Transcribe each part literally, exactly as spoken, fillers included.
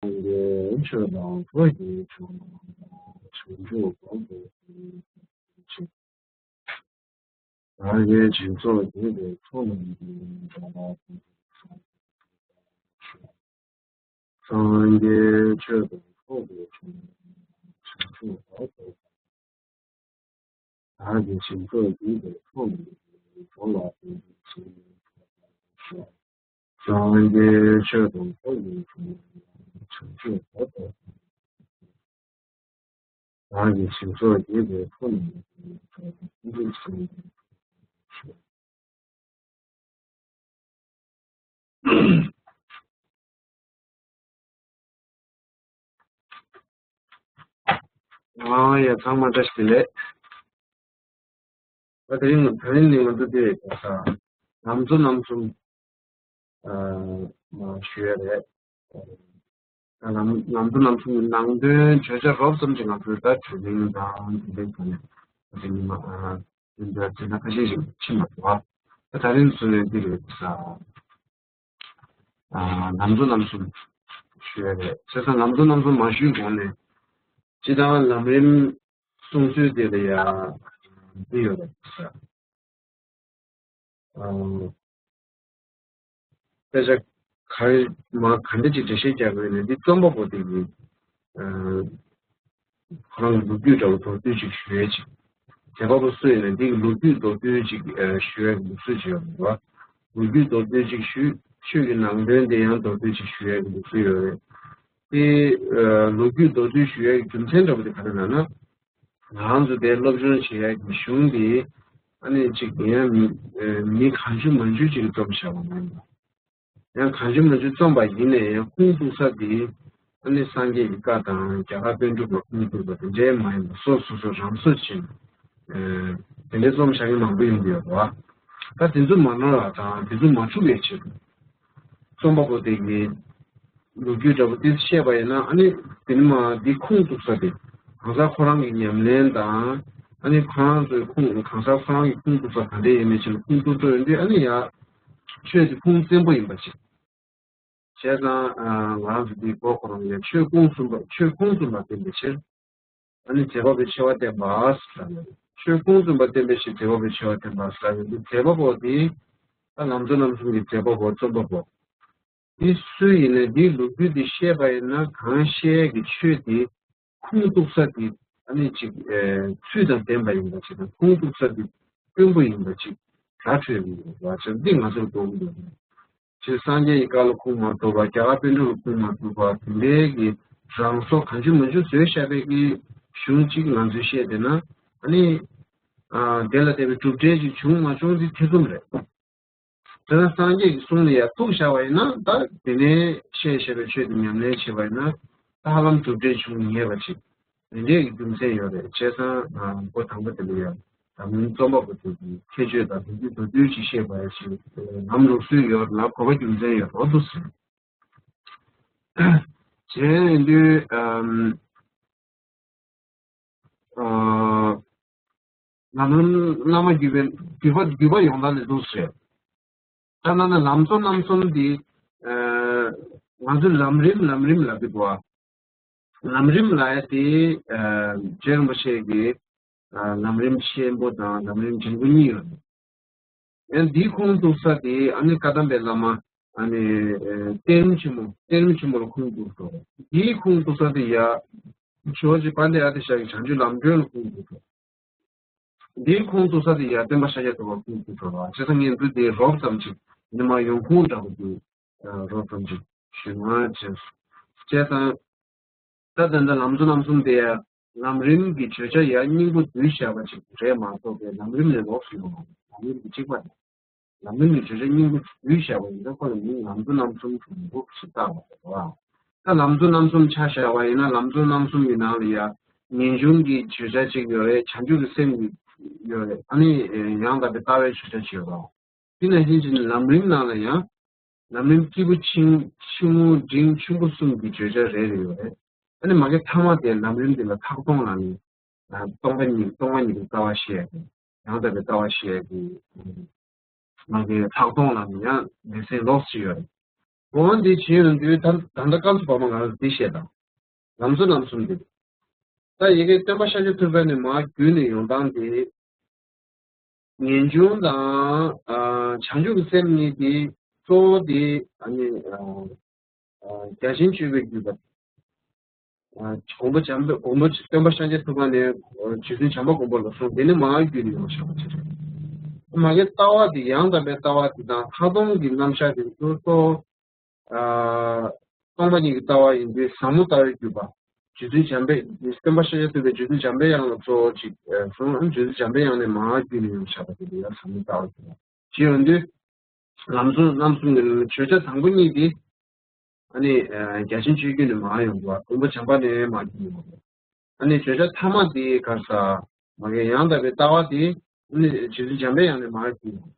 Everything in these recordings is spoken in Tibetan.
སངས་རྒྱས་ཆོས་དང་ཐུགས་ཀྱི་མཆོག། བྱང་ཆུབ་སྒོམ་པའི་ཆེད། བདག་གིས་སྦྱིན་སོགས་བགྱིས་པའི་ཚོགས་རྣམས་ཀྱིས། འགྲོ་ལ་ཕན་ཕྱིར་སངས་རྒྱས་ཆོས་དང་ཐུགས་ཀྱི་མཆོག། བྱང་ཆུབ་བདག་ཏུ། བདག་གིས་སྦྱིན་སོགས་བགྱིས་པའི་ཚོགས་རྣམས་ཀྱིས། འགྲོ་ལ་ཕན་ཕྱིར་སངས་རྒྱས་ཆོས་དང་ཐུགས་ཀྱི་མཆོག། བྱང་ཆུབ་བདག་ཏུ། བདག་གིས་སྦྱིན་སོགས་བགྱིས་པའི་ཚོགས་རྣམས་ཀྱིས། འགྲོ་ལ་ཕན་ཕྱིར་སངས་རྒྱས་ཆོས། ཨ་ཡ། ཚང་མ་བཀྲ་ཤིས་བདེ་ལེགས། ད་དེ་རིང་ད་རིང་ནི་ང་ཚོ་དེ་ལམ་གཙོ་རྣམ་གསུམ་ཨ་མ་ཞུ་ཡ་རེད། ད་ལམ་ལམ་གཙོ་རྣམ་གསུམ་གྱི་ནང་དོན་བརྗོད་བྱ་རོབ་ཙམ་ཅིག་ང་ཚོས་ད་དྲན་རིང་དང་དེ་འདྲའི་ཐོག་ནས་དེ་ནི་མ་ཨ་དེ་འདྲ་དེ་འདྲ་ཁ་ཤས་ཤིག་ཕྱིན་མ་ཐུབ་པ། ད་ད་རིང་བཟོས་ནས་འདི་རེད་ས། ཨ་ལམ་གཙོ་རྣམ་གསུམ་ཞུ་ཡ་རེད། བྱས་ཙང་ལམ་གཙོ་རྣམ་གསུམ་མ་ཞུས་གོང་ནས་སྤྱི་བཏང་ལམ་རིམ་གསུང་ཚུལ་དེ་ལ་ཡ་འདི་ཡོད་རེད་ས། ཨ་དཔེ་ཆ་ག་རེ་མ་ག་འདྲ་ཅིག་འགྲེལ་བཤད་རྒྱག་དགོས་ནས་འདི་རྩོམ་པ་པོ་དེ་གིས་ཨ་ཁོ་རང་གི་ལོ་རྒྱུས་འདྲ་བོ་མདོར་བསྡུས་ཅིག་ཞུ་ཡས་ཅིག། དེ་བ་པོ་སུ་ཡིན་ན་འདི་གི་ལོ་རྒྱུས་མདོར་བསྡུས་ཅིག་ཨ་ཞུ་ཡས་ཀྱི་ལུགས་སྲོལ་ཅིག་ཡོད་རེད་བ། ལོ་རྒྱུས་མདོར་བསྡུས་ཅིག་ཞུས། ཆོས་ཀྱི་ནང་དོན་དེ་ཡང་མདོར་བསྡུས་ཅིག་ཞུ་ཡས་ཀྱི་ལུགས་སྲོལ་ཡོད་རེད། དེ་ཨ་ལོ་རྒྱུས་མདོར་བསྡུས་ཞུ་ཡས་ཀྱི་རྒྱུ་མཚན་འདྲ་བོ་དེ་ག་རེ་ལབ་ན། ང་རང་ཚོ་དེ་སློབ་སྦྱོང་བྱེད་ཡ་གི་གཞུང་འདི་ཨ་ནི་གཅིག་ཡིན་ཡང་མི་ཨ་མི་གང་བྱུང་མང་བྱུང་ཅིག་གིས་རྩོམ་བཞག་པ་མ་ཡིན་པ། ཡང་གང་བྱུང་མང་བྱུང་རྩོམ་པ་ཡིན་ནའི་ཡང་ཁུངས་གཏུགས་ས་འདི་ཨ་ནི་སངས་རྒྱས་ཀྱི་བཀའ་དང་རྒྱ་གར་པཎ་གྲུབ་ལ་ཁུངས་གཏུགས་པ་དེ་འདྲའི་མ་ཡིན་པ་སོ་སོ་སོ་རང་བཟོ་བྱས་ནས་ཨ་དེ་འདྲའི་རྩོམ་བཞག་མཁན་མང་པོ་ཡོང་གི་ཡོད་རེད་བ། ད་དེ་ཚོ་མ་ནོར་བ་དང་དེ་ཚོ་མ་འཁྲུག་པའི་ཆེད་དུ། རྩོམ་པ་པོ་དེ་གིས་ལོ་རྒྱུས་འདྲ་པོ་དེ་བཤད་པ་ཡིན་ན་ཨ་ནི་དེ་ནི་མ་འདི་ཁུངས་གཏུགས་ས་དེ་གང་ཟག་ཁོ་རང་གི་ཉམས་ལེན་དང་ཨ་ནི་ཁོ་རང་ཚོའི་ཁུངས་གང་ཟག་ཁོ་རང་གི་ཁུངས་གཏུགས་ས་ག་འདྲ་ཡིན་མིན་ཆེད་ལ་ཁུངས་གཏུགས་གཏུགས་ཡོང་དུས་ཨ་ནི་ཡ་ཆོས་དེ་ཁུངས་བཙན་པོ་ཡིན་པ་ཅིག་བྱས་ཙང་ང་རང་ཚོ་འདིའི་མགོ་ཁོ་རང་ཡ་ཆོས་ཁུངས་བཙུན་པ་ཆོས་ཁུངས་བཙུན་པ་བསྟན་པའི་ཕྱིར། ཨ་ནི་མཛད་པ་པོའི་ཆེ་བ་བསྟན་པ་ཟེར་ཡོད། ཆོས་ཁུངས་བཙུན་པ་བསྟན་པའི་ཕྱིར་མཛད་པ་པོའི་ཆེ་བ་བསྟན་པ་ཟེར་ཡོད་འདུག། མཛད་པ་པོ་དེ་ད་ལམ་གཙོ་རྣམ་གསུམ་གྱི་མཛད་པ་པོ་རྩོམ་པ་པོ། དེ་སུ་ཡིན་ན་འདིའི་ལོ་རྒྱུས་འདི་བཤད་པ་ཡིན་ན་གང་བཤད་ཀྱི་ཆོས་དེ་ཁུངས་གཏུགས་ས་དེ་ཨ་ནི་ཅིག་ཚུལ་དང་ལྡན་པ་ཡིན་པ་ཅིག་དང་ཁུངས་གཏུགས་ས་དེ་དཔོན་པོ་ཡིན་པ་ཅིག་ར་འཕྲོད་ཀྱི་ཡོད་པ་ཅིག་འདི་ང་ཚོར་མཐོང་གི་ཡོད། ཅེས་སངས་རྒྱས་ཀྱི་བཀའ་ལ་ཁུངས་མ་གཏུགས་པ། རྒྱ་གར་པཎ་གྲུབ་ལ་ཁུངས་མ་གཏུགས་པ་དེ་འདྲའི་གི་རང་བཟོ་གང་བྱུང་མང་བྱུང་བཟོས་བཞག་པའི་གི་གཞུང་གཅིག་ང་ཚོས་བཤད་བསྡད་ན་ཨ་ནི་ཨ་དེ་ལ་བརྟེན་པའི་གྲུབ་འབྲས་ཅིག་བྱུང་མ་བྱུང་དེ་ཐེ་ཚོམ་རེད། དེ་ན་སངས་རྒྱས་ཀྱི་གསུང་ལ་ཡང་གཏུགས་བཞག་པ་ཡིན་ན་ད་དེ་ནས་བཤད་བཞག་པའི་ཆོས་དེ་ཉམས་ལེན་བྱས་པ་ཡིན་ན་ད་ཧ་ལམ་གྲུབ་འབྲས་བྱུང་ངེས་པ་ཅིག་དེ་འདྲའི་རྒྱུ་མཚན་ཡོད་རེད། བྱས་ཙང་ཨ་འགོ་དང་པོ་དེ་ལ་ཡང་འཛམ་གླིང་རྩོམ་པ་པོ་དེ་གི་ཁྱད་ཆོས་དང་དེ་ཚོ་མདོར་བསྡུས་ཤིག་བཤད་པ་ཡང་ཞིག་ལམ་ལུགས་སྲོལ་ཡོད་ལ་གོ་བ་རྒྱུ་མཚན་ཡོད་རོགས་འདུག་ཟེར། བྱས་དུས་ཨམ་ཨ་ལམ་རིམ་བླ་མ་བརྒྱུད་པའི་བརྒྱུད་པ་བརྒྱུད་པ་ཡོངས་དག་ལས་འདུག་ཟེར། ད་ནང་ན་ལམ་གཙོ་རྣམ་གསུམ་འདི་ཨ་ང་ཚོས་ལམ་རིམ་ལམ་རིམ་ལབ་ཀྱི་འདུག་ཨ། ལམ་རིམ་ལབ་ཡ་དེ་ཨ་རྗེ་རིན་པོ་ཆེ་གིས་ཨ་ལམ་རིམ་ཆེན་པོ་དང་ལམ་རིམ་འབྲིང་པོ་གཉིས་ཡོད་རེད། ཡང་འདིའི་ཁུངས་གཏུགས་ས་དེ་ཨ་ནི་བཀའ་གདམས་པའི་བླ་མ་ཨ་ནི་ཨ་གཏེར་རིམ་ཆེན་མོ་གཏེར་རིམ་ཆེན་མོ་ལ་ཁུངས་གཏུགས་འགྲོ། འདིའི་ཁུངས་གཏུགས་ས་དེ་ཡ་ཇོ་བོ་རྗེ་དཔལ་ལྡན་ཨ་ཏི་ཤ་གི་བྱང་ཆུབ་ལམ་སྒྲོན་ལ་ཁུངས་གཏུགས་འགྲོ། འདིའི་ཁུངས་གཏུགས་ས་དེ་ཡ་སྟོན་པ་ཤཱཀྱ་ཐུབ་པ་ཁུངས་གཏུགས་འགྲོ་བ། བྱས་ཙང་ངས་འདི་དེ་རོབ་ཙམ་ཅིག་ཉི་མ་ཡོང་ཁུངས་འདྲ་པོ་འདུག། རོབ་ཙམ་ཅིག་ཞུས་ན་བྱས། བྱས་ཙང་། ད་ད་ལྟ་ལམ་གཙོ་རྣམ་གསུམ་དེ་ཡང་ལམ་རིམ་གྱི་བརྗོད་བྱ་ཡང་སྙིང་པོ་བསྡུས་བཞག་པ་ཅིག་རེད་མ་གཏོགས་པའི་ལམ་རིམ་ལས་ལོགས་སུ་ཡོང་བ་མེད། ལམ་རིམ་གྱི་གཅིག་པ་རེད། ལམ་རིམ་གྱི་བརྗོད་བྱ་སྙིང་པོ་བསྡུས་བཞག་པ་ཡིན་ན་ཁོ་ལ་མིང་ལམ་གཙོ་རྣམ་གསུམ་དུ་མི་འདུག་ཞེས་བཏགས་པ་རེད་བ། ད་ལམ་གཙོ་རྣམ་གསུམ་ཆ་བཞག་པ་ཡིན་ན་ལམ་གཙོ་རྣམ་གསུམ་གྱི་ནང་ལ་ཡང་ངེས་འབྱུང་གི་བརྗོད་བྱ་གཅིག་ཡོད་རེད། བྱང་ཆུབ་ཀྱི་སེམས་ཀྱི་ཡོད་རེད། ཨ་ནི་ཡང་དག་པའི་ལྟ་བའི་བརྗོད་བྱ་གཅིག་ཡོད་རེད། དེ་ནང་བཞིན་བྱས་ནས་ལམ་རིམ་ནང་ལ་ཡང་། ལམ་རིམ་སྐྱེས་བུ་ཆུང་ཆུང་ངུ་འབྲིང་ཆུང་པོ་གསུམ་གྱི་བརྗོད་བྱ་རེ་རེ་ཡོད་རེད། ཨ་ནི་མ་གི་མཐའ་མ་དེ་ལམ་རིམ་འདི་ལ་ལྷག་མཐོང་ལ་ནི། སྟོང་པ་ཉིད་སྟོང་པ་ཉིད་ཀྱི་ལྟ་བ་བཤད་དེ། ཡང་དག་པའི་ལྟ་བ་བཤད་དེ། མ་གི་ལྷག་མཐོང་ལ་ནི་ཡང་ལེ་ཚན་ལོགས་སུ་ཡོད་རེད། གོང་འདི་བྱེད་ཡོང་དུས་ད་ད་ལྟ་སྐབས་སུ་བབ་པ་ང་རང་འདི་བཤད་དང་། ལམ་གཙོ་རྣམ་གསུམ་འདི། ད་ཡི་གེ་སྟོན་པ་ཤཱཀྱ་ཐུབ་པ་ནས་མར་བརྒྱུད་ནས་ཡོང་སྟངས་འདི། ངེས་འབྱུང་དང་། ཨ། བྱང་ཆུབ་ཀྱི་སེམས་གཉིས་དེ་གཙོ་བོ་དེ་ཨ་ནི། ཨ། ཨ། རྒྱ་ཆེན་སྤྱོད་པའི་བརྒྱུད་པ། ཨ། མགོན་པོ་བྱམས་པ། མགོན་པོ་སྟོན་པ་ཤཱཀྱ་ཐུབ་པ་ནས་རྗེ་བཙུན་བྱམས་པ་མགོན་པོ་ལ་གསུངས། དེ་ནས་མར་བརྒྱུད་ནས་ཡོང་བཞག་པ་ཅིག་རེད། མ་གི་ལྟ་བ་དེ་ཡང་དག་པའི་ལྟ་བ་དེ་དང་ལྷག་མཐོང་གི་རྣམ་གཞག་དེ་ཚོ་གཙོ་བོ། ཨ། སྟོང་པ་ཉིད་ཀྱི་ལྟ་བ་ཡིན་པས་ཟབ་མོ་ལྟ་བའི་བརྒྱུད་པ། རྗེ་བཙུན་འཇམ་དཔལ། སྟོན་པ་ཤཱཀྱ་ཐུབ་པའི་རྗེ་བཙུན་འཇམ་པའི་དབྱངས་ལ་གཙོ་བོ་ཅིག་གསུངས། རྗེ་བཙུན་འཇམ་པའི་དབྱངས་ནས་མར་བརྒྱུད་ནས་ཡོང་བཞག་པ་དེ་ལ་ཡང་ཟབ་མོ་ལྟ་བའི་བརྒྱུད་པ་ཞེས་ཡོང་དུས། ལམ་གཙོ་རྣམ་གསུམ་གྱི་བརྗོད་བྱ་དང་པོ་གཉིས་དེ། ཨ་ནི། ཨ། རྒྱ་ཆེན་སྤྱོད་བརྒྱུད་ནས་མར་ཡོང་དགོས། མགོན་པོ་བྱམས་པ་ནས་མར་བརྒྱུད་ནས་ཡོང་དགོས། ཨ་ནི་བརྗོད་བྱ་ཐ་མ་དེ་ག་རེ་ཟེར། མ་གི་ཡང་དག་པའི་ལྟ་བ་དེ། ཨ་ནི་རྗེ་བཙུན་འཇམ་པའི་དབྱངས་ནས་མར་བརྒྱུད་ནས།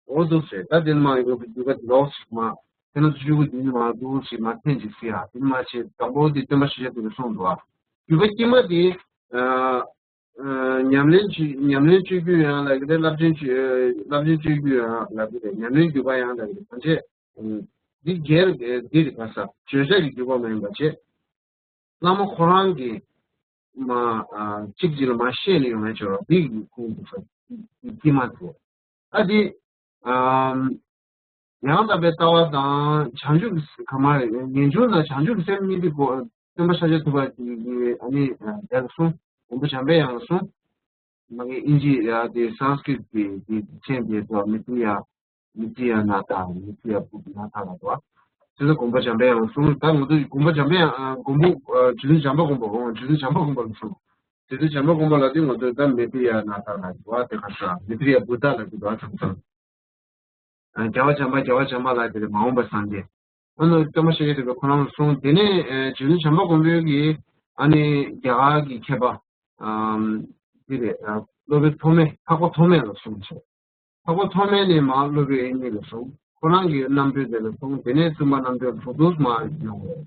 འོ་འདུག་ཟེར། ད་དེ་ནས་མར་ཡོང་དགོས་པའི་རྒྱུ་ག་དེ་ལོག་ཞིག་མ། དེ་ནས་ཚུར་ཞུགས་དེ་ནས་མར་འདུག་ཞིག་མ་འཐེན་ཅིག་ཟེར་ཡ། དེ་ནས་མར་བྱས་དང་པོ་དེ་སྟོན་པ་ཤཱཀྱ་ཐུབ་པས་གསུངས་འདུག་ཨ། བརྒྱུད་པ་དཀྱིལ་མ་དེ། ཨ། ཨ། ཉམས་ལེན་བྱེད། ཉམས་ལེན་སྤྱོད་རྒྱུ་ཡང་ལབ་ཀྱི་རེད། བསླབ་ཆེན་སྤྱོད། བསླབ་ཆེན་སྤྱོད་རྒྱུ་ཡང་ལབ་ཀྱི་རེད། ཉམས་ལེན་བརྒྱུད་པ་ཡང་ལབ་ཀྱི་རེད། ཕན་ཆད། ཨ། འདི་སྒེར་འདི་རེད། ག་རེ་ཟེར། བརྗོད་བྱ་གི་བརྒྱུད་པ་མ་ཡིན་པ་བྱས། བླ་མ་ཁོ་རང་གིས་མ། ཨ། གཅིག་གཅིག་ལ་མ་བཤད་ནས་ཡོང་ཡ་བྱོས་རོགས། འདི་གི་ཁུངས་འདུག་ས། དཀྱིལ་མ་དེ། ཨ་དེ། ཨམ། ཡང་དག་པའི་ལྟ་བ་དང་བྱང་ཆུབ་ཀྱི་སེམས། ག་མ་རེད། ངེས་འབྱུང་དང་བྱང་ཆུབ་ཀྱི་སེམས་གཉིས་དེ་གོ། སྟོན་པ་ཤཱཀྱ་ཐུབ་པ་གིས། ཨ་ནི། ཨ། དེ་ལ་གསུངས། མགོན་པོ་བྱམས་པའི་དབྱངས་ལ་གསུངས། མ་གི་ཨིན་ཇི་ཡ་དེ་སཾ་སྐྲྀ་ཏ་གི་དེ་མཚན་དེ་ཚོ་མེ་ཏྲི་ཡ། མེ་ཏྲི་ཡ་ནཱ་ཐ། མེ་ཏྲི་ཡ་བུདྡྷ་ནཱ་ཐ་ལ་འདུག་པ། དེ་ཚོ་མགོན་པོ་བྱམས་པའི་དབྱངས་ལ་གསུངས། ད་ང་ཚོ་མགོན་པོ་བྱམས་པའི་དབྱངས། ཨ། མགོན་པོ། ཨ། རྗེ་བཙུན་བྱམས་པ་མགོན་པོ། འོ། རྗེ་བཙུན་བྱམས་པ་མགོན་པོ་ལ་གསུངས། རྗེ་བཙུན་བྱམས་པ་མགོན་པོ་ལ་དེ་ང་ཚོས་ད་མེ་ཏྲི་ཡ་ནཱ་ཐ་ལ་འདུག་པ། དེ་ག་རེ་ཟེར། མེ་ཏྲི་ཡ་བུདྡྷ་ལ་འདུག་པ། ཚང་ཚང་། ཨ། རྒྱལ་བ་བྱམས་པ། རྒྱལ་བ་བྱམས་པ་ལ་དེ་རེད། མ་འོངས་པ་སངས་རྒྱས། ཨ་ནི་སྟོན་པ་ཤཱཀྱ་ཐུབ་པས་ཁོ་རང་ལ་གསུངས། དེ་ནས། ཨ། རྗེ་བཙུན་བྱམས་པ་མགོན་པོ་གིས། ཨ་ནི་རྒྱ་གར་གྱི་མཁས་པ། ཨམ། དེ་རེད། ཨ། སློབ་དཔོན་ཐོགས་མེད། འཕགས་པ་ཐོགས་མེད་ལ་གསུངས་བྱས། འཕགས་པ་ཐོགས་མེད་ནས་མར་སློབ་དཔོན་དབྱིག་གཉེན་ལ་གསུངས། ཁོ་རང་གིས་རྣམ་འཕྲུལ་དེ་ལ་གསུངས། དེ་ནས་བཙུན་པ་རྣམ་འཕྲུལ་ལ་གསུངས། འདུག་མར་ཡོང་བས།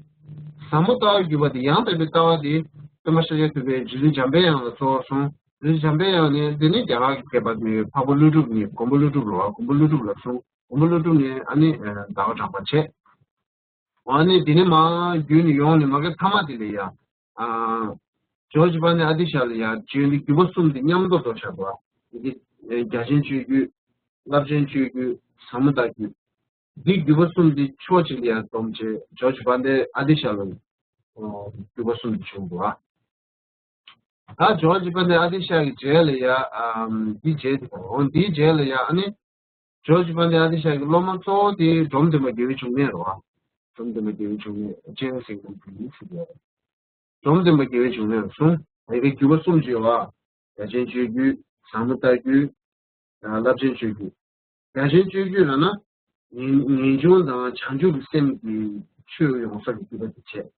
ཟབ་མོ་ལྟ་བའི་བརྒྱུད་པ་དེ། ཡང་དག་པའི་ལྟ་བ་དེ་སྟོན་པ་ཤཱཀྱ་ཐུབ་པས་རྗེ་བཙུན་འཇམ་པའི་དབྱངས་ལ་གསུངས། རྗེ་བཙུན་འཇམ་པའི་དབྱངས་ནས་དེ་ནས་རྒྱ་གར་གྱི་མཁས་པ་དེ་འཕགས་པ་ཀླུ་སྒྲུབ་ནས། མགོན་པོ་ཀླུ་སྒྲུབ་ལ། མགོན་པོ་ཀླུ་སྒྲུབ་ལ་གསུངས། མགོན་པོ་ཀླུ་སྒྲུབ་ནས་ཨ་ནི། ཨ། ཟླ་བ་གྲགས་པར་བྱས། ཨ་ནི་དེ་ནས་མར་བརྒྱུད་ནས་ཡོང་ནས་མ་གི་ཐ་མ་དེ་ལ་ཡ། ཨ། ཇོ་བོ་རྗེ་དཔལ་ལྡན་ཨ་ཏི་ཤ་ལ་ཡ་བྱོན་ཏེ་བརྒྱུད་པ་གསུམ་དེ་མཉམ་དུ་བསྡོམས་བཞག་པ། དེ། ཨ། རྒྱ་ཆེན་སྤྱོད་བརྒྱུད། རླབས་ཆེན་སྤྱོད་བརྒྱུད། ཟབ་མོ་ལྟ་བརྒྱུད། འདི་བརྒྱུད་པ་གསུམ་དེ་ཕྱོགས་གཅིག་ལ་ཡ་བསྡོམས་བྱས་ཇོ་བོ་རྗེ་དཔལ་ལྡན་ཨ་ཏི་ཤ་ལ། ཨ། བརྒྱུད་པ་གསུམ་དེ་བྱུང་འདུག་ཨ། ད་ཇོ་བོ་རྗེ་དཔལ་ལྡན་ཨ་ཏི་ཤ་གི་རྗེས་ལ་ཡ། ཨམ། འདིའི་རྗེས་དེ་དང་། འོ། འདིའི་རྗེས་ལ་ཡ་ཨ་ནི། ཇོ་བོ་རྗེ་དཔལ་ལྡན་ཨ་ཏི་ཤ་གི་སློབ་མ་གཙོ་བོ་དེ་འབྲོམ་སྟོན་པ་དགེ་བའི་འབྱུང་གནས་རེད་པ། འབྲོམ་སྟོན་པ་དགེ་བའི་འབྱུང་གནས། སྤྱན་རས་གཟིགས་དབང་ཕྱུག་ཡིན་ཟེར་གྱི་ཡོད་རེད། འབྲོམ་སྟོན་པ་དགེ་བའི་འབྱུང་གནས་ལ་གསུངས། ད་ཡི་གེ་བརྒྱུད་པ་གསུམ་ཅིག་ཡོད་པ། རྒྱ་ཆེན་སྤྱོད་བརྒྱུད། ཟབ་མོ་ལྟ་བརྒྱུད། རླབས་ཆེན་སྤྱོད་བརྒྱུད། རྒྱ་ཆེན་སྤྱོད་བརྒྱུད་ལབ་ན། ངེས་ངེས་འབྱུང་དང་བྱང་ཆུབ་ཀྱི་སེམས་ཀྱི་ཆོས་ཡོང་ས་ཀྱི་བརྒྱུད་པ་དེ་བྱས།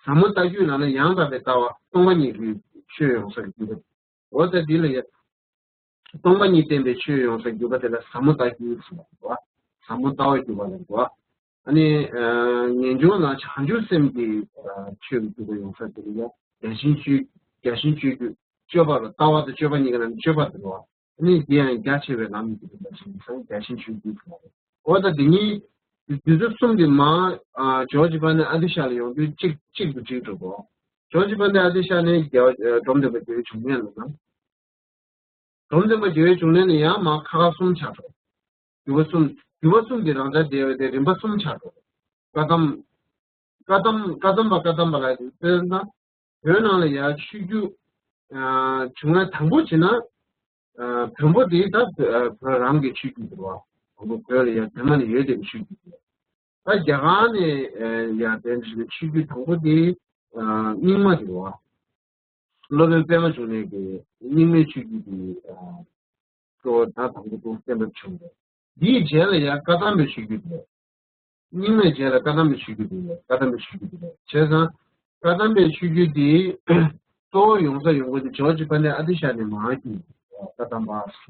ཟབ་མོ་ལྟ་བརྒྱུད་ལབ་ན་ཡང་དག་པའི་ལྟ་བ་སྟོང་པ་ཉིད་ཀྱི་ཆོས་ཡོང་ས་ཀྱི་བརྒྱུད་པ། འོ་ད་འདི་ལ་ཡ། སྟོང་པ་ཉིད་བསྟན་པའི་ཆོས་ཡོང་ས་ཀྱི་བརྒྱུད་པ་དེ་ལ་ཟབ་མོ་ལྟ་བརྒྱུད་ཟེར་བ་རེད་པ། ཟབ་མོ་ལྟ་བའི་བརྒྱུད་པ་ལ་རེད་པ། ཨ་ནི། ཨ། ངེས་འབྱུང་ལ་བྱང་ཆུབ་སེམས་ཀྱི། ཨ། ཆོས་ཀྱི་བརྒྱུད་པ་ཡོང་ས་དེ་ལ་ཡ། རྒྱ་ཆེན་སྤྱོད། རྒྱ་ཆེན་སྤྱོད་བརྒྱུད། སྤྱོད་པ་ལ། ལྟ་བ་དང་སྤྱོད་པ་གཉིས་ཀ་ནང་ནས་སྤྱོད་པ་དེ་རེད་པ། ཨ་ནི་འདི་ཡང་རྒྱ་ཆེ་བའི་ལམ་གྱི་བརྒྱུད་པ་ཞིག་ཡིན་ཙང་རྒྱ་ཆེན་སྤྱོད་བརྒྱུད་ཟེར་བ་རེད། འོ་ད་འདི་གཉིས། དེ་ཚོ་གསུམ་དེ་མར། ཨ། ཇོ་བོ་རྗེ་དཔལ་ལྡན་ཨ་ཏི་ཤ་ལ་ཡོང་དུས་གཅིག་གཅིག་ཏུ་འགྲིག་འགྲོ་གོ། ཇོ་བོ་རྗེ་དཔལ་ལྡན་ཨ་ཏི་ཤ་ནས་རྒྱལ་བ། ཨ། འབྲོམ་སྟོན་པ་དགེ་བའི་འབྱུང་གནས་ལ་ཡོང་། འབྲོམ་སྟོན་པ་དགེ་བའི་འབྱུང་གནས་ནས་ཡང་མར་ཁ་ཁ་གསུམ་ཆགས་འགྲོ། བརྒྱུད་པ་གསུམ། བརྒྱུད་པ་གསུམ་དེ་རང་འཇགས་བསྡད་པ་དེ་རིམ་པ་གསུམ་ཆགས་འགྲོ། བཀའ་གདམས། བཀའ་གདམས། བཀའ་གདམས་པ། བཀའ་གདམས་པ་ལ་དཔེར་ན། བོད་ནང་ལ་ཡ་ཆོས་བརྒྱུད། ཨ། བྱུང་བའི་དང་པོ་བྱས་ན། ཨ། བོན་པོ་དེ་ད། ཨ། བོད་རང་གི་ཆོས་བརྒྱུད་དེ་རེད་པ། བོན་པོ་བོད་ལ་ཡ་དེ་མ་ནས་ཡོད་བསྡད་པའི་ཆོས་བརྒྱུད་དེ་རེད། ད་རྒྱ་གར་ནས། ཨ། ཡ་དེ་འདྲ་ཞིག་ཆོས་བརྒྱུད་དང་པོ་དེ། ཨ། རྙིང་མ་དེ་རེད་པ། སློབ་དཔོན་པདྨ་འབྱུང་གནས་ཀྱི་རྙིང་མའི་ཆོས་བརྒྱུད་དེ། ཨ། གཙོ་བོ་ད་དང་པོ་ཏུ་བསྟན་པ་བྱུང་བས། འདིའི་རྗེས་ལ་ཡང་བཀའ་གདམས་པའི་ཆོས་བརྒྱུད་དེ། རྙིང་མའི་རྗེས་ལ་བཀའ་གདམས་པའི་ཆོས་བརྒྱུད་དེ། བཀའ་གདམས་པའི་ཆོས་བརྒྱུད་དེ། བྱས་ཙང་། བཀའ་གདམས་པའི་ཆོས་བརྒྱུད་དེ་གཙོ་བོ་ཡོང་ས་ཡོང་སྒོ་དེ་ཇོ་བོ་རྗེ་དཔལ་ལྡན་ཨ་ཏི་ཤ་ནས་མར་བརྒྱུད། བཀའ་གདམས་པ་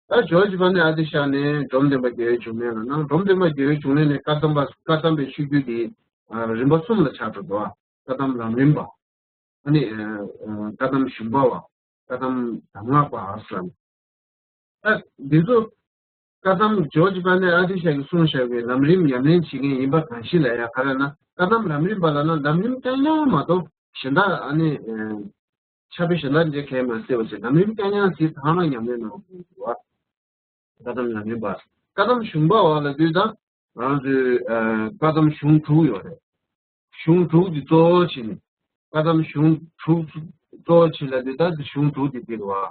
ཟེར། ད་ཇོ་བོ་རྗེ་དཔལ་ལྡན་ཨ་ཏི་ཤ་ནས་འབྲོམ་སྟོན་པ་དགེ་བའི་འབྱུང་གནས་ལ་གནང་། འབྲོམ་སྟོན་པ་དགེ་བའི་འབྱུང་གནས་ནས་བཀའ་གདམས་པ། བཀའ་གདམས་པའི་ཆོས་བརྒྱུད་དེ། ཨ། རིམ་པ་གསུམ་ལ་ཆགས་འགྲོ་འདུག། བཀའ་གདམས་ལམ་རིམ་པ། ཨ་ནི། ཨ། ཨ། བཀའ་གདམས་ཞུམ་པ་བ། བཀའ་གདམས་གདམས་ངག་པ་ཟེར། ཨ། འདི་ཚོ། བཀའ་གདམས་ཇོ་ཇི་པཎྜི་ཏ་ཨ་ཏི་ཤ་གིས་གསུངས་བཞག་པའི་ལམ་རིམ་ཉམས་ལེན་བྱེད་མཁན་ཡིན་པ་གང་ཞིག་ལ་ཡང་ག་རེ་ན། བཀའ་གདམས་ལམ་རིམ་པ་ལབ་ན་ལམ་རིམ་རྐྱང་རྐྱང་མ་གཏོགས་གཞན་དག་ཨ་ནི། ཕྱག་དཔེ་གཞན་དག་འབྲི་གལ་མ་གསལ་བ་ཞིག་ལམ་རིམ་རྐྱང་རྐྱང་ཞིག་དང་རང་ཉམས་ལེན་གནང་དགོས་པ། བཀའ་གདམས་ལམ་རིམ་པ། བཀའ་གདམས་གཞུང་པ་བ་ལབ་དུས་ད་ང་རང་ཚོའི་ཨ་བཀའ་གདམས་གཞུང་དྲུག་ཡོད་རེད། གཞུང་དྲུག་འདི་གཙོ་བོ་བྱས་ནས་བཀའ་གདམས་གཞུང་དྲུག་གཙོ་བོ་བྱས་ལབ་དུས་ད་འདི་གཞུང་དྲུག་འདི་འདི་རེད་བ། ཨ་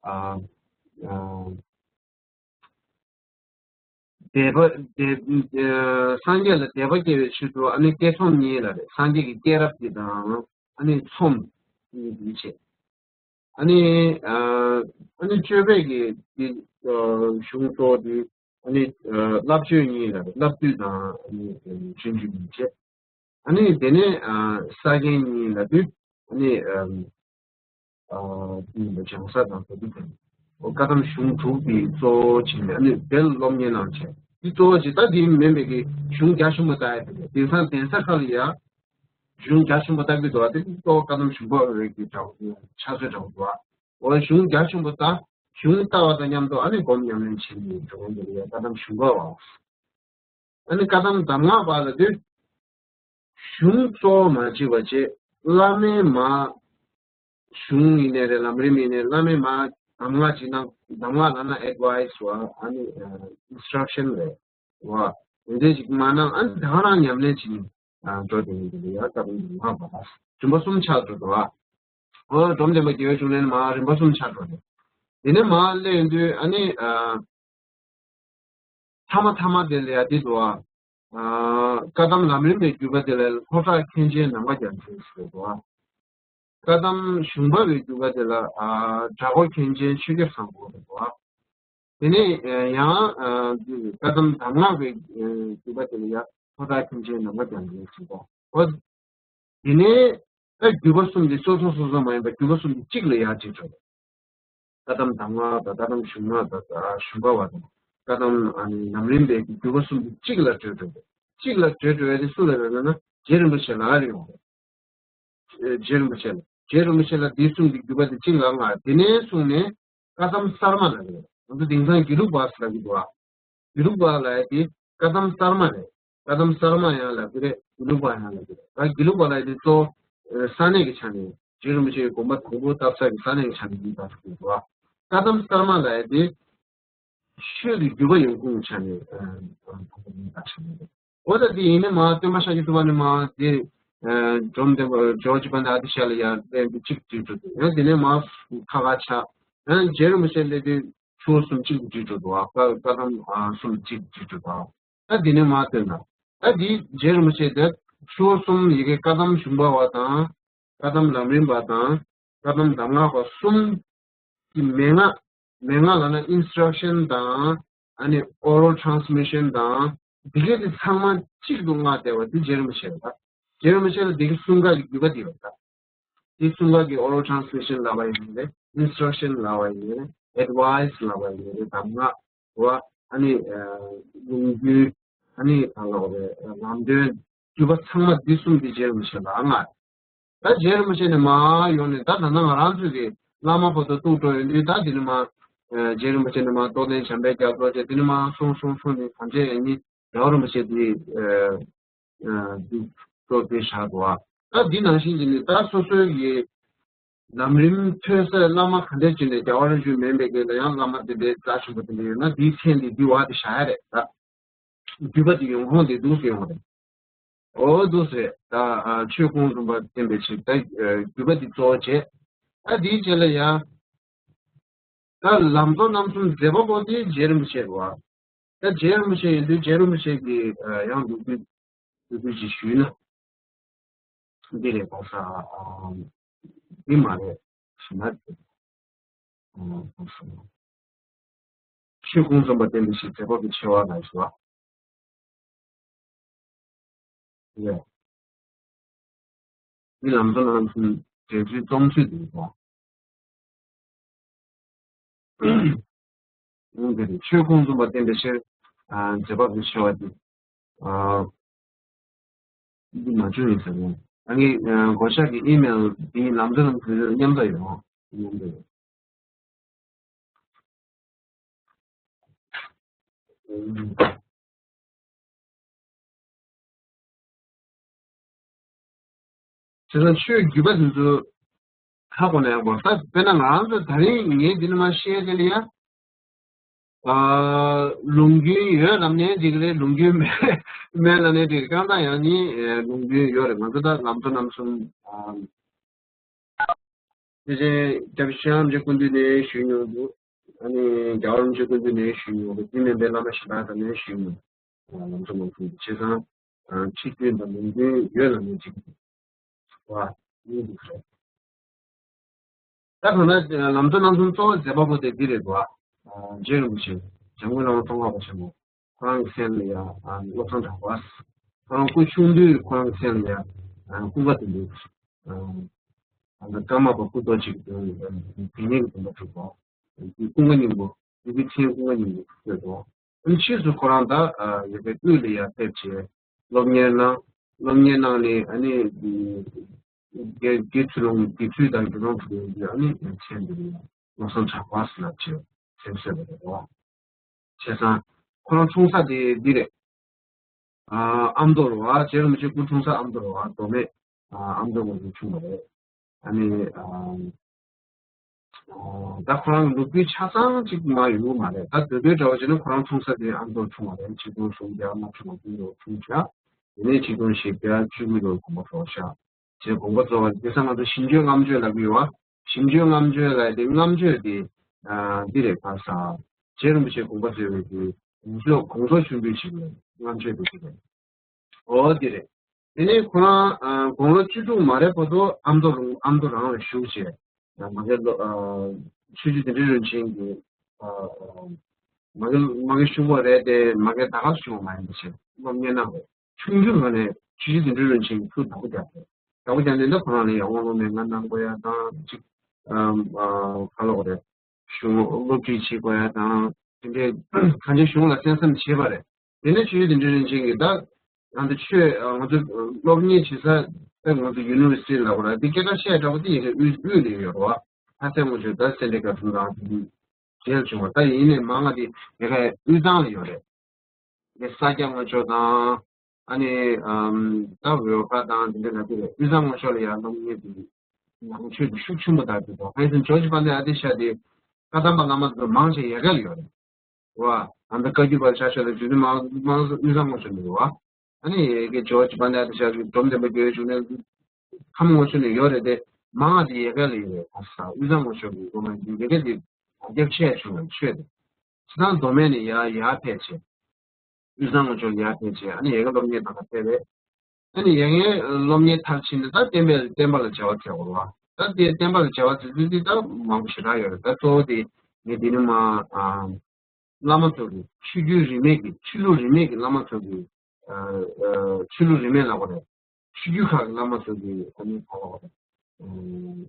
ཨ་དད་པ་དད་ཨ་སངས་རྒྱས་ལ་དད་པ་སྐྱེ་བའི་ཆེད་དུ་ཨ་ནི་བསྐྱེད་རྫོགས་གཉིས་ལ་རེད། སངས་རྒྱས་ཀྱི་སྐྱེས་རབས་འདི་དང་ཨ་ནི་ཚོམས་གཉིས་འདི་བྱས། ཨ་ནི་ཨ་ཨ་ནི་སྤྱོད་པའི་གི་འདི་ཨ་གཞུང་གཙོ་བོ་འདི་ཨ་ནི་ཨ་བསླབ་བྱ་གཉིས་ལ་རེད། བསླབ་བཏུས་དང་ཨ་ནི་སྤྱོད་འཇུག་གཉིས་བྱས། ཨ་ནི་དེ་ནས་ཨ་ས་མཁན་གཉིས་ལབ་དུས་ཨ་ནི་ཨ་ཨ་དེ་ཡིན་པ་བྱང་ས་དང་ས་དུ་དང་། འོ་བཀའ་གདམས་གཞུང་དྲུག་གི་གཙོ་བོ་བྱས་ནས་ཨ་ནི་དེ་ལ་སློབ་གཉེར་གནང་བྱས། འདི་གཙོ་བོ་བྱས། ད་དེ་མིན་པའི་གི་གཞུང་རྒྱ་ཆེན་པོ་ལྟ་ཡ་དེ་རེད། དེང་སང་གདན་ས་ཁག་ལ་ཡ་གཞུང་རྒྱ་ཆེན་པོ་ལྟ་གི་འདུག་བ། དེ་གཙོ་བོ་བཀའ་གདམས་གཞུང་པ་རེད་གི་འདྲ་བོ་ཆགས་ཚུལ་འདྲ་བོ་འདུག་བ། འོ་གཞུང་རྒྱ་ཆེན་པོ་ལྟ། གཞུང་ལྟ་བ་དང་མཉམ་དུ་ཨ་ནི་སྒོམ་ཉམས་ལེན་བྱེད་ནས་འགྲོ་མཁན་དེ་ལ་ཡ་བཀའ་གདམས་གཞུང་པ་བ། ཨ་ནི་བཀའ་གདམས་གདམས་ངག་པ་ལབ་དུས། གཞུང་གཙོ་བོ་མ་བྱེད་པ་བྱས། བླ་མའི་མ་གཞུང་ཡིན་ནའི་རེད། ལམ་རིམ་ཡིན་ནའི་བླ་མའི་མ་གདམས་ངག་ཅིག་གནང་། གདམས་ངག་ལབ་ན་ཨེ་ཌི་ཝའི་སི་བ་ཨ་ནི་ཨིན་སི་ཊྲག་ཤན་རེད་བ། འོ་དེ་ཅིག་མ་གནང་ཨ་ནི་དེ་ག་རང་ཉམས་ལེན་བྱེད་ནས་འགྲོ་དེ་ཡིན་དེ་ལ་ཡ་བཀའ་གདམས་གདམས་ངག་པ་རིམ་པ་གསུམ་ཆགས་འགྲོ་འདུག་བ། འོ་འབྲོམ་སྟོན་པ་དགེ་བའི་བྱུང་ལན་མ་རིམ་པ་གསུམ་ཆགས་འགྲོ་དེ། དེ་ནས་མ་སླེབས་ཡོང་དུས་ཨ་ནི་ཨ། མཐའ་མ་མཐའ་མ་དེ་ལ་ཡ་དེ་འདུག་ཨ། ཨ་བཀའ་གདམས་ལམ་རིམ་པའི་བརྒྱུད་པ་དེ་ལ་ལྷོ་བྲག་མཁན་ཆེན་ནམ་མཁའ་རྒྱལ་མཚན་ཟེར་འདུག་ཨ། བཀའ་གདམས་གཞུང་པ་བའི་བརྒྱུད་པ་དེ་ལ་ཨ་བྲག་འགོ་མཁན་ཆེན་ཆོས་རྒྱལ་བཟང་པོ་རེད་འདུག་ཨ། དེ་ནས་ཡང་ཨ་བཀའ་གདམས་གདམས་ངག་པའི་བརྒྱུད་པ་དེ་ལ་ཡ་ལྷོ་བྲག་མཁན་ཆེན་ནམ་མཁའ་རྒྱལ་མཚན་ཟེར་འདུག་ཨ། དེ་ནས་ད་བརྒྱུད་པ་གསུམ་དེ་སོ་སོ་སོ་སོ་མ་ཡིན་པར་བརྒྱུད་པ་གསུམ་དེ་གཅིག་ལ་ཡར་བྱེད་ཆོག་བཀའ་གདམས་གདམས་ངག་དང་བཀའ་གདམས་གཞུང་ངག་དང་གཞུང་པ་བ་དང་བཀའ་གདམས་ཨ་ནི་ལམ་རིམ་པའི་བརྒྱུད་པ་གསུམ་དེ་གཅིག་ལ་བགྲོད་བགྲོད་དེ། གཅིག་ལ་བགྲོད་བགྲོད་པ་དེ་སུ་ལ་རེད་ལབ་ན་རྗེ་རིན་པོ་ཆེ་ལ་རེད་ཡོང་རེད། རྗེ་རིན་པོ་ཆེ་ལ་རྗེ་རིན་པོ་ཆེ་ལ་དེ་གསུམ་གྱི་བརྒྱུད་པ་དེ་གཅིག་ལ་མངའ། དེ་ནས་བཟུང་ནས་བཀའ་གདམས་གསར་མ་ལ་རེད། ང་ཚོ་དེང་སང་དགེ་ལུགས་པ་ཟེར་ལབ་ཀྱི་འདུག་ཨ། དགེ་ལུགས་པ་ལབ་ཡ་དེ་བཀའ་གདམས་གསར་མ་རེད། བཀའ་གདམས་གསར་མ་ཡང་ལབ་ཀྱི་རེད། དགེ་ལུགས་པ་ཡང་ལབ་ཀྱི་རེད། ད་དགེ་ལུགས་པ་ལབ་ཡ་དེ་གཙོ་བོ་ས་གནས་ཀྱི་ཆ་ནས་རྗེ་རིན་པོ་ཆེའི་དགོངས་པ་དང་པོ་བཏབ་ས་ཀྱི་ས་གནས་ཀྱི་ཆ་ནས་ཡིན་པ་ཞིག་འདུག་བཀའ་གདམས་གསར་མ་ལབ་ཡ་དེ་ཆོས་ཀྱི་བརྒྱུད་པ་ཡོང་ཁུངས་ཀྱི་ཆ་ནས་ཨ་ཨ་ཡིན་པ་ཆ་ནས་རེད། འོ་ད་དེ་ཡིན་ནའི་མ་སྟོན་པ་ཤཱཀྱ་ཐུབ་པ་ནས་མ་དེ་ཨ་འབྲོམ་སྟོན་པ་ཇོ་ཇི་པཎྜི་ཏ་ཨ་ཏི་ཤ་ལ་ཡར་སླེབས་དུས་གཅིག་བསྡུས་འགྲོ་འདུག་ཡང་དེ་ནས་མ་ཁ་ཁ་ཆགས། ཡང་རྗེ་རིན་པོ་ཆེ་སླེབས་དུས་ཆུ་བོ་གསུམ་གཅིག་ཏུ་བསྡུས་འགྲོ་འདུག་ཨ། བཀའ་བཀའ་གདམས་ཨ་གསུམ་གཅིག་ཏུ་བསྡུས་འགྲོ་འདུག་ཨ། ད་འདི་ནས་མ་སྟོན་ན། ད་འདི་རྗེ་རིན་པོ་ཆེ་དེ་ཆུ་བོ་གསུམ་ཡི་གེ་བཀའ་གདམས་གཞུང་པ་བ་དང་། བཀའ་གདམས་ལམ་རིམ་པ་དང་། བཀའ་གདམས་གདམས་ངག་པ་གསུམ་གྱི་མན་ངག་མན་ངག་ལབ་ན་ཨིན་སི་ཊྲག་ཤན་དང་། ཨ་ནི་ཨོ་རལ་ཊ་རན་སི་མི་ཤན་དང་། འདི་གས་དེ་ཚང་མ་གཅིག་ཏུ་མངའ་བསྡད་པ་འདི་རྗེ་རིན་པོ་ཆེ་རེད་ད། རྗེ་རིན་པོ་ཆེ་ལ་འདི་གི་གསུང་སྐད་ཀྱི་བརྒྱུད་པ་འདི་རེད་ད། དེ་གསུང་སྐད་ཀྱི་ཨོ་རལ་ཊ་རན་སི་མི་ཤན་ལབ་པ་ཡིན་ནའི་རེད། ཨིན་སི་ཊྲག་ཤན་ལབ་པ་ཡིན་ནའི་རེད། ཨེ་ཌི་ཝའི་སི་ལབ་པ་ཡིན་ནའི་རེད། གདམས་ངག་རེད་བ། ཨ་ནི་ལུང་རྒྱུན། ཨ་ནི་གང་ལབ་དགོས་རེད། ལམ་སྟོན། བརྒྱུད་པ་ཚང་མ་འདི་གསུམ་འདི་རྗེ་རིན་པོ་ཆེ་ལ་མངའ་རེད། ད་རྗེ་རིན་པོ་ཆེ་ནས་མར་ཡོང་ནས་ད་ད་ལྟ་ང་རང་ཚོའི་གི་བླ་མ་བར་དུ་གཏུགས་འགྲོ་ཡོང་དུས་ད་འདི་ནས་མར་རྗེ་རིན་པོ་ཆེ་ནས་མར་རྟོགས་ལྡན་འཇམ་དཔལ་རྒྱ་མཚོ་བྱས། འདི་ནས་མར་སོང་སོང་སོང་ནས་དམ་ཅན་ཡང་སྙིང་རྒྱལ་བ་རིན་པོ་ཆེ་འདི་འདི་གཙོ་དེ་བཞག་འདུག་ཨ། ད་འདི་ནང་བཞིན་གྱི་ནི་ད་སོ་སོའི་གི་ལམ་རིམ་ཐོས་སའི་བླ་མ་ག་འདྲ་ཅིག་ནས་རྒྱལ་བ་རིན་པོ་ཆེ་མིན་པའི་གི་ལ་ཡང་བླ་མ་དེ་འདྲའི་རྩ་ཆེན་པོ་དེ་འདྲ་ཡོད་ན་འདིའི་མཚན་འདི་འདི་བ་དེ་བཞག་ཡ་རེད་ད། བརྒྱུད་པ་དེ་ཡོང་ཁུངས་དེ་འདུག་ཟེར་ཡོང་བ་རེད། འོ་འདུག་ཟེར། ད་ཆོས་ཁུངས་བཟུང་བ་བསྟན་པའི་ཕྱིར་ད་བརྒྱུད་པ་དེ་གཙོ་བོ་བྱས། ད་དེའི་རྗེས་ལ་ཡང་། ད་ལམ་གཙོ་རྣམ་གསུམ་མཛད་པ་པོ་དེ་རྗེ་རིན་པོ་ཆེ་རེད་བ། ད་རྗེ་རིན་པོ་ཆེ་ཡིན་དུས་རྗེ་རིན་པོ་ཆེ་གི་ཡང་ལོ་རྒྱུས་ལོ་རྒྱུས་ཅིག་ཞུས་ན། འདི་རེད་གོང་ས། འདི་མ་རེད་ཞུ་ན། ཆོས་ཁུངས་བཟུང་བ་བསྟན་པའི་ཕྱིར་མཛད་པ་པོའི་ཆེ་བ་ལ་ཞུ་བ། ཡ། འདི་ལམ་གཙོ་རྣམ་གསུམ་འགྲེལ་ཚུལ་རྩོམ་ཚུལ་འདི་རེད་བ། འོང་གི་རེད། ཆོས་ཁུངས་བཟུང་བ་བསྟན་པའི་ཕྱིར། ཨ། མཛད་པ་པོའི་ཆེ་བ་འདི། ཨ། འདི་མ་བྱུང་ཡིན་ཟེར་ནས། ཨ་ངའི་གོ་ཤག་གི་ཨི་མེལ་འདི་ལམ་འདི་ལམ་འདི་མཉམ་དུ་ཡོད། མཉམ་དུ་ཡོད། བྱས་ཙང་ཆོས་བརྒྱུད་པ་དེ་ཚོ་ཧ་གོ་ན་ཡག་པོ། ད་དཔེར་ན་ང་རང་ཚོ་ད་རིང་ངས་འདི་ནས་མར་བཤད་དེ་ལ་ཡ། ཨ། ལུང་རྒྱུན་ཡོད་ལབ་ནའི་འགྲིག་རེད། ལུང་རྒྱུན་མེད་མེད་ལབ་ནའི་འགྲིག་རེད། གང་ལྟར་ཡང་ནི་ལུང་རྒྱུན་ཡོད་རེད། ང་ཚོ་ད་ལམ་གཙོ་རྣམ་གསུམ། ཨ། དེ་བཞིན་སྐྱབས་རྗེ་ཆོས་དབྱངས་རིན་པོ་ཆེ་སྐུ་མདུན་ནས་ཞུས་མྱོང་འདུག་ཨ་ནི་རྒྱལ་བ་རིན་པོ་ཆེ་སྐུ་མདུན་ནས་ཞུས་མྱོང་འདུག་འདི་མིན་པའི་བླ་མ་གཞན་དག་དང་ནས་ཞུས་མྱོང་། ལམ་གཙོ་རྣམ་གསུམ་བྱས་ཙང་ཁྲིད་རྒྱུན་དང་ལུང་རྒྱུན་ཡོད་ལབ་ནའི་འགྲིག་གི་འདུག་བ། ཡིན་འདུག་རེད། ད་ཐ་ན་ལམ་གཙོ་རྣམ་གསུམ་གཙོ་བོ་མཛད་པ་པོ་དེ་འདི་རེད་འདུག་ཨ། རྗེ་རིན་པོ་ཆེ་འཇམ་མགོན་བླ་མ་ཙོང་ཁ་པ་ཆེན་པོ་ཁོ་རང་གི་མཚན་ལ་ཡ་བློ་བཟང་གྲགས་པ། ཁོ་རང་སྐུ་ཆུང་དུས་ཁོ་རང་གི་མཚན་ལ་ཡ་ཀུན་དགའ་དོན་གྲུབ། ཨ་ནི་ཀརྨ་པ་སྐུ་ཐོག་ཅིག་དེ་ཉིད་ཀྱི་དོན་དུ་གྲུབ་པ། ཀུན་དགའ་སྙིང་པོ། སྐུ་གི་མཚན་ཀུན་དགའ་སྙིང་པོ་ཐོགས་པ། ཨ་ནི་ཕྱིས་སུ་ཁོ་རང་ད་ཡོད་པའི་དབུས་ལ་ཡ་ཕེབས་བྱས་སློབ་གཉེར་གནང་། སློབ་གཉེར་གནང་ནས་ཨ་ནི། དགེ་དགེ་ཚུལ་སློང་གི་དགེ་ཚུལ་དང་དགེ་སློང་གྲུབ་པའི་ཨ་ནི་མཚན་འདི་ལ་བློ་བཟང་གྲགས་པ་ཟེར་ལབ་བྱས་མཚན་གསོལ་བ་རེད་བ། བྱས་ཙང་ཁོ་རང་འཁྲུངས་ས་དེ་འདི་རེད། ཨ་ཨ་མདོ་རེད་བ། རྗེ་རིན་པོ་ཆེ་སྐུ་འཁྲུངས་ས་ཨ་མདོ་རེད་བ། མདོ་སྨད་ཨ་ཨ་མདོ་ངོས་སུ་འཁྲུངས་པ་རེད། ཨ་ནི་ཨ། ད་ཁོ་རང་ལོ་རྒྱུས་ཆ་ཚང་གཅིག་མ་ཡོང་གི་མ་རེད། ད་དེ་དུས་འདྲ་བོ་བྱས་ན་ཁོ་རང་འཁྲུངས་ས་དེ་ཨ་མདོར་འཁྲུངས་པ་རེད། ཆིག་སྟོང་སུམ་བརྒྱ་ལྔ་བཅུ་ང་དགུ་ལོར་འཁྲུངས་བྱས། དེ་ནས་ཆིག་སྟོང་བཞི་བརྒྱ་བཅུ་དགུ་ལོར་དགོངས་པ་རྫོགས་བཞག་ཅེས་དགོངས་པ་རྫོགས་པ་དེ་ས་ང་ཚོ་ཞིམ་སྤྱོད་རྔམ་སྤྱོད་ལབ་ཀྱི་ཡོད་བ། ཞིམ་སྤྱོད་རྔམ་སྤྱོད་ལབ་དེ་རྔམ་སྤྱོད་དེ་འདི་རེད། ཁ་ས་རྗེ་རིན་པོ་ཆེ་དགོངས་པ་རྫོགས་པའི་དེ་དགོངས་རྫོགས་དགོངས་རྫོགས་ཆེན་པོའི་ཞིག་རེད། རྔམ་སྤྱོད་དེ་ཞིག་རེད། འོ་དེ་རེད། དེ་ནས་ཁོ་རང་དགུང་ལོ་བཅུ་དྲུག་མ་རེད་བར་དུ་ཨ་མདོ་རང་ཨ་མདོ་རང་ལ་བཞུགས་བྱས། མ་གི་ལོ་ཆོས་རྗེ་དོན་གྲུབ་རིན་ཆེན་གྱི་མ་གི་མ་གི་ཤུ་པ་རེད་དེ། མ་གི་ད་ག་ཤུ་པ་མ་ཡིན་པ་བྱས་སློབ་གཉེར་གནང་བས། ཆུང་ཆུང་ངང་ནས་ཆོས་རྗེ་དོན་གྲུབ་རིན་ཆེན་གྱིས་ཐུགས་དགའ་པོ་བརྒྱབ་པས། དགའ་པོ་བརྒྱབ་ནས་ད་ཁོ་རང་ལ་ཡང་དབང་ལུང་མན་ངག་གནང་དགོས་ཡ་དང་ཅིག་ག་ལ་གོ་རེད། གཞུང་སློབ་ཁྲིད་བྱེད་དགོས་ཡ་དང་དེ་འདྲའི་གང་ཅི་གཞུང་ལ་གསན་བསམ་བྱས་པ་རེད། དེ་ནས་ཆོས་རྗེ་དོན་གྲུབ་རིན་ཆེན་གྱིས་ད་ང་ཚོ་ཆོས་ང་ཚོ་སློབ་གཉེར་བྱེད་ས་ད་ང་ཚོ་ཡུ་ནི་ཝར་སི་ཊི་ལབ་དགོས་རེད། འདི་སྐད་ཆ་བཤད་འདྲ་པོ་དེ་ཡིན་གྱི་དབུས་དབུས་ལ་ཡོད་རེད་བ། ལྷ་སའི་སྔོན་ཆོས་ད་སེ་འབྲས་དགའ་ཚོགས་དང་དེ་འདྲའི་མཇལ་བྱུང་བ། ད་ཡིན་ནའི་མང་ང་དེ་ཡ་གའི་དབུས་གཙང་ལ་ཡོད་རེད། དེ་ས་སྐྱ་སྔོན་ཆོས་དང་ཨ་ནི་ཨམ་ད་ཝེ་ཁ་དང་དེ་འདྲ་ལ་དེ་རེད། དབུས་གཙང་སྔོན་ཆོས་ལ་ཡང་སློབ་གཉེར་དེ་ནང་ཆོས་དེ་ཤུགས་ཆེན་པོ་དར་དུས་དང་། ཕན་ཚུན་ཇོར་ཇི་དཔལ་ལྡན་ཨ་ཏི་ཤ་དེ་བཀའ་གདམས་པ་བླ་མ་ཚོ་མང་ཆེ་ཡ་ག་ལ་ཡོད་རེད་བ། ཨ་ད་བཀའ་བརྒྱུད་པ་ཆ་བཞག་ན་རྒྱུད་སྡེ་མང་མང་དབུས་གཙང་སྔོན་ཆོས་ལ་ཡོད་བ། ཨ་ནི་ཡ་གའི་ཇོར་ཇི་དཔལ་ལྡན་ཨ་ཏི་ཤ་གི་འབྲོམ་སྟོན་པ་དགེ་བའི་འབྱུང་གནས་ཁམས་སྔོན་ཆོས་ནས་ཡོད་རེད་དེ། མང་ང་དེ་ཡ་ག་ལ་ཡོད་རེད། ཁ་ས་དབུས་གཙང་སྔོན་ཆོས་ཀྱི་སློབ་མ་ཡིན་ཡ་ག་དེ་དར་ཁྱབ་ཆེ་བྱུང་བའི་ཆོས་དེ། སྤྱིར་བཏང་མདོ་སྨད་ནས་ཡར་ཡར་ཕེབས་བྱས། དབུས་གཙང་སྔོན་ཆོས་ལ་ཡར་ཕེབས་བྱས། ཨ་ནི་ཡ་གའི་སློབ་གཉེར་དང་ཕེབས་པས། ཨ་ནི་ཡ་གའི་སློབ་གཉེར་མཐར་ཕྱིན་ནས་ད་བསྟན་པའི་བསྟན་པ་ལ་བྱ་བ་མཛད་པ་རེད་བ། ད་དེ་བསྟན་པ་ལ་བྱ་བ་མཛད་དུས་དེ་ད་མང་པོ་ཞེ་དྲག་ཡོད་རེད། ད་གཙོ་བོ་དེ་ངས་འདི་ནས་མར་ཨ་བླ་མ་ཚོ་གི་ཆོས་བརྒྱུད་རིས་མེད་ཀྱི་ཆོས་ལུགས་རིས་མེད་ཀྱི་བླ་མ་ཚོ་གི་ཨ་ཨ་ཆོས་ལུགས་རིས་མེད་ལབ་དགོས་རེད། ཆོས་བརྒྱུད་ཁག་གི་བླ་མ་ཚོ་གི་ཨ་ནི་ཁོ་རང་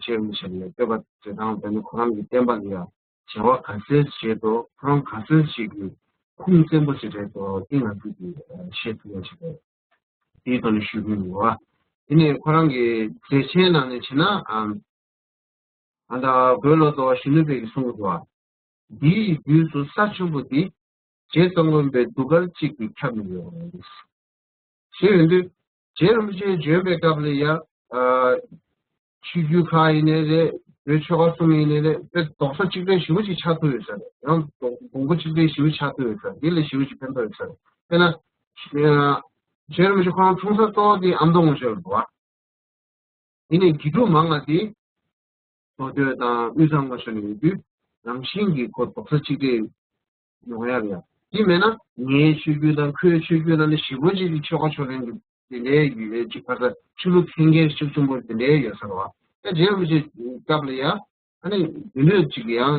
ཆེ་རུ་ཕྱིན་ནས་བསྟོད་པ་མཛད་སྟངས་དེ་ནི་ཁོ་རང་གི་བསྟན་པ་ལ་ཡང་བྱ་བ་ག་ཚོད་བྱེད་དོ། ཁོ་རང་ག་ཚོད་ཞིག་གི་ཁུངས་བཙན་པོ་ཞིག་རེད་དོ། དེ་ང་ཚོས་ཀྱི་ཤེས་ཐུབ་ཡ་ཞིག་རེད། དེའི་ཐོག་ནས་ཞུ་གི་ཡོད་བ། དེ་ནས་ཁོ་རང་གི་མཛད་ཆེན་ནང་ནས་བྱས་ན་ཨ་ཨ་ད་བོད་ལ་དོ་བ་གཞོན་ནུ་དཔལ་གྱིས་གསུང་གི་འདུག་བ། འདི་ཡི་དུས་སུ་ས་ཆེན་པོ་འདི། རྗེ་ཙོང་ཁ་པའི་གདུགས་དཀར་གཅིག་གིས་ཁྱབ་མི་འགྱུར་བ་ཡིན། ཞེས་ཡོང་དུས། རྗེ་རིན་པོ་ཆེ་བྱོན་པའི་སྐབས་ལ་ཡང་ཆོས་བརྒྱུད་ཁག་ཡིན་ནའི་རེད། བོད་ཆོལ་ཁ་གསུམ་ཡིན་ནའི་རེད། དཔེ་རྡོག་རྩ་གཅིག་སྒྲིལ་ཞེ་པོ་ཅིག་ཆགས་ཐུབ་ཡོད་ས་རེད། ཡང་དགོངས་པ་གཅིག་སྒྲིལ་ཞེ་པོ་ཆགས་ཐུབ་ཡོད་ས་རེད། འདི་ལ་ཞེ་པོ་ཅིག་ཕན་ཐོགས་ཡོད་ས་རེད། དཔེར་ན། རྗེ་རིན་པོ་ཆེ་ཁོང་འཁྲུངས་ས་གཙོ་བོ་དེ་ཨ་མདོ་སྔོན་ཆོས་རེད་བ། ཡིན་ནའི་དགེ་ཕྲུག་མང་ང་དེ་མདོ་སྟོད་དང་དབུས་གཙང་ཁ་ཕྱོགས་ནས་ཡོང་དུས་རང་བཞིན་གྱིས་ཁོ་རྡོག་རྩ་གཅིག་སྒྲིལ་ཡོང་ཡག་ཡ། དེ་མེད་ན་ངའི་ཆོས་བརྒྱུད་དང་ཁོའི་ཆོས་བརྒྱུད་ལ་ནི་ཞེ་པོ་ཅིག་གི་ཆོལ་ཁ་ཕྱོགས་རིས་ཀྱི་དེ་འདྲའི་ཡོད་ཅིག་ཕར་ཚུར་ཆོས་ལུགས་འཐེན་འཁྱེར་ཤུགས་ཆེན་པོ་དེ་འདྲའི་ཡོད་ས་རེད་བ། ད་རྗེ་རིན་པོ་ཆེ་སྐབས་ལ་ཡ་ཨ་ནི་དེ་འདྲ་ཅིག་ཡང་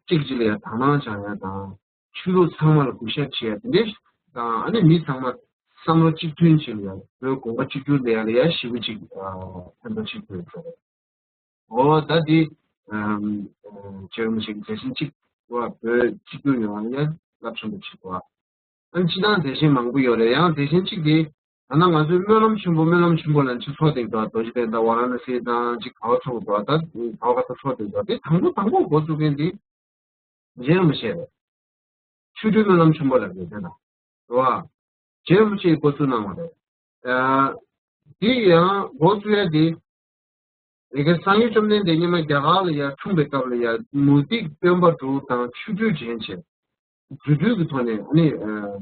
གཅིག་གཅིག་ལ་ཡ་དག་སྣང་བྱ་ཡ་དང་། ཆོས་ལུགས་ཚང་མ་ལ་གུས་ཞབས་བྱེད་ཡ་དེ་འདྲའི་དང་། ཨ་ནི་མི་ཚང་མ་བསམ་བློ་གཅིག་མཐུན་བྱེད་ཡ་བོད་དགོན་པ་གཅིག་གྱུར་ལ་ཡ་ལ་ཡ་ཞེ་པོ་ཅིག་ཕན་ཐོགས་ཆེན་པོ་ཡོད་ས་རེད། འོ་ད་འདི་རྗེ་རིན་པོ་ཆེ་གི་མཛད་ཆེན་གཅིག་བ་བོད་གཅིག་གྱུར་ཡོང་བ་ལ་ཡ་རླབས་ཆེན་པོ་ཞིག་རེད་བ། ཨ་ནི་སྤྱིར་བཏང་མཛད་ཆེན་མང་པོ་ཡོད་རེད། ཡང་མཛད་ཆེན་གཅིག་དེ་ད་ནང་ང་ཚོའི་སྨོན་ལམ་ཆེན་པོ་སྨོན་ལམ་ཆེན་པོ་ལ་ཅིག་ཚོགས་བསྡད་འདུག་དོ་ཇི་ལྡན་དང་ཝཱ་ར་ཎ་སི་དང་ཅིག་ག་བ་ཚོགས་འདུག་ད་ག་བ་ག་ས་ཚོགས་བསྡད་འདུག་དེ་དང་པོ་དང་པོ་འགོ་བཙུགས་མཁན་དེ་རྗེ་རིན་པོ་ཆེ་རེད། ཆོ་འཕྲུལ་སྨོན་ལམ་ཆེན་པོ་ལབ་ཡོད་དེ་ལ། རེད་བ། རྗེ་རིན་པོ་ཆེས་འགོ་བཙུགས་གནང་བ་རེད། ཨ། འདི་ཡང་འགོ་བཙུགས་ཡ་འདི། ཡ་གི་སངས་རྒྱས་བཅོམ་ལྡན་འདས་སྔོན་མ་རྒྱ་གར་ལ་ཡ་འཁྲུངས་པའི་སྐབས་ལ་ཡ་མུ་སྟེགས་སྟོན་པ་དྲུག་དང་ཆོ་འཕྲུལ་འགྲན་བྱས། རྫུ་འཕྲུལ་གྱི་ཐོག་ནས་ཨ་ནི། ཨ།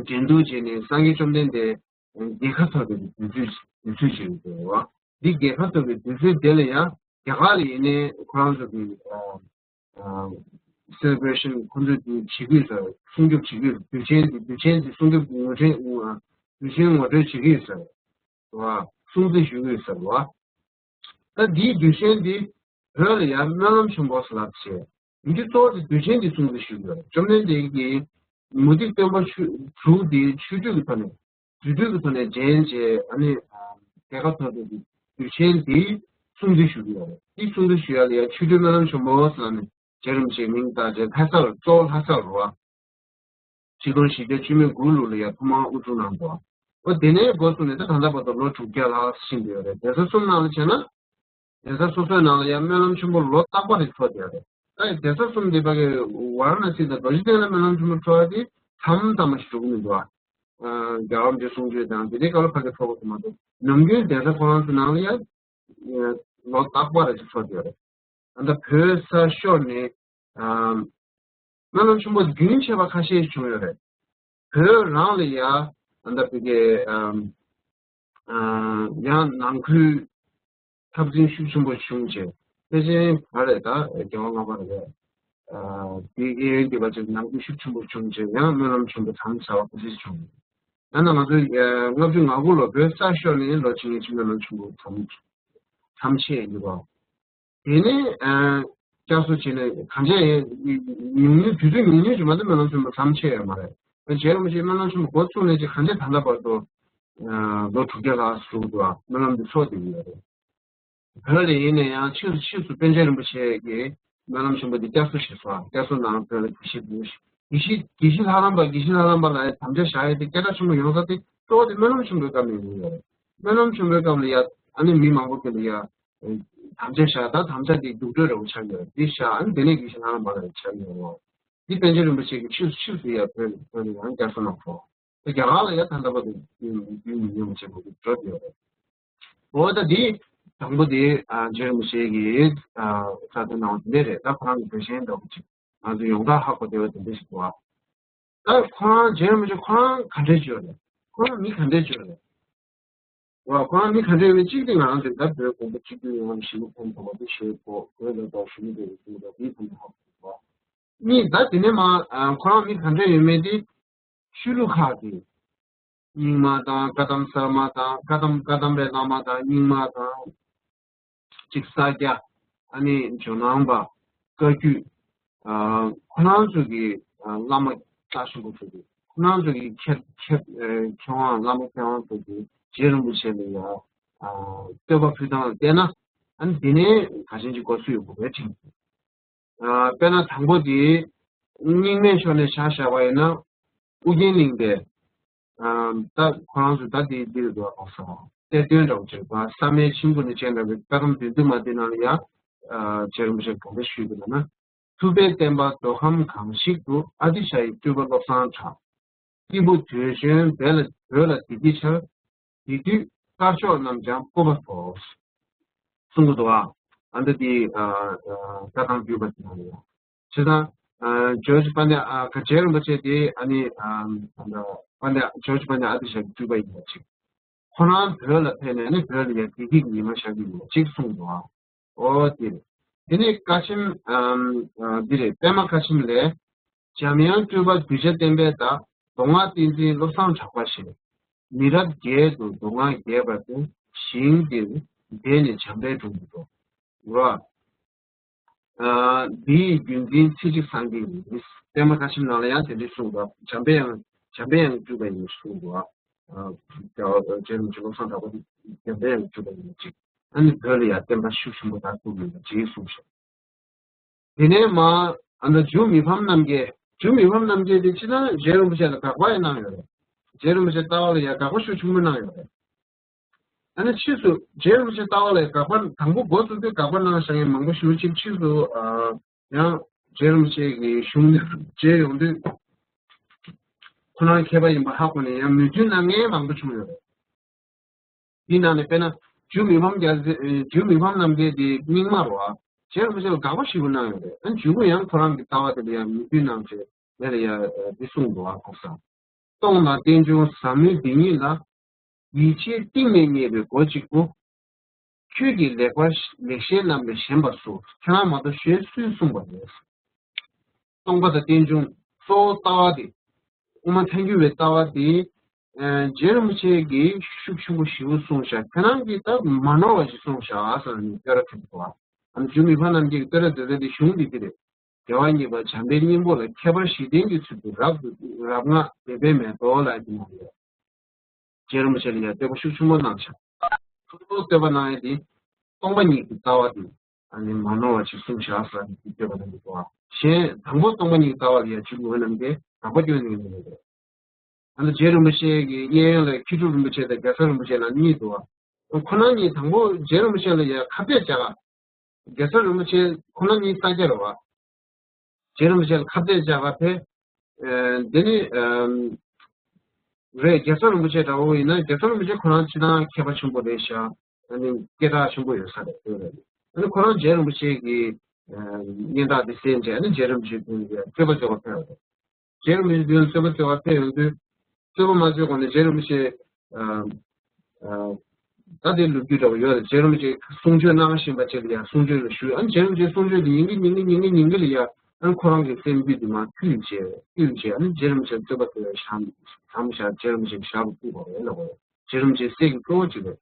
འགྲན་བསྡུར་བྱས་ནས་སངས་རྒྱས་བཅོམ་ལྡན་འདས་རྒྱལ་ཁ་ཐོབ་པའི་དུས་ཚོད་དུས་ཚོད་ཅིག་རེད་བ། འདི་རྒྱལ་ཁ་ཐོབ་པའི་དུས་ཚོད་དེ་ལ་ཡང་རྒྱ་གར་ལ་ཡིན་ནའི་ཁོ་རང་ཚོ་གི་ཨ། ཨ། སེ་ལེ་བྷ་རེ་ཤན་ཁོ་ཚོས་འདི་བྱེད་ཀྱི་ཡོད་ས་རེད། སྲུང་སྐྱོབ་བྱེད་ཀྱི་ཡོད་ས་རེད། དུས་ཆེན་འདི་དུས་ཆེན་འདི་སྲུང་སྐྱོབ་ངོ་སྤྲོད་དུས་ཆེན་ངོ་སྤྲོད་བྱེད་ཀྱི་ཡོད་ས་རེད་བ། སྲུང་བརྩི་ཞུ་གི་ཡོད་ས་རེད་བ། ད་འདིའི་དུས་ཆེན་འདི་བོད་ལ་ཡང་སྨོན་ལམ་ཆེན་པོ་ཟེར་ལབ་བྱས། འདི་གཙོ་བོ་དེ་དུས་ཆེན་འདི་སྲུང་བརྩི་ཞུ་གི་ཡོད་རེད། བཅོམ་ལྡན་འདས་ཀྱིས་མུ་སྟེགས་སྟོན་པ་ཆོ་དྲུག་འདི་ཆོ་འཕྲུལ་གྱི་ཐོག་ནས་རྫུ་འཕྲུལ་གྱི་ཐོག་ནས་འགྲན་བྱས་ཨ་ནི་རྒྱལ་ཁ་ཐོབ་པའི་དུས་ཆེན་འདི་སྲུང་བརྩི་ཞུ་གི་ཡོད་རེད། འདི་སྲུང་བརྩི་ཞུ་ཡ་ལ་ཡང་ཆོ་འཕྲུལ་སྨོན་ལམ་ཆེན་པོ་ཟེར་ལབ་ནས་རྗེ་རིན་པོ་ཆེའི་མིང་བཏགས་བྱས། ལྷ་ས་ལ་གཙོ་བོ་ལྷ་ས་རུ་བ། ཆིག་སྟོང་བཞི་བརྒྱ་བཅུ་མེད་དགུ་ལོ་ལ་ཡང་ཐོག་མར་དབུ་འཛུགས་གནང་འདུག། ཨོ་དེ་ནས་འགོ་བཙུགས་ནས་ད་ད་ལྟ་བར་དུ་ལོ་དྲུག་བརྒྱ་ལྷག་ཕྱིན་བསྡད་ཡོད་རེད། གདན་ས་གསུམ་ནང་ལ་བྱས་ན། གདན་ས་སོ་སོའི་ནང་ལ་ཡང་སྨོན་ལམ་ཆེན་པོ་ལོ་རྟག་པར་རེ་འཚོགས་བསྡད་ཡོད་རེད། ད་གདན་ས་གསུམ་འདི་ཕ་གི་ཝཱ་ར་ཎ་སི་དང་རྡོ་རྗེ་གདན་ལ་སྨོན་ལམ་ཆེན་པོ་འཚོགས་ཡ་དེ་མཚམས་མཚམས་ཞིག་འགྲོ་གི་མི་འདུག་ཨ། རྒྱལ་བ་རིན་པོ་ཆེ་གསུང་ཆོས་དང་དེ་འདྲའི་སྐབས་ལ་ཕ་གི་འཚོགས་པ་དེ་མ་གཏོགས་ནམ་རྒྱུན་གདན་ས་ཁོ་རང་ཚོའི་ནང་ལ་ཡང་ལོ་རྟག་པར་རེ་འཚོགས་བསྡད་ཡོད་རེད། ཨ་ད་བོད་ས་ཤོར་ནས་ཨ། སྨོན་ལམ་ཆེན་པོ་རྒྱུན་ཆད་པ་ཁ་ཤས་བྱུང་ཡོད་རེད། བོད་རང་ལ་ཡ་ཨ་ད་བོད་ཀྱི་ཨ་ཨ་ཡང་ནང་ཁུལ་འཐབ་འཛིང་ཤུགས་ཆེན་པོ་བྱུང་རྗེས་ཕལ་ཆེར་ག་རེད་ད་རྒྱལ་བ་ལྔ་པ་རེད། ཨ་དེ་གའི་འདི་པ་ཅིག་ནང་ཁུལ་ཤུགས་ཆེན་པོ་བྱུང་རྗེས་ཡང་སྨོན་ལམ་ཆེན་པོ་དམ་ཟབ་པ་ཁ་ཤས་བྱུང་། ཡང་ན་ང་ཚོའི་ཨ་ལྔ་བཅུ་ང་དགུ་ལོ་བོད་ས་ཤོར་ནས་ལོ་ཕྱིན་ངེས་ཀྱི་སྨོན་ལམ་ཆེན་པོ་དམ་དམ་ཆེ་ཡིན་པ། དེ་ནས་ཨ་བསྐྱར་གསོ་བྱས་ནས་གང་ཆེ་ཉུང་ཉུང་དུས་ཚོད་ཉུང་ཉུང་ཅིག་མ་གཏོགས་སྨོན་ལམ་ཆེན་པོ་མཚམས་ཆད་ཡོད་མ་རེད། རྗེ་རིན་པོ་ཆེས་སྨོན་ལམ་ཆེན་པོ་འགོ་བཙུགས་ནས་ཅིག་གང་ཆེ་ད་ལྟ་བར་དུ་ཨ་ལོ་དྲུག་བརྒྱ་ལྷག་ཟུག་འདུག་ཨ། སྨོན་ལམ་འདི་འཚོགས་བསྡད་ཀྱི་ཡོད་རེད། བོད་ལ་ཡིན་ན་ཡང་ཕྱིས་སུ་ཕྱིས་སུ་པཎ་ཆེན་རིན་པོ་ཆེ་གིས་སྨོན་ལམ་ཆེན་པོ་འདི་བསྐྱར་གསོ་བྱས་སོང་ཨ། བསྐྱར་གསོ་ནང་བོད་ལ་དགེ་བཤེས་འདུག་དགེ་བཤེས་དགེ་བཤེས་ལྷ་རམས་པ་དགེ་བཤེས་ལྷ་རམས་པ་ལ་དམ་བཅའ་བཞག་ཡས་དེ་སྐད་གྲགས་ཆེན་པོ་ཡོང་ས་དེ་གཙོ་བོ་དེ་སྨོན་ལམ་ཆེན་པོའི་སྐབས་ནས་ཡིན་ཡོད་རེད། སྨོན་ལམ་ཆེན་པོའི་སྐབས་ལ་ཡ་ཨ་ནི་མི་མང་པོ་ཀུན་ལ་ཡ། དམ་བཅའ་བཞག་ད་དམ་བཅའ་དེ་རྒྱུགས་སྤྲོད་རེ་བ་ཆགས་ཡོད་འདི་བཞག་ཨ་ནི་དེ་ནས་དགེ་བཤེས་ལྷ་རམས་པ་ལ་ཆགས་ཡོད་རོ། འདི་པཎ་ཆེན་རིན་པོ་ཆེ་གིས་ཕྱིས་སུ་ཕྱིས་སུ་ཡ་བོད་བོད་ལ་ཡང་བསྐྱར་གསོ་གནང་སོང་། དེ་རྒྱ་གར་ལ་ཡ་ད་ལྟ་བར་དུ་རྒྱུན་རྒྱུན་མི་ཉམས་པ་བྱེད་དགོས་ཀྱི་འགྲོ་བསྡད་ཡོད་རེད། འོ་ད་འདི་དང་པོ་དེ་ཨ་རྗེ་རིན་པོ་ཆེ་གིས་ཨ་གསར་གཏོད་གནང་བ་དེ་འདྲ་རེད། ད་ཁོ་རང་གི་འགྲེལ་བཤད་འདྲ་པོ་ཅིག་ང་ཚོ་ཡོངས་གྲགས་ཧ་གོ་བདེ་བ་དེ་འདྲ་ཞིག་འདུག་ཨ། ད་ཁོ་རང་རྗེ་རིན་པོ་ཆེ་ཁོ་རང་ག་འདྲས་བྱོས་རེད། ཁོ་རང་མི་ག་འདྲས་བྱོས་རེད། ཁོ་རང་མི་ག་འདྲས་ཡོད་མེད་གཅིག་དེ་ང་རང་ཚོས་ད་བོད་དགོན་པ་གཅིག་གྱུར་ཡོང་བ་ཞིག་ཕན་ཐོགས་པ་དེ་ཞེས་གོ་བོད་ལ་དོགས་ཞུ་མི་དེ་རེད་ཟེར་བ་དེའི་ཕན་ཐོགས་པ། གཉིས་ད་དེ་ནས་མ་ཁོ་རང་མི་ག་འདྲས་ཡོད་མེད་དེ་ཆོས་ལུགས་ཁག་གི་རྙིང་མ་དང་བཀའ་གདམས་གསར་མ་དང་བཀའ་གདམས་བཀའ་གདམས་པའི་བླ་མ་དང་རྙིང་མ་དང་། གཅིག་ས་སྐྱ། ཨ་ནི་ཇོ་ནང་པ། བཀའ་བརྒྱུད། ཨ་ཁོ་རང་ཚོ་གི་ཨ་བླ་མ་རྩ་ཆེན་པོ་ཚོ་གི་ཁོ་རང་ཚོ་གི་མཁས་མཁས་ཨ་མཁས་དབང་བླ་མ་མཁས་དབང་ཚོ་གི་རྗེ་རིན་པོ་ཆེ་ལ་ཡ་ཨ་བསྟོད་པ་ཕུལ་སྟངས་ལ་བལྟས་ན་ཨ་ནི་འདི་ནས་ག་ཅན་གྱི་གོ་སུ་ཡོད་དགོས་པའི་དྲན་གྱི། ཨ་དཔེར་ན་དང་པོ་དེ་རྙིང་མའི་ཕྱོགས་ནས་ཆ་བཞག་པ་ཡིན་ན་ཨུ་རྒྱན་གླིང་དེ། ཨ་ད་ཁོ་རང་ཚོ་ད་དེ་འདིར་འགྲོ་བ་གོང་ས་གཏེར་སྟོན་འདྲ་བོ་བྱས་པ་བསམ་ཡས་མཆིམས་ཕུ་ནས་བྱས་འདྲ་བའི་བཀའ་གདམས་བདུད་འདུལ་མ་དེ་ནང་ལ་ཡ། ཨ་རྗེ་རིན་པོ་ཆེ་ག་འདྲ་ཞུས་འདུག་ལབ་ན། ཐུབ་པའི་བསྟན་པ་མདོ་ཁམས་གང་ཞིག་ཏུ། ཨ་ཏི་ཤ་ཡི་སྤྲུལ་པ་བློ་བཟང་གྲགས། སྐྱེས་བུ་དུས་གཞོན་བོད་ལ་བོད་ལ་བདེ་སྐྱིད་ཤར། དེ་དུས་དཀར་ཕྱོགས་རྣམས་ཀྱང་སྐུར་བ་ཐོབ། གསུང་གི་འདུག་ཨ། ཨ་འདི་དེ་ཨ་ཨ་བཀའ་གདམས་བརྒྱུད་པ་དེ་ནང་ལ་ཡ། བྱས་ཙང་། ཨ་ཇོརྗ་པཱ་ཎ་ཨ་ག་རྗེ་རིན་པོ་ཆེ་དེ་ཨ་ནི་ཨ་ཨ་པཱ་ཎ་ཇོརྗ་པཱ་ཎ་ཨ་ཏི་ཤ་གི་སྤྲུལ་པ་ཡིན་པ་ཅིག་ཁོ་རང་བོད་ལ་ཕེབས་ནས་ཨ་ནི་བོད་ལ་ཡ་བདེ་སྐྱིད་ཀྱི་ཉི་མ་ཤར་གྱི་ཡོད་པ་ཅིག་གསུངས་འདུག་ཨ། ཨོ་དེ་རེད། དེ་ནས་བཀའ་ཆེམས་ཨ་ཨ་འདི་རེད། པད་མ་བཀའ་ཆེམས་ལས། འཇམ་དབྱངས་སྤྲུལ་པ་གདུལ་བྱ་བསྟན་པའི་བདག་མདོ་སྔགས་བསྟན་འཛིན་བློ་བཟང་གྲགས་པ་ཞེས། མི་རབས་བརྒྱད་དུ་མདོ་སྔགས་རྒྱས་པར་སྟོན། ཞིང་འདིར་བསྡད་ནས་བྱམས་པའི་སྒྲོམ་དུ་འགྲོ། ལོ། ཨ་འདི་ཡི་རྒྱུན་འཛིན་ཚེ་གཅིག་སངས་རྒྱས་ཡིན། པད་མ་བཀའ་ཆེམས་ནང་ལ་ཡང་དེ་འདྲ་གསུངས་འདུག་འཇམ་པའི་དབྱངས་འཇམ་པའི་དབྱངས་སྤྲུལ་པ་ཡིན་གསུངས་འདུག་ཨ་རྗེ་རིན་པོ་ཆེ་བློ་བཟང་གྲགས་པ་འདི་འཇམ་པའི་དབྱངས་སྤྲུལ་པ་ཡིན་པ་ཅིག་ཨ་ནི་བོད་ལ་ཡང་བསྟན་པ་ཤུགས་ཆེན་པོ་དར་ཐུབ་ཡོད་པ་ཅིག་གསུངས་སོང་། དེ་ནས་མ་ཨ་ནི་འཇུ་མི་ཕམ་རྣམ་རྒྱལ། འཇུ་མི་ཕམ་རྣམ་རྒྱལ་དེ་ཕྱི་ནང་རྗེ་རིན་པོ་ཆེ་ལ་དགག་པ་ཡང་གནང་ཡོད་རེད། རྗེ་རིན་པོ་ཆེ་ལྟ་བ་ལ་ཡང་དགག་པ་ཤུགས་ཆེན་པོ་གནང་ཡོད་རེད། ཨ་ནི་ཕྱིས་སུ་རྗེ་རིན་པོ་ཆེ་ལྟ་བ་ལ་ཡང་དགག་པ་དང་པོ་འགོ་བཙུགས་དུས་དགག་པ་གནང་བཞག་མཁན་མང་པོ་ཞེ་པོ་ཅིག་ཕྱིས་སུ་ཨ་ཡང་ རྗེ་རིན་པོ་ཆེ་གི་གཞུང་ནས་མཇལ་ཡོང་དུས། ཁོ་རང་མཁས་པ་ཡིན་པ་ཧ་གོ་ནས་ཡང་མོས་མཐུན་གནང་མཁན་མང་པོ་བྱུང་ཡོད་རེད། དེའི་ནང་ནས་དཔེར་ན། འཇུ་མི་ཕམ་རྒྱལ་མཚན། འཇུ་མི་ཕམ་རྣམ་རྒྱལ་དེ་རྙིང་མ་རེད་བ། རྗེ་རིན་པོ་ཆེ་ལ་དགག་པ་ཞེ་པོ་གནང་ཡོད་རེད། ཨ་ནི་འཇུ་གུ་ཡང་ཁོ་རང་གི་ལྟ་བ་དེ་ལ་ཡང་མོས་མཐུན་གནང་བྱས་དེ་ལ་ཡང་འདི་གསུངས་འདུག་བ། གོ་ས། སྟོང་དང་རྟེན་འབྱུང་ཟབ་མོའི་སྡེ་གཉིས་ལ། ཡིད་ཆེས་གཏིང་ནས་རྙེད་པའི་སྒོ་གཅིག་པུ། ཁྱོད་ཀྱིས་ལེགས་པར་ལེགས་བཤད་རྣམས་ལས་གཞན་པ་སུ། ཁྱེད་རང་མ་གཏོགས་གཞན་སུས་གསུངས་པ་མེད། སྟོང་པ་དང་རྟེན་འབྱུང་གཙོ་བོ་ལྟ་བ་དེ། དབུ་མ་ཐལ་འགྱུར་བའི་ལྟ་བ་དེ། ཨ་རྗེ་རིན་པོ་ཆེ་གིས་ཤུགས་ཆེན་པོ་ཞེ་པོ་གསུངས་ཤག་ཁྱེད་རང་གིས་ད་མ་ནོར་བ་ཞིག་གསུངས་ཤག་ཟེར་ནས་བསྟོད་ར་ཕུལ་འདུག་བ། ཨ་ནི་འཇུ་མི་ཕམ་རྣམ་རྒྱལ་གྱི་བསྟོད་ར་མཛད་ས་དེ་གཞུང་འདི་འདི་རེད། རྒྱལ་བ་གཉིས་པ་བྱམས་པའི་སྙིང་པོ་ལ། ཁྱད་པར་བཞི་ལྡན་གྱི་ཚུལ་དུ་རབ་ཏུ་རབ་བསྔགས་དད་པས་མེ་ཏོག་ལ་ཡི་གེ་གནང་ཡོད། རྗེ་རིན་པོ་ཆེ་ལ་ཡང་བསྟོད་པ་ཤུགས་ཆེན་པོ་གནང་ཤག་ཐུགས་སུ་བསྟོད་པ་གནང་ཡས་དེ། སྟོང་པ་ཉིད་ཀྱི་ལྟ་བ་དེ། ཨ་ནི་མ་ནོར་བ་ཅིག་གསུངས་ཤག་ཟེར་ནས་བསྟོད་པ་གནང་གི་འདུག་བ། གཞན་དང་པོ་སྟོང་པ་ཉིད་ཀྱི་ལྟ་བ་ལ་ཡང་འཇུ་མི་ཕམ་རྣམ་རྒྱལ་དགག་པ་སྐྱོན་ནས་ཡོང་གི་མེད་པས། ཨ་ནི་རྗེ་རིན་པོ་ཆེ་གི་གཡས་གཡོན་ལ་མཁས་གྲུབ་རིན་པོ་ཆེ་དང་རྒྱལ་ཚབ་རིན་པོ་ཆེ་ལ་གཉིས་འདུག་བ། ཁོ་རང་གཉིས་དང་པོ་རྗེ་རིན་པོ་ཆེ་ལ་ཡང་ཁ་གཏད་བཅག་ག་རྒྱལ་ཚབ་རིན་པོ་ཆེ་ཁོ་རང་གཉིས་ས་སྐྱ་རེད་བ། རྗེ་རིན་པོ་ཆེ་ལ་ཁ་གཏད་བཅག་ག་ཕེབས། ཨ་འདི་ནི་ཨམ་རེད། རྒྱལ་ཚབ་རིན་པོ་ཆེ་འདྲ་བོ་ཡིན་ན་རྒྱལ་ཚབ་རིན་པོ་ཆེ་ཁོ་རང་སྤྱིར་བཏང་མཁས་པ་ཆེན་པོ་རེད་ཤག་ཨ་ནི་སྐད་གྲགས་ཆེན་པོ་ཡོད་ས་རེད། ཨ་ནི་ཁོ་རང་རྗེ་རིན་པོ་ཆེ་གི་ཨ་སྙན་གྲགས་དེ་གསན་བྱས་ཨ་ནི་རྗེ་རིན་པོ་ཆེ་མདུན་ལ་རྩོད་པ་རྩོད་པར་ཕེབས་པ་རེད། རྗེ་རིན་པོ་ཆེ་མདུན་ལ་རྩོད་པ་རྩོད་པར་ཕེབས་ཡོང་དུས། རྩོད་པ་མ་རྩོད་གོང་ནས་རྗེ་རིན་པོ་ཆེ། ཨ་ཨ་ད་དེ་ལོ་རྒྱུས་འདྲ་བོ་ཡོད་རེད། རྗེ་རིན་པོ་ཆེ་གསུང་ཆོས་གནང་བཞིན་པ་ཅིག་ལ་ཡང་གསུང་ཆོས་ལ་ཞུས། ཨ་ནི་རྗེ་རིན་པོ་ཆེ་གསུང་ཆོས་དེ་ཉན་གི་ཉན་གི་ཉན་གི་ཉན་གི་ལ་ཡང་ཨ་ནི་ཁོ་རང་གི་སེམས་རྒྱུད་དེ་མར་ཕུལ་བྱས་ཕུལ་བྱས་ཨ་ནི་རྗེ་རིན་པོ་ཆེ་རྩོད་པ་རྩོད་པའི་ཞག་མཚམས་བཞག་རྗེ་རིན་པོ་ཆེ་གི་ཞབས་ལ་བཙུགས་པ་རེད་ལབ་པ་རེད། རྗེ་རིན་པོ་ཆེ་སྲས་ཀྱི་གཙོ་བོ་ཅིག་རེད།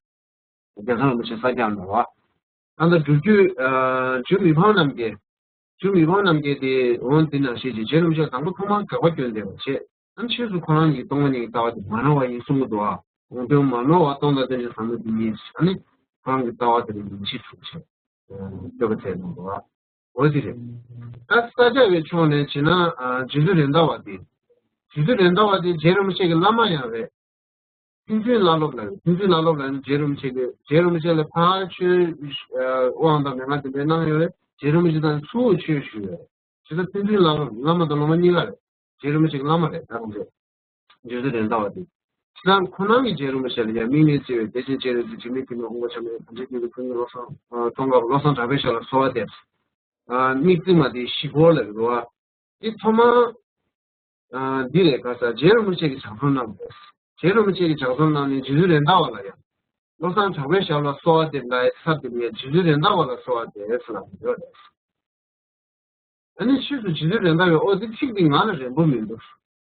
རྒྱལ་ཚབ་རིན་པོ་ཆེ་ས་སྐྱ་ལ་བ། ཨ་ནི་སྒྲུབ་བརྒྱུད་ཨ་འཇུ་མི་ཕམ་རྣམ་རྒྱལ། འཇུ་མི་ཕམ་རྣམ་རྒྱལ་དེ་འོང་འདི་ནང་བཞིན་གྱི་རྗེ་རིན་པོ་ཆེ་དང་པོ་ཐོག་མར་དགག་པ་སྐྱོན་བསྡད་པ་བྱས། ཨ་ནི་ཕྱིས་སུ་ཁོ་རང་གིས་སྟོང་པ་ཉིད་ཀྱི་ལྟ་བ་དེ་མ་རང་བ་ཡིན་གསུང་གི་འདུག་ཨ། འོང་དོན་མ་ནོར་བ་སྟོང་དང་རྟེན་འབྱུང་ཟབ་མོ་དེ་ཉིད་ཨ་ནི་ཁོ་རང་གི་ལྟ་བ་དེ་ལ་ཡིད་ཆེས་བྱུང་བྱས་བསྟོད་པ་བྱས་གནང་འདུག་ཨ། འོ་དེ་རེད། ད་ས་སྐྱ་པའི་ཕྱོགས་ནས་བྱས་ན་ཨ་རྗེ་བཙུན་རེད་མདའ་བ་དེ། རྗེ་བཙུན་རེད་མདའ་བ་དེ་རྗེ་རིན་པོ་ཆེ་གི་བླ་མ་ཡང་རེད། ཕན་ཚུན་བླ་སློབ་ལ་ཡོད། ཕན་ཚུན་བླ་སློབ་ལ་ཡོད། རྗེ་རིན་པོ་ཆེ་གིས་རྗེ་རིན་པོ་ཆེ་ལ་ཕར་ཆོས་དབང་དང་མན་ངག་དེ་འདྲ་གནང་ཡོད་རེད། རྗེ་རིན་པོ་ཆེ་དང་ཚུར་ཆོས་ཞུས་ཡོད་རེད། བྱས་ཙང་ཕན་ཚུན་བླ་སློབ་བླ་མ་དང་སློབ་མ་གཉིས་ཀ་རེད། རྗེ་རིན་པོ་ཆེ་གི་བླ་མ་རེད་ད་རུང་རྗེ་རྗེ་བཙུན་རེད་མདའ་བ་དེ། བྱས་ཙང་ཁོ་རང་གིས་རྗེ་རིན་པོ་ཆེ་ལ་ཡང་དམིགས་མེད་བརྩེ་བའི་བདེ་ཆེན་སྤྱན་རས་གཟིགས་འཇིགས་མེད་ཐིག་ལེ་དབང་པོ་འཆང་མེད་བར་ཆད་ཀུན་གྱི་ཕོ་ཉ་བློ་བཟང་ཨ་ཙོང་ཁ་པ་བློ་བཟང་གྲགས་པའི་ཞབས་ལ་གསོལ་བ་འདེབས། ཨ་དམིགས་བརྩེ་མ་དེ་ཞི་ཁོ་ལ་རེད་བ། དེ་ཐོག་མར། ཨ་འདི་ལས་ཁ་ས་རྗེ་རིན་པོ་ཆེ་གི་ཕྱག་འཚལ་གནང་བས། རྗེ་རིན་པོ་ཆེ་གི་ཕྱག་འཚལ་གནང་ནས་རྗེ་བཙུན་རེད་མདའ་བ་ལ་ཡང་། བློ་བཟང་གྲགས་པའི་ཞབས་ལ་གསོལ་བ་འདེབས་ལ་ཡི་ཚབ་དེ་ལས་རྗེ་བཙུན་རེད་མདའ་བ་ལ་གསོལ་བ་འདེབས་ལབ་ཡོད་རེད། ཨ་ནི་ཕྱིས་སུ་རྗེ་བཙུན་རེད་མདའ་བས་ཨོ་དེ་ཚིག་འདི་ང་ལ་རན་པོ་མི་འདུག་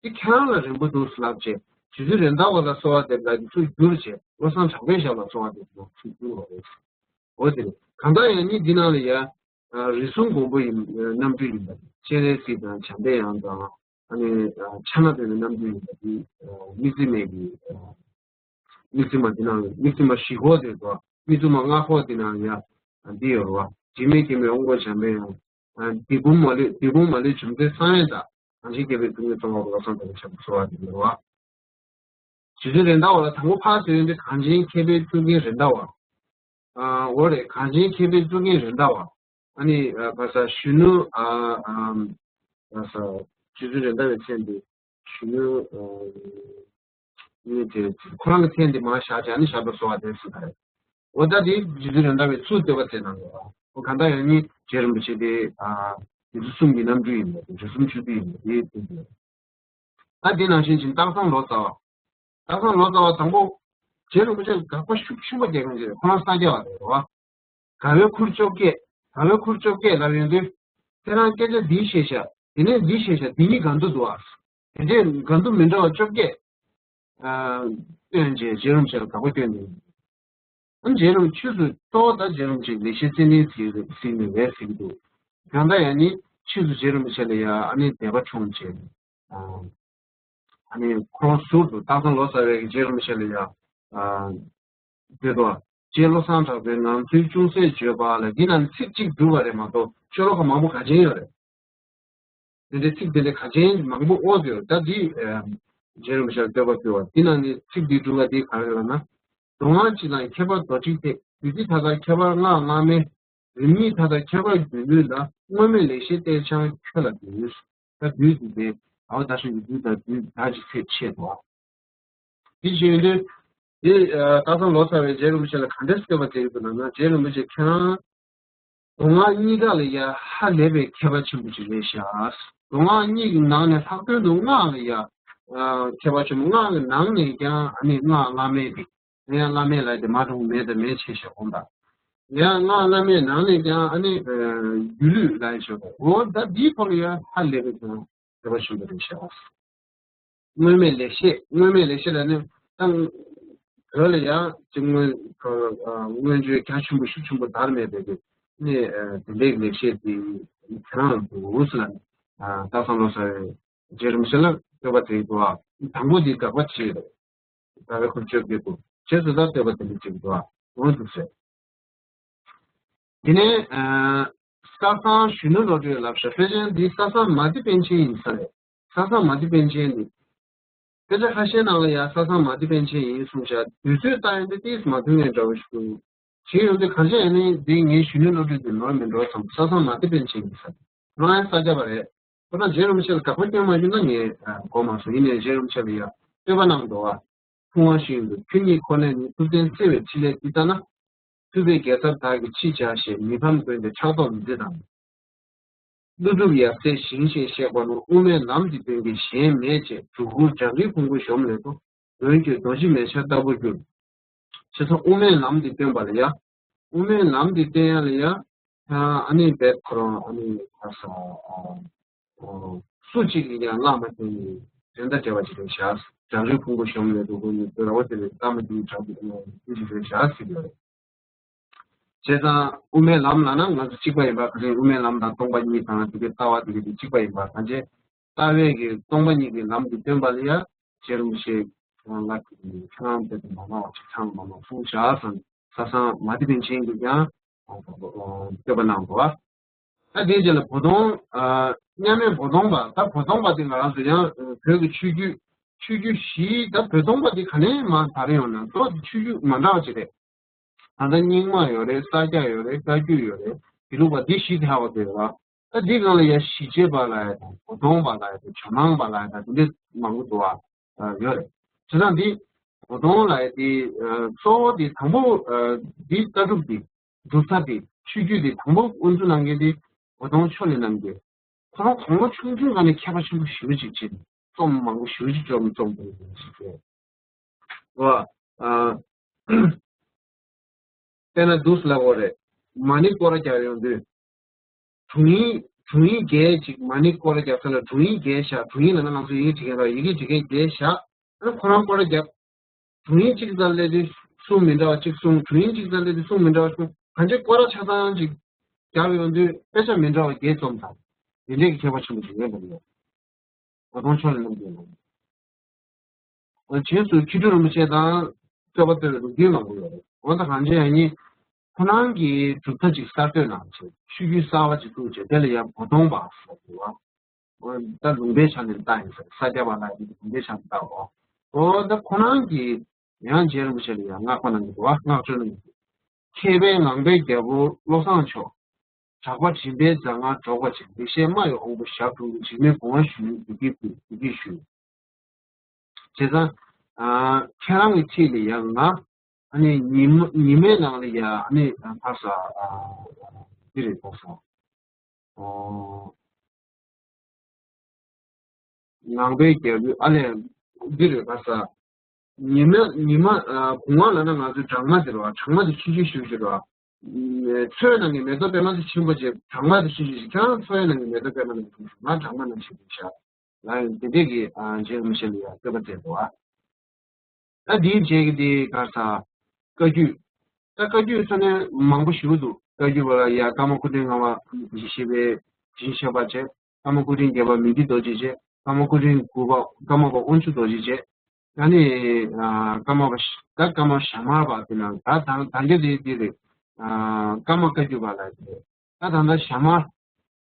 དེ་ཁྱེད་རང་ལ་རན་པོ་འདུག་ལབ་བྱས་རྗེ་བཙུན་རེད་མདའ་བ་ལ་གསོལ་བ་འདེབས་ལ་ཡི་ཚུར་བསྒྱུར་བྱས་བློ་བཟང་གྲགས་པའི་ཞབས་ལ་གསོལ་བ་འདེབས་ལ་ཚུར་བསྒྱུར་བ་རེད། འོ་དེ་རེད། གང་ལྟར་ཡང་ནི་འདི་ནང་ལ་ཡ། རིགས་གསུམ་མགོན་པོ་ཡིན་རྣམ་འཕྲུལ་ཡིན་པ་སྤྱན་རས་གཟིགས་དང་བྱམས་པའི་དབྱངས་དང་ཨ་ནི་ཕྱག་ན་པདྨོའི་རྣམ་འཕྲུལ་ཡིན་པ་འདི་དམིགས་བརྩེ་མའི་གི་དམིགས་བརྩེ་མ་འདི་ནང་དམིགས་བརྩེ་མ་བཞི་ཁོག་དེ་དང་དམིགས་བརྩེ་མ་ལྔ་ཁོག་འདི་ནང་ཡ་འདི་ཡོད་རེད་བ། འཇིགས་མེད་མཁྱེན་པའི་དབང་པོ་བྱམས་པའི་དབྱངས། བདུད་དཔུང་མ་ལུས་བདུད་དཔུང་མ་ལུས་འཇོམས་མཛད་གསང་བའི་བདག་གངས་ཅན་མཁས་པའི་ཐུགས་མཁྱེན་ཙོང་ཁ་པ་བློ་བཟང་གྲགས་པའི་ཞབས་སུ་གསོལ་བ་འདེབས་ཡོད་རེད་བ། རྗེ་བཙུན་རེད་མདའ་བ་ལ་དང་པོ་ཕར་ཚུར་ཡོང་དུས་གངས་ཅན་མཁས་པའི་ཐུགས་མཁྱེན་རེད་མདའ་བ། ཨ་འོ་རེད། གངས་ཅན་མཁས་པའི་ཐུགས་མཁྱེན་རེད་མདའ་བ། ཨ་ནི་ཨ་ག་ས་གཞོན་ནུ་ཨ་ཨ་ག་ས་རྗེ་བཙུན་རེད་མདའ་བའི་མཚན་དེ་གཞོན་ནུ་ཨ་ནི་དེ་ཁོ་རང་གི་མཚན་དེ་མར་བཞག་བྱས་ཨ་ནི་ཞབས་ལ་གསོལ་བ་འདེབས་ཟེར་ད་རེད། འོ་ད་དེ་རྗེ་བཙུན་རེད་མདའ་བས་ཚུར་བསྟོད་པ་མཛད་གནང་འདུག་འོ་གང་ལྟར་ཡང་ནི་རྗེ་རིན་པོ་ཆེ་དེ་ཨ་དེ་ཚོ་གསུམ་གྱི་རྣམ་འཕྲུལ་ཡིན་པ་དེ་རིགས་གསུམ་མཆོད་བསྟོད་ཡིན་པ་དེ་བསྟན་འདུག་ད་དེ་ནང་བཞིན་ཅིག་སྟག་ཚང་ལོ་ཙཱ་བ། སྟག་ཚང་ལོ་ཙཱ་བ་དང་པོ། རྗེ་རིན་པོ་ཆེ་ལ་དགག་པ་ཤུགས་ཆེན་པོ་རྒྱག་མཁན་ཅིག་རེད། ཁོ་རང་ས་སྐྱ་བ་རེད་བ། དགའ་བའི་ཁུར་བཅོ་བརྒྱད། དགའ་བའི་ཁུར་བཅོ་བརྒྱད་ལབ་ཡོང་དུས། ཁྱེད་རང་སྐད་ཆ་འདི་བཤད་ཤག་དེ་ནས་འདི་བཤད་ཤག་དེ་གཉིས་འགལ་འདུ་འདུག་ཨ། དེ་འདྲའི་འགལ་འདུ་མི་འདྲ་བ་བཅོ་བརྒྱད། ཨ་བཏོན་རྗེས་རྗེ་རིན་པོ་ཆེ་ལ་དགག་པ་བསྐྱོན་ནས། ཨ་ནི་རྗེ་རིན་ཕྱིས་སུ་གཙོ་བོ་ད་རྗེ་རིན་པོ་ཆེ་ལེགས་བཤད་རྩེ་ལྡན་ཟེར་ཟེར་ནས་རེད་ཟེར་གྱི་འདུག་གང་ལྟར་ཡང་ནི་ཕྱིས་སུ་རྗེ་རིན་པོ་ཆེ་ལ་ཡང་ཨ་ནི་དད་པ་བྱུང་རྗེས། ཨ་ནི་ཁོང་ཟུར་དུ་སྟག་ཚང་ལོ་ཙཱ་བས་རྗེ་རིན་པོ་ཆེ་ལ་ཡང་། ཨ་འདི་དོ། རྗེ་བློ་བཟང་གྲགས་པའི་ངང་ཚུལ་ཅུང་ཟད་བརྗོད་པ་ལ་འདི་ནང་ཚིག་གཅིག་བསྒྱུར་བ་རེད་མ་གཏོགས་ཤོ་ལོ་ཀ་མང་པོ་ག་ཅན་ཡོད་རེད། དེ་འདྲའི་ཚིག་དེ་འདྲའི་ག་ཅན་མང་པོ་ཨོ་ཟེར་ད་འདི་རྗེ་རིན་པོ་ཆེ་ལ་བསྟོད་པ་ཕུལ་བ་འདི་ནང་ནས་ཚིག་འདི་བསྒྱུར་བ་འདི་ག་རེ་ལབ་ན། མདོ་སྔགས་སྤྱི་དང་ཁྱད་པར་རྡོ་རྗེ་ཐེག་བདུད་རྩི་མཐའ་དག་ཁྱད་པར་སྔགས་སྔ་མའི། རིམ་གཉིས་མཐའ་དག་ཁྱད་པར་རྒྱུན་ལུས་ལ། སྔོན་མེད་ལེགས་བཤད་གཏེར་འཆང་ཁྱོད་ལ་འདུད། ད་འདུད་འདུད་དེ་ཨའོ་ད་ཤོད་ཀྱི་འདུད་དང་འདུད་ད་ཅི་ཚེ་ཆད་དོ། དེ་བཞིན་དུ་དེ་སྟག་ཚང་ལོ་ཙཱ་བས་རྗེ་རིན་པོ་ཆེ་ལ་ག་འདྲས་བསྟོད་པ་དེ་ཡོད་པ་ན་ན། རྗེ་རིན་པོ་ཆེ་ཁྱེད་རང་མདོ་སྔགས་གཉིས་ཀ་ལ་ཡ་ཧ་ལས་པའི་མཁས་པ་ཆེན་པོ་ཅིག་རེད་ཤག། མདོ་སྔགས་གཉིས་ཀྱི་ནང་ནས་ལྷག་དོན་དུ་སྔགས་ལ་ཡ་མཁས་པ་ཆེན་པོ། སྔགས་ཀྱི་ནང་ནས་ཀྱང་ཨ་ནི་སྔགས་བླ་མེད་དེ། ཡང་བླ་མེད་ལ་དེ་མ་གྲུང་མེད་དང་མེད་ཆེ་ཤག་འོང་ད། ཡང་སྔགས་བླ་མེད་ནང་ནས་ཀྱང་ཨ་ནི་སྒྱུ་ལུས་ལ་ཡ་ཤོག་འོ་ད་འདིའི་ཐོག་ལ་ཡ་ཧ་ལས་པའི་ཀྱང་མཁས་པ་ཆེན་པོ་རེད་ཤག། སྔོན་མེད་ལེགས་བཤད། སྔོན་མེད་ལེགས་བཤད་ལ་ནི་ད་བོད་ལ་ཡང་ཅིག་སྔོན་སྔོན་བརྗོད་རྒྱ་ཆེན་པོ་ཤུགས་ཆེན་པོ་དར་མེད་པའི་གི་ནི་དེ་འདྲའི་ལེགས་བཤད་དེ་ཁྱེད་རང་ལ་འདུག་ཟེར་ལ་ནི། སྟག་ཚང་ལོ་ཙཱ་བས་རྗེ་རིན་པོ་ཆེ་ལ་བསྟོད་པ་དེ་འདུག་ཨ། དང་པོ་དེ་དགག་པ་བྱས་རེད། ཟླ་བའི་འཁོར་བཅོ་བརྒྱད་དུ་རྗེས་སུ་ད་བསྟོད་པ་དེ་འདྲ་ཅིག་འདུག་ཨ། འོ་འདུག་ཟེར། དེ་ནས་ཨ་ས་སང་གཞོན་ནུ་བློ་གྲོས་ལབ་ཤག། དཔེ་ཆ་འདི་ས་སང་མ་ཏི་པཎ་ཆེན་ཡིན་ས་རེད། ས་སང་མ་ཏི་པཎ་ཆེན་འདི། དཔེ་ཆ་ཁ་ཤས་ནང་ལ་ཡང་ས་སང་མ་ཏི་པཎ་ཆེན་ཡིན་གསུངས་ཤག། དུས་ཚོད་ལྟ་ཡོང་དུས་ཏིས་མ་མཐུན་ངེས་འདྲ་བོ་ཞིག་འདུག། བྱེད་ཡོང་དུས་གང་ཅི་ཡིན་ནའི་འདི་ངའི་གཞོན་ནུ་བློ་གྲོས་འདི་ནོར་མི་འགྲོ་བསམ། ས་སང་མ་ཏི་པཎ་ཆེན་ཡིན་ས་རེད། ཁོ་རང་ཡང་ས་སྐྱ་པ་རེད། ཁོ་རང་རྗེ་རིན་པོ་ཆེ་ལ་དགག་པ་སྐྱོན་མ་བྱུང་ན་ངས་གོ་མ་སོང་། ཡིན་ནའི་རྗེ་རིན་པོ་ཆེ་ལ་ཡང་བསྟོད་པ་གནང་འདུག་བ། ཕུང་བ་ཤིང་དུ་ཁྱོད་ཉིད་ཁོ་ནས་ནི། ཐུབ་བསྟན་བརྩེ་བའི་ཕྲིན་ལས་འདི་ལྟ་ན། ཐུབ་པའི་རྒྱལ་ཚབ་བདག་གིས་ཅི་བྱ་ཞེས། མི་ཕམ་མགོན་དེ་ཕྲག་དོག་མི་བྱེད་དམ། ཀླུ་སྒྲུབ་ཡབ་སྲས་ཞིང་གཤེགས་གཤེགས་པ་ནོ། དབུ་མའི་ལམ་འདི་སྟོན་མཁན་གཞན་མེད་ཅེས། སྒྲོ་གུར་ལྗང་རིའི་ཕུང་པོ་གཞོམ་ལས་དོ། མགོན་ཁྱོད་རྡོ་རྗེ་མེ་ལྕེ་ལྟ་བུར་གྱུར། བྱས་ཙང་དབུ་མའི་ལམ་འདི་སྟོན་པ་ལ་ཡ། དབུ་མའི་ལམ་འདི་སྟོན་ཡ་ལ་ཡ། ཨ་ནི་རྦད་ཁོ་རང་ཨ་ནི་ཁ་ས་སུ་གཅིག་གིས་ཀྱང་བླ་མ་དེ་ནི་དོན་དང་འབྲེལ་བ་ཅིག་རེད་བཞག། ལྗང་རིའི་ཕུང་པོ་གཞོམ་ལས་དོ། ཁོ་ནི་ར་བ་དེ་ནི་བླ་མ་དེའི་གྲགས་ཀྱི་ཨ་ནི་ཅིག་རེད་བཞག་ཟེར་གྱི་ཡོད་རེད། བྱས་ཙང་དབུ་མའི་ལམ་ལབ་ན་ང་ཚོ་གཅིག་པ་ཡིན་པ་ག་རེ། དབུ་མའི་ལམ་དང་སྟོང་པ་ཉིད་དང་དེ་གའི་ལྟ་བ་དེ་གའི་དེ་གཅིག་པ་ཡིན་པ། གང་བྱས་ལྟ་བའི་གི་སྟོང་པ་ཉིད་ཀྱི་ལམ་དེ་སྟོན་པ་ལ་ཡ་རྗེ་རིན་པོ་ཆེ་ཁྱེད་རང་ལ་ཁྱེད་རང་དཔེ་དེ་མ་མང་བ་ཅིག་ཚང་མ་མང་གསུངས་བཞག་ཟེར། ས་སང་མ་ཏི་པཎ་ཆེན་གྱིས་ཀྱང་བསྟོད་པ་གནང་འདུག་བ། ད་དེའི་རྗེས་ལ་བོ་དོང་། མཉམ་མེད་བོ་དོང་པ། ད་བོ་དོང་པ་དེ་ང་རང་ཚོ་ཡང་བོད་ཀྱི་ཆོས་བརྒྱུད། ཆོས་བརྒྱུད་བཞི། ད་བོ་དོང་པ་དེ་ག་ནས་མར་དར་ཡོང་ན། གཙོ་བོ་དེ་ཆོས་བརྒྱུད་མ་འདྲ་བ་ཅིག་རེད། ད་ལྟ་རྙིང་མ་ཡོད་རེད། ས་སྐྱ་ཡོད་རེད། བཀའ་བརྒྱུད་ཡོད་རེད། དེ་ལུགས་པ་འདི་བཞི་དེ་ཧ་གོ་བསྡད་ཡོད་ར། ད་འདི་སྒང་ལ་ཡ་ཞི་བྱེད་པ་ལ་ཡ་དང་། བོ་དོང་པ་ལ་ཡ་དང་། ཇོ་ནང་པ་ལ་ཡ་དང་། དེ་འདྲ་མང་པོ་འདུག་བ། ཡོད་རེད། བྱས་ཙང་འདི་བོ་དོང་ལ་ཡ་དེ་གཙོ་བོ་དེ་དང་པོ་འདི་ལྟ་གྲུབ་དེ། སྒྲུབ་རྩ་དེ། ཆོས་བརྒྱུད་དེ་དང་པོ་དབུ་འཛུགས་གནང་མཁན་དེ་བོ་དོང་ཕྱོགས་ལས་རྣམ་རྒྱལ། ཁོ་རང་དགུང་ལོ་ཆུང་ཆུང་སྒང་ནས་མཁས་པ་ཆེན་པོ་ཞེ་པོ་ཅིག་བྱས་ནས་རྩོམ་མང་པོ་ཞེ་པོ་ཅིག་བརྩམས་བརྩམས་པ་ཞིག་རེད། ཨ། དཔེར་ན་འདུག་སེ་ལབ་དགོས་རེད། མ་ཎི་སྐོར་ར་རྒྱག་ཡོང་དུས། དྲུང་ཡིག་དྲུང་ཡིག་བརྒྱད་ཅིག། མ་ཎི་སྐོར་ར་རྒྱག་ས་ལ་དྲུང་ཡིག་བརྒྱད་བཞག། དྲུང་ཡིག་ལབ་ན་ང་ཚོ་ཡི་གེ་འབྲི་མཁན་ར། ཡི་གེ་འབྲི་མཁན་བརྒྱད་བཞག། ཨ་ནི་ཁོ་རང་སྐོར་ར་རྒྱབ། དྲུང་ཡིག་གཅིག་ཙམ་སླེབས་དུས་གསུང་མི་འདྲ་བ་གཅིག་གསུང་། དྲུང་ཡིག་གཅིག་ཙམ་སླེབས་དུས་གསུང་མི་འདྲ་བ་གསུང་། གང་ཅི་སྐོར་ར་ཆ་ཚང་ཅིག་རྒྱབ་ཡོང་དུས་དཔེ་ཆ་མི་འདྲ་བ་བརྒྱད་རྩོམ་དང་། དེ་འདྲས་ཀྱི་མཁས་པ་ཆེན་པོ་ཞིག་ཡོད་པ་རེད། བོ་དོང་ཕྱོགས་ལས་རྣམ་རྒྱལ་ལགས། རྗེས་སུ་མཁས་གྲུབ་རིན་པོ་ཆེ་དང་བསྟོད་པ་བསྟོད་པའི་ལོ་རྒྱུས་མང་པོ་ཡོད་རེད། འོ་ད་གང་ཅི་ཡང་ཡིན། ཁོ་རང་གིས་གྲུབ་མཐའ་ཅིག་གསར་གཏོད་གནང་བྱས། ཆོས་བརྒྱུད་གསར་བ་ཅིག་བཙུགས་བྱས། དེ་ལ་ཡང་བོ་དོང་པ་ཟེར་གྱི་འདུག་བ། འོ་ད་ལུང་པའི་ཆ་ནས་ལྟ་ཡིན་ཟེར། ས་སྐྱ་པ་ལ་ཡང་ལུང་པའི་ཆ་ནས་ལྟ་འོ། འོ་ད་ཁོ་རང་གིས་ཡང་རྗེ་རིན་པོ་ཆེ་ལ་ཡང་བསྔགས་པ་གནང་གི་འདུག་བ། བསྔགས་བརྗོད་གནང་གི་འདུག། མཁས་པའི་ངང་པའི་རྒྱལ་པོ་བློ་བཟང་མཆོག། གྲགས་པ་མགྲིན་པའི་རྫ་རྔ་སྒྲོག་པ་ཅན། ལེགས་བཤད་སྨྲ་བའི་དབང་པོ་ཞབས་དྲུང་གི། འཇིགས་མེད་དགོངས་པ་ཞུ་ནས་འདི་སྐད་ཕུལ། འདི་སྐད་ཞུ། བྱས་ཙང་། ཨ། ཁྱེད་རང་གི་འཁྲིས་ལ་ཡང་ང་། ཨ་ནི་ཉི་མ་ཉི་མའི་ནང་ལ་ཡ། ཨ་ནི་ཕར་ས། ཨ། འདི་རེད་ཕར་ས། ཨོ། ངང་པའི་རྒྱལ་པོའི། ཨ་ལས། འདི་རེད་ཕར་ས། ཉི་མ་ཉི་མ། ཨ། གུང་བ་ལབ་ན་ང་ཚོའི་སྦྲང་མ་དེ་རེད་བ། སྦྲང་མ་དེ་ཆུང་ཆུང་ཞིག་རེད་བ། མཚོའི་ནང་གི་མེ་ཏོག་པད་མ་དེ་ཆེན་པོ་བྱས། སྦྲང་མ་དེ་ཆུང་ཆུང་ཞིག། ཁྱེད་རང་མཚོའི་ནང་གི་མེ་ཏོག་པད་མ་ནང་གི་ཆུང་ཆུང་། ང་སྦྲང་མ་ནང་བཞིན་དུ་བཞག་ལ་ཡང་དེ་འདྲས་ཀྱི། ཨ། རྗེ་རིན་པོ་ཆེ་ལ་ཡང་བསྟོད་པ་མཛད་འདུག་བ། ད་འདིའི་རྗེས་ཀྱི་དེ་ག་རེ་ཟ། བཀའ་བརྒྱུད། ད་བཀའ་བརྒྱུད་ས་ནས་མང་པོ་ཞེ་པོ་འདུག། བཀའ་བརྒྱུད་པ་ལ་ཡ་ཀརྨ་སྐུ་ཕྲེང་ལྔ་པ་ཡེ་ཤེས་པའི་སྦྱིན་བཞེས་པ་བྱས། ཀརྨ་སྐུ་ཕྲེང་བརྒྱད་པ་མི་འདི་རྡོ་རྗེ་བྱས། ཀརྨ་སྐུ་ཕྲེང་དགུ་པ་ཀརྨ་པ་དབང་ཕྱུག་རྡོ་རྗེ་བྱས། ཨ་ནི། ཨ། ཀརྨ་པ་ཞྭ། ད་ཀརྨ་པ་ཞྭ་དམར་པ་དེ་ནང་ད་ད་ད་ག་དེ་དེ་རེད། ཨ། ཀརྨ་བཀའ་བརྒྱུད་པ་ལ་དེ་རེད། ད་ད་ད་ཞྭ་དམར།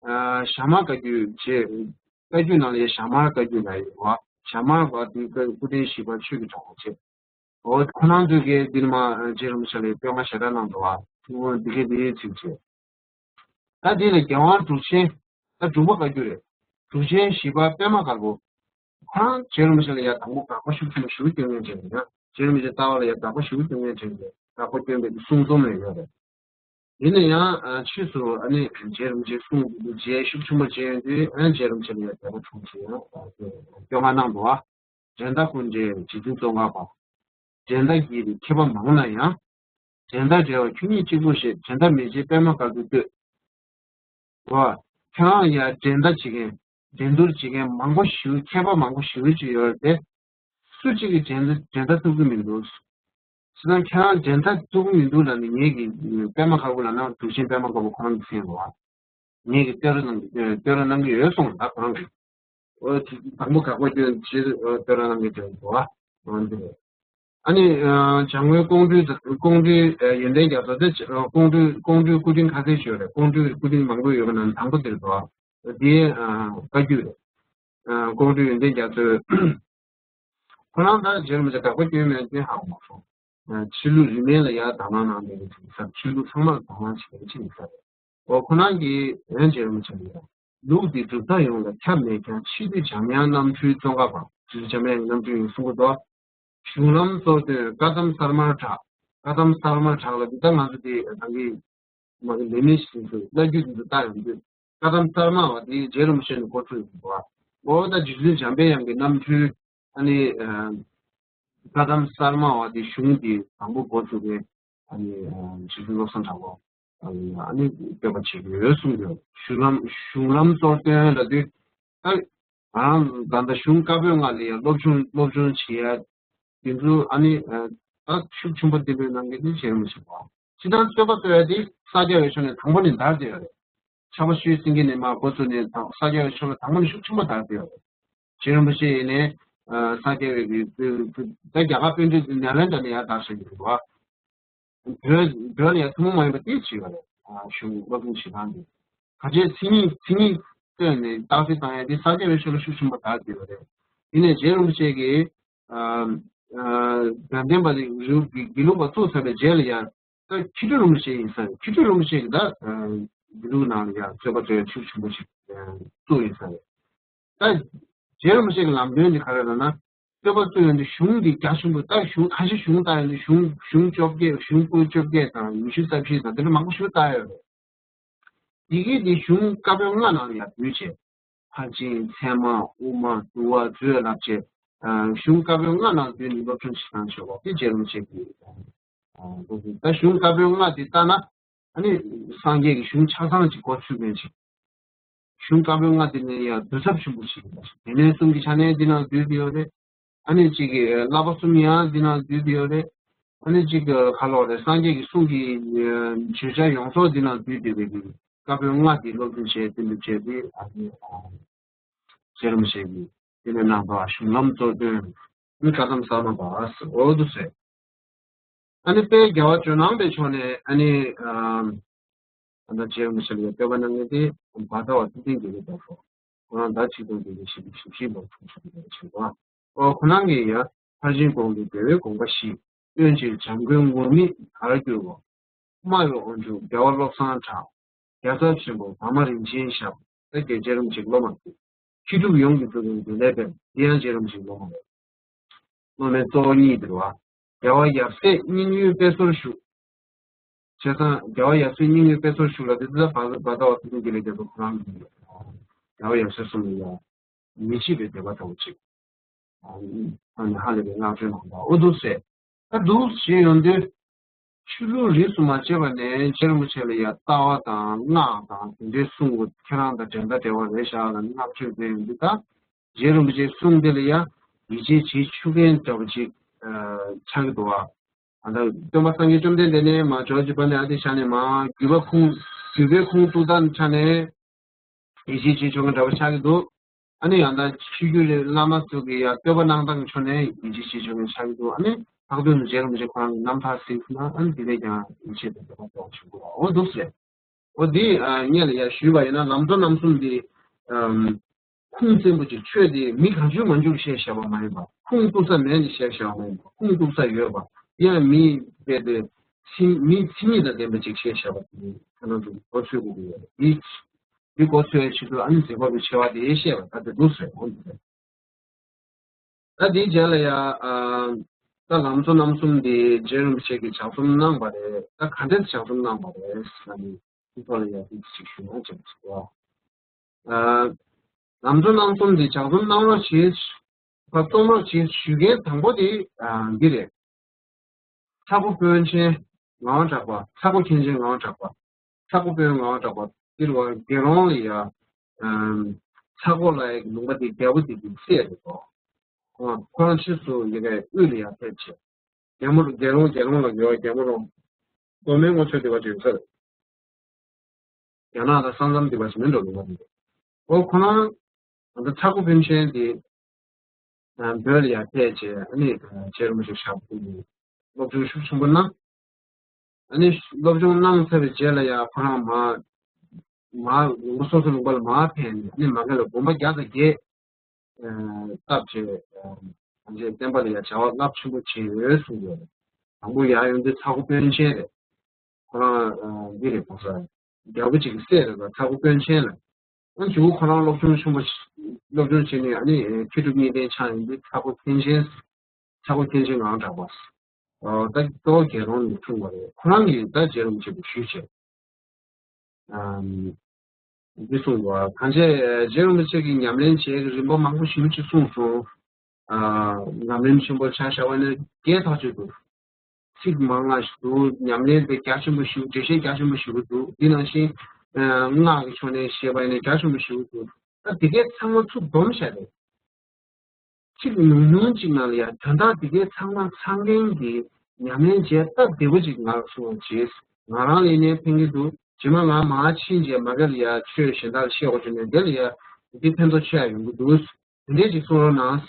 ཨ། ཞྭ་དམར་བཀའ་བརྒྱུད་བྱས། བཀའ་བརྒྱུད་ནང་ལ་ཡ་ཞྭ་དམར་བཀའ་བརྒྱུད་ལ་ཡོད་བ། ཞྭ་དམར་པ་དེ་སྐུ་ཕྲེང་བཞི་པ་ཆོས་ཀྱི་གྲགས་པ་བྱས། འོ་ཁོ་རང་ཚོས་ཀྱི་འདིར་མ་རྗེ་རིན་པོ་ཆེ་ལ་བསྟོད་བསྔགས་ཞེ་དྲག་གནང་འདུག་བ། འོ་འདི་གའི་འདི་ཡའི་ཚིག་བྱས། ད་དེ་ལ་རྒྱལ་དབང་དྲུག་ཆེན། ད་དྲུག་པ་བཀའ་བརྒྱུད་རེད། དྲུག་ཆེན་བཞི་པ་པདྨ་དཀར་པོ། ཁོ་རང་རྗེ་རིན་པོ་ཆེ་ལ་ཡ་དང་པོ་དགག་པ་ཤུགས་ཆེན་པོ་ཞེ་པོ་སྐྱོན་མཁན་ཅིག་རེད་ཡ། རྗེ་རིན་པོ་ཆེ་ལྟ་བ་ལ་ཡ་དགག་པ་ཞེ་པོ་སྐྱོན་མཁན་ཅིག་རེད། དགག་པ་སྐྱོན་པའི་གསུང་རྩོམ་ལ་ཡོད་རེད། ཡིན་ན་ཡང་ཕྱིས་སུ་ཨ་ནི་རྗེ་རིན་པོ་ཆེ་གསུང་རྗེས་ཤུགས་ཆེན་པོ་བྱས་ཡོང་དུས་ཨ་ནི་རྗེ་རིན་པོ་ཆེ་ལ་ཡ་དད་པ་ཆུང་ཆེ་ཡང་སྐྱོན་གང་གནང་འདུག་བ། འགྲན་ཟླ་ཀུན་བྲལ་རྗེ་བཙུན་ཙོང་ཁ་པ། འགྲན་ཟླ་བརྒྱད་པའི་མཁས་པ་མང་ན་ཡང་། འགྲན་ཟླ་བྲལ་བ་ཁྱོད་ཉིད་གཅིག་པུ་ཞེས། འགྲན་ཟླ་མེད་ཅེས་པདྨ་དཀར་པོས་བསྟོད། བ། ཁྱེད་རང་ཡང་འགྲན་ཟླ་བྱེད་མཁན། འགྲན་བསྡུར་བྱེད་མཁན་མང་པོ་ཞིག་མཁས་པ་མང་པོ་ཞིག་ཅིག་ཡོད་རེད་དེ། སུ་གཅིག་གིས་འགྲན་འགྲན་ཟླ་ཐུབ་ཀྱི་མི་འདུག་བྱས་ན་ཁྱེད་རང་འགྲན་ཟླ་ཐུབ་ཀྱི་མི་འདུག་ལབ་ནས་ངེད་ཀྱིས་པདྨ་དཀར་པོ་ལབ་ན་དུས་ཆེན་པདྨ་དཀར་པོ་ཁོ་རང་གི་མཚན་རེད་བ། ངེད་ཀྱིས་བསྟོད་ར་གནང་བསྟོད་ར་གནང་གི་ཡོད་གསུངས་ད་ཁོ་རང་གིས། འོ་དེ་དང་པོ་དགག་པ་སྐྱོན་བྱེད་བསྟོད་ར་གནང་གི་དོན་དུ་བ། འོ་འདི་རེད། ཨ་ནི་ཨ་བྱམས་མགོན་ཀོང་སྤྲུལ་ཀོང་སྤྲུལ་ཡོན་ཏན་རྒྱ་མཚོ་དེ་ཀོང་སྤྲུལ་ཀོང་སྤྲུལ་སྐུ་ཕྲེང་ཁ་གསལ་ཞུ་རེད། ཀོང་སྤྲུལ་སྐུ་ཕྲེང་མང་པོ་ཡོད་པ་ནང་དང་པོ་དེ་རེད་དོ། དེའི་བཀའ་བརྒྱུད་རེད། ཀོང་སྤྲུལ་ཡོན་ཏན་རྒྱ་མཚོས། ཁོ་རང་ད་རྗེ་རིན་པོ་ཆེ་དགག་པ་སྐྱོན་མེད་ཅེས་ཧ་གོ་མ་སོང་། ཕྱི་ལུགས་རིས་མེད་ལ་ཡང་དང་བླངས་གནང་མཁན་ཅིག་ཡིན་ས་རེད། ཕྱི་ལུགས་ཚང་མ་ལ་དང་བླངས་བྱེད་མཁན་ཅིག་ཡིན་ས་རེད། འོ་ཁོ་རང་གིས་ཡོན་རྗེ་རིན་པོ་ཆེ་ལ་ཡང་ལུགས་འདི་གྲུབ་མཐའ་ཡོངས་ལ་ཁྱབ་མེད་ཀྱང་ཕྱི་དུས་འཇམ་དབྱངས་རྣམ་འཕྲུལ་ཙོང་ཁ་པ། ཕྱི་དུས་འཇམ་དབྱངས་རྣམ་འཕྲུལ་ཡིན་གསུང་གི་འདུག་གཞུང་ལམ་གཙོར་སྟོན་བཀའ་གདམས་གསར་མར་གྲགས། བཀའ་གདམས་གསར་མར་གྲགས་ལ་འདི་ལྟ་ང་ཚོ་འདི་ད་གིན་མ་གི་ལས་མི་ཞིག་ཚོས་བླ་བརྒྱུད་འདི་ལྟ་ཡོང་དུས། བཀའ་གདམས་གསར་མ་བ་དེ་རྗེ་རིན་པོ་ཆེ་ནས་འགོ་ཚུགས་ཡོང་འདུག་བ། འོ་ད་རྗེ་བཙུན་འཇམ་པའི་དབྱངས་ཀྱི་རྣམ་འཕྲུལ་ཨ་ནི་བཀའ་གདམས་གསར་མ་བ་དེ་གཞུང་དེ་དང་པོ་འགོ་ཚུགས་པའི་ཨ་ནི་རྗེ་བཙུན་བློ་བཟང་གྲགས་པ་ཨ་ནི་བསྟོད་པ་བྱེད་ཀྱི་ཡོད་གསུངས་ཡོད། གཞུང་ལམ་གཞུང་ལམ་གཙོར་སྟོན་ལབ་དུས་ད་ང་རང་ད་ལྟ་གཞུང་བཀའ་པོད་ལྔ་ལ་ཡང་སློབ་སྦྱོང་སློབ་སྦྱོང་བྱེད་ཡ། དེ་ཚོ་ཨ་ནི་ད་ཤུགས་ཆེན་པོ་འདི་འདྲའི་གནང་མཁན་དེ་རྗེ་རིན་པོ་ཆེ་པ། སྤྱིར་བཏང་རྩོད་པ་རྩོད་ཡ་དེ་ས་སྐྱ་པའི་ཕྱོགས་ནས་དང་པོ་ནས་དར་བསྡད་ཡོད་རེད། ཕྱག་དཔེ་ཤོད་སེང་གེ་ནས་མར་འགོ་བཙུགས་ནས་དང་ས་སྐྱ་པའི་ཕྱོགས་ལ་དང་པོ་ནས་ཤུགས་ཆེན་པོ་དར་བསྡད་ཡོད་རེད། རྗེ་རིན་པོ་ཆེ་ཡིན་ནའི་ས་སྐྱ་པའི་གི་ད་རྒྱ་གར་པཎ་གྲུབ་ནེ་ལེནྡྲ་ནས་ཡར་དར་བཞིན་ཡོད་རེད་བ། བོད་བོད་ལ་ཡང་ཐུན་མོང་མ་ཡིན་པ་དེ་བྱས་པ་རེད། གཞུང་སློབ་སྦྱོང་བྱེད་སྟངས་དེ། ག་ཅེས་མཚན་ཉིད་མཚན་ཉིད་བཏོན་ནས་རྟགས་གསལ་བཏང་ཡ་དེ་ས་སྐྱ་པའི་ཕྱོགས་ལ་ཤུགས་ཆེན་པོ་དར་བསྡད་པ་རེད། དེ་ནས་རྗེ་རིན་པོ་ཆེ་གིས་དགའ་ལྡན་པ་དེ་རིའུ་དགེ་ལུགས་པ་བཙུགས་ཚར་བའི་རྗེས་ལ་ཡང་ད་མཁས་གྲུབ་རིན་པོ་ཆེ་ཡིན་ས་རེད། མཁས་གྲུབ་རིན་པོ་ཆེ་གིས་ད་དགེ་ལུགས་ནང་ལ་ཡང་རྩོད་པ་རྩོད་ཡ་ཤུགས་ཆེན་པོ་ཞིག་བཙུགས་ཡིན་ས་རེད། ད་རྗེ་རིན་པོ་ཆེ་གི་ལམ་སྟོན་འདི་ག་རེ་ལབ་ན། རྩོད་པ་རྩོད་ཡོང་དུས་གཞུང་འདི་རྒྱ་ཆེན་པོ་ལྟ་གཞུང་ཁ་ཤས་གཞུང་ལྟ་ཡོང་དུས་གཞུང་གཞུང་བཅོ་བརྒྱད་གཞུང་པོད་བཅོ་བརྒྱད་དང་ཉི་ཤུ་རྩ་བཞི་དང་དེ་འདྲ་མང་པོ་ཞིག་ལྟ་ཡོད་རེད། དེ་གིས་འདི་གཞུང་བཀའ་པོད་ལྔ་ནང་ལ་ཡང་བསྡུས་བྱས། ཕར་ཕྱིན་ཚད་མ་དབུ་མ་བསྡུ་བ་མཛོད་ལབ་བྱས། གཞུང་བཀའ་པོད་ལྔ་ནང་བསྡུས་ནས་སློབ་སྦྱོང་བྱེད་སྟངས་བྱེད་པ་དེ་རྗེ་རིན་པོ་ཆེ་གི་ད་གཞུང་བཀའ་པོད་ལྔ་དེ་ལྟ་ན། ཨ་ནི་སངས་རྒྱས་ཀྱི་གཞུང་ཆ་ཚང་ཅིག་གོ་ཚུད་མཁན་ཅིག་གཞུང་བཀའ་པོད་ལྔ་དེ་ནས་ཡང་བསྡུ་ཚབས་ཆེན་པོ་ཞིག་ཡིན་པ་ཞིག་སྡེ་སྣོད་གསུམ་གྱི་ཆ་ནས་འདི་ནང་བསྡུས་ཏེ་ཡོད་རེད། ཨ་ནི་གཅིག་གི་བསླབ་པ་གསུམ་ཡང་འདི་ནང་བསྡུས་ཏེ་ཡོད་རེད། ཨ་ནི་གཅིག་གི་ག་ལོག་རེད། སངས་རྒྱས་ཀྱི་གསུང་གི་བརྗོད་བྱ་ཡོངས་རྫོགས་འདི་ནང་བསྡུས་ཏེ་རེད། བཀའ་པོད་ལྔ་དེ་སློབ་སྦྱོང་བྱས་བསྟན་པའི་བྱས་ཏེ་ཨ་ནི་རྗེ་རིན་པོ་ཆེ་གིས་དེ་ནས་གནང་བ་གཞུང་ལམ་གཙོར་སྟོན་ནི་བཀའ་གདམས་གསར་མ་པ་འོ་འདུག་ཟེར། ཨ་ནི་དཔལ་རྒྱལ་བ་ཇོ་ནང་པའི་ཕྱོགས་ནས་ཨ་ནི་ཨ་ད་རྗེ་རིན་པོ་ཆེ་ལ་བསྟོད་པ་གནང་མཁན་དེ་བར་དོ་བ་ཐུབ་བསྟན་དགེ་ལེགས་དང་སོགས་ཁོ་རང་ཟླ་ཆིག་སྟོང་དགེ་ལེགས་ཞེ་པོ་ཞིབ་ཞིབ་ལོ་ཐུགས་སུ་ཆུད་པ་ཆེན་པོ། ཨོ་ཁོ་རང་གིས་ཡང་ཕར་ཕྱིན་གོང་གི་རྒྱལ་བའི་དགོངས་པ་བཞི། སྟོན་ཕྱིར་བྱམས་མགོན་ངུར་སྨྲིག་གར་བསྒྱུར་བ། སྨྲ་བའི་དབང་ཕྱུག་རྒྱལ་བ་བློ་བཟང་གྲགས། རྒྱལ་ཚབ་ཆེན་པོ་དར་མ་རིན་ཆེན་ཞབས། ད་རྒྱལ་རྗེ་རིན་པོ་ཆེ་སློབ་མ་དེ། མཁས་གྲུབ་ཡོངས་ཀྱི་གཙུག་རྒྱན་དགེ་ལེགས་དཔལ་འདི་ཡང་རྗེ་རིན་པོ་ཆེའི་སློབ་མ་རེད། སློབ་མའི་གཙོ་བོ་གཉིས་དེ་རེད་བ། རྒྱལ་བ་ཡབ་སྲས་སྙིང་ཡོད་དཔེ་སྲོལ་ཞུགས། བྱས་ཙང་རྒྱལ་བ་ཡབ་སྲས་སྙིང་ཡོད་དཔེ་སྲོལ་ཞུགས་ལ་དེ་ཚོ་བར་བར་དོ་བ་ཐུབ་བསྟན་དགེ་ལེགས་རྒྱ་མཚོ་ཁོ་རང་གིས་རྒྱལ་བ་ཡབ་སྲས་གསུམ་ལ་ཡང་མི་ཕྱེད་པའི་དད་པ་ལྟ་བུ་ཅིག་ཨ་ནི་ཧ་ལས་པའི་བསྔགས་བརྗོད་གནང་བ་འོ་འདུག་ཟེར། ད་འདུག་ཞེས་ཡོང་དུས། ཆོས་ལུགས་རིས་སུ་མ་ཆད་པ་ནས་རྗེ་རིན་པོ་ཆེ་ལ་ཡང་ལྟ་བ་དང་སྔགས་དང་དེ་འདྲའི་གསུང་དགོས་ཁྱེད་རང་དང་འགྲན་ཟླ་བྲལ་བ་རེད་ཤག་ལ་བསྔགས་བརྗོད་མཛད་ཡོང་དུས་ད། རྗེ་རིན་པོ་ཆེའི་གསུང་དེ་ལ་ཡང་ཡིད་ཆེས་བྱེད་ཆོག་མཁན་འདྲ་པོ་ཅིག་ཆགས་ཀྱི་འདུག་བ། ཨ་ད་སྟོན་པ་སངས་རྒྱས་བཅོམ་ལྡན་འདས་ནས་མ་ཇོ་རྗེ་པ་ནས་ཨ་ཏི་ཤ་ནས་མ་བརྒྱུད་པ་ཁུངས་བརྒྱུད་པའི་ཁུངས་གཏུགས་སྟངས་ཆ་ནས། ཡིད་ཆེས་བྱེད་ཆོག་མཁན་འདྲ་པོ་ཆགས་ཀྱི་འདུག་ཨ་ནི་ཡང་ད་ཆོས་བརྒྱུད་རེ་བླ་མ་ཚོ་གི་ཡང་བསྟོད་པ་གནང་སྟངས་ཕྱོགས་ནས་ཡིད་ཆེས་བྱེད་ཆོག་མཁན་ཆགས་ཀྱི་འདུག་ཨ་ནི་ལྷག་དོན་དུ་རྗེ་རིན་པོ་ཆེ་ཁོ་རང་གི་རྣམ་ཐར་གཟིགས་ན་ཨ་ནི་དེ་ལས་ཀྱང་ཡིད་ཆེས་དང་བདེ་བ་སྐྱོང་བྱུང་དགོས་པ་འོ་འདུག་ཟེར། འོ་འདི་སྔོན་ལ་ཡང་ཞུས་པ་ཡིན་ན་ལམ་གཙོ་རྣམ་གསུམ་འདི་ཁུངས་བཙན་པོ་ཅིག་ཆོས་འདི་མི་གང་བྱུང་མང་བྱུང་བཤད་བཞག་པ་མ་ཡིན་པ་ཁུངས་གཏུགས་ས་མེད་ནས་བཤད་བཞག་པ་མ་ཡིན་པ་ཁུངས་གཏུགས་ས་ཡོད་པ་ཡང་མི་དཔེ་དེ། མཚན་མི་མཚན་ཉིད་དང་ལྡན་པ་ཅིག་ཤེས་བྱ་བ་དེ་ཁོ་རང་ཚོ་གོ་ཆོད་དགོས་ཀྱི་ཡོད་རེད། འདི་འདི་གོ་ཆོད་ཡ་ཆེད་དུ་ཨ་ནི་འཛིན་པ་པའི་ཆེ་བ་དེ་བཤད་པ་ད་དེ་འདུག་ཟེར་འོང་གི་རེད། ད་དེའི་རྗེས་ལ་ཡ། ཨ། ད་ལམ་གཙོ་རྣམ་གསུམ་དེ་རྗེ་རིན་པོ་ཆེ་གིས་ལྗགས་རྩོམ་གནང་བ་རེད། ད་ག་འདྲས་ལྗགས་རྩོམ་གནང་བ་རེད་ཟེར་ན་ནི་དེ་ཐོག་ལ་ཡ་དེ་ཅིག་ཞུ་ན་བྱས་སོ། ཨ། ལམ་གཙོ་རྣམ་གསུམ་དེ་ལྗགས་རྩོམ་གནང་རོགས་བྱེད། ད་རྩོམ་རོགས་བྱེད་ཞུ་མཁན་དང་པོ་དེ། ཨ། འདི་རེད། ཚ་ཁོ་དཔོན་ཆེན་ངག་དབང་གྲགས་པ། ཚ་ཁོ་མཁན་ཆེན་ངག་དབང་གྲགས་པ། ཚ་ཁོ་དཔོན་ངག་དབང་གྲགས་པ་འདིར་བ་དགེ་སློང་ལ་ཡ། ཨམ། ཚ་ཁོ་ལ་ཡ་ལུང་པ་འདི་རྒྱལ་པོ་འདི་གི་སྲས་རེད་དོ། ཁོ་ཁོ་རང་ཕྱིས་སུ་ཡ་གི་དབུས་ལ་ཡ་ཕེབས་བྱས། རྒྱལ་མོ་རྒྱལ་སློང་རྒྱལ་སློང་ལ་ཡོད་རྒྱལ་མོ་རོང་། མདོ་སྨད་ངོ་ཆོས་སྡེ་བ་ཅིག་ཡོད་ས་རེད། རྒྱ་ནག་དང་ས་མཚམས་སྡེ་བ་ཞིག་མིན་འགྲོ་ལུང་པ་འདི་རེད། ཨོ་ཁོ་རང་ད་ཚ་ཁོ་དཔོན་ཆེན་དེ་བོད་ལ་ཡར་ཕེབས་བྱས་ཨ་ནི་རྗེ་རིན་པོ་ཆེ་ཞབས་ཏོག་གིས་སློབ་སྦྱོང་ཤུགས་ཆེན་པོ་གནང་། ཨ་ནི་སློབ་སྦྱོང་གནང་ཚར་བའི་རྗེས་ལ་ཡང་ཁོ་རང་མར་མར་ལུང་པ་སོ་སོའི་ལུང་པ་ལ་མར་ཕེབས་ནས་ཨ་ནི་མ་གི་ལ་དགོན་པ་བརྒྱ་དང་བརྒྱད་བཏབ་བྱས་ཨ་ནི་བསྟན་པ་ལ་ཡང་བྱ་བ་རླབས་ཆེན་པོ་བྱས་ཡོད་གསུངས་ཡོད། དང་པོ་ཡར་ཡོང་དུས་ཚ་ཁོ་དཔོན་ཆེན་རེད། ཁོ་རང་འདི་རེད་གོ་ས། རྒྱལ་པོ་གཅིག་གི་སྲས་རེད་ལ་ཚ་ཁོ་དཔོན་ཆེན་ལ། ཨ་མཇུག་ཁོ་རང་སློབ་སྦྱོང་ཆེན་པོ་སློབ་སྦྱོང་བྱས་ནས་ཨ་ནི་མཁས་གྲུབ་གཉིས་ལྡན་ཆགས་ཡོང་དུས་ཚ་ཁོ་མཁན་ཆེན། ཚ་ཁོ་མཁན་ཆེན་ངག་དབང་གྲགས་པ། ད་གཙོ་བོ་དགེ་སློང་ནས་འཁྲུངས་པ་རེད། ཁོ་རང་གིས་ད་རྗེ་རིན་པོ་ཆེ་ལ་ཞུས་བྱས། འདི་གསུངས་པ་གང་བྱས་རྗེ་རིན་པོ་ཆེ་གིས་ཉམས་ལེན་བྱེད་ཀྱི་རིམ་པ་མང་པོ་ཞེ་པོ་ཅིག་གསུངས་སོང་། ཉམས་ལེན་ཆེན་པོ་ཆ་བཞག་པ་ནི་རྒྱས་ཐག་ཆོད་འདུག་ཚིག་མང་ང་ཞིག་འདུག་ཉམས་ལེན་དེ་རྒྱ་ཆེན་པོ་ཞིག་འགྲེལ་བཤད་རྒྱ་ཆེན་པོ་ཞིག་འདུག་འདི་ནང་བཞིན་སྔགས་ཀྱི་ཕྱོགས་ནས་བཤད་པ་ཡིན་ན་རྒྱ་ཆེན་པོ་ཞིག་འདུག་ད་དེ་གའི་ཚང་མ་ཚུར་བསྡོམས་བྱས་ཏེ། ཚིག་ཉུང་ཉུང་ཅིག་ནང་ལ་ཡང་དོན་དག་འདི་གའི་ཚང་མ་ཚང་མཁན་གྱི་ཉམས་ལེན་བྱས་སྟབས་བདེ་པོ་ཅིག་ང་ལ་གསུངས་པ་བྱས། ང་རང་ལ་ཡིན་ནའི་ཕན་གྱི་འདུག་རྗེས་མ་ང་མར་ཕྱིན་རྗེས་མ་ག་ལ་ཡ་ཆོས་གཞན་དག་བཤད་དགོས་བྱུང་ནས་འདི་ལ་ཡ་འདི་ཕན་ཐོགས་ཆེ་ཡ་ཡོང་གི་འདུག་འདི་འདྲས་ཅིག་གསུང་རོགས་གནང་།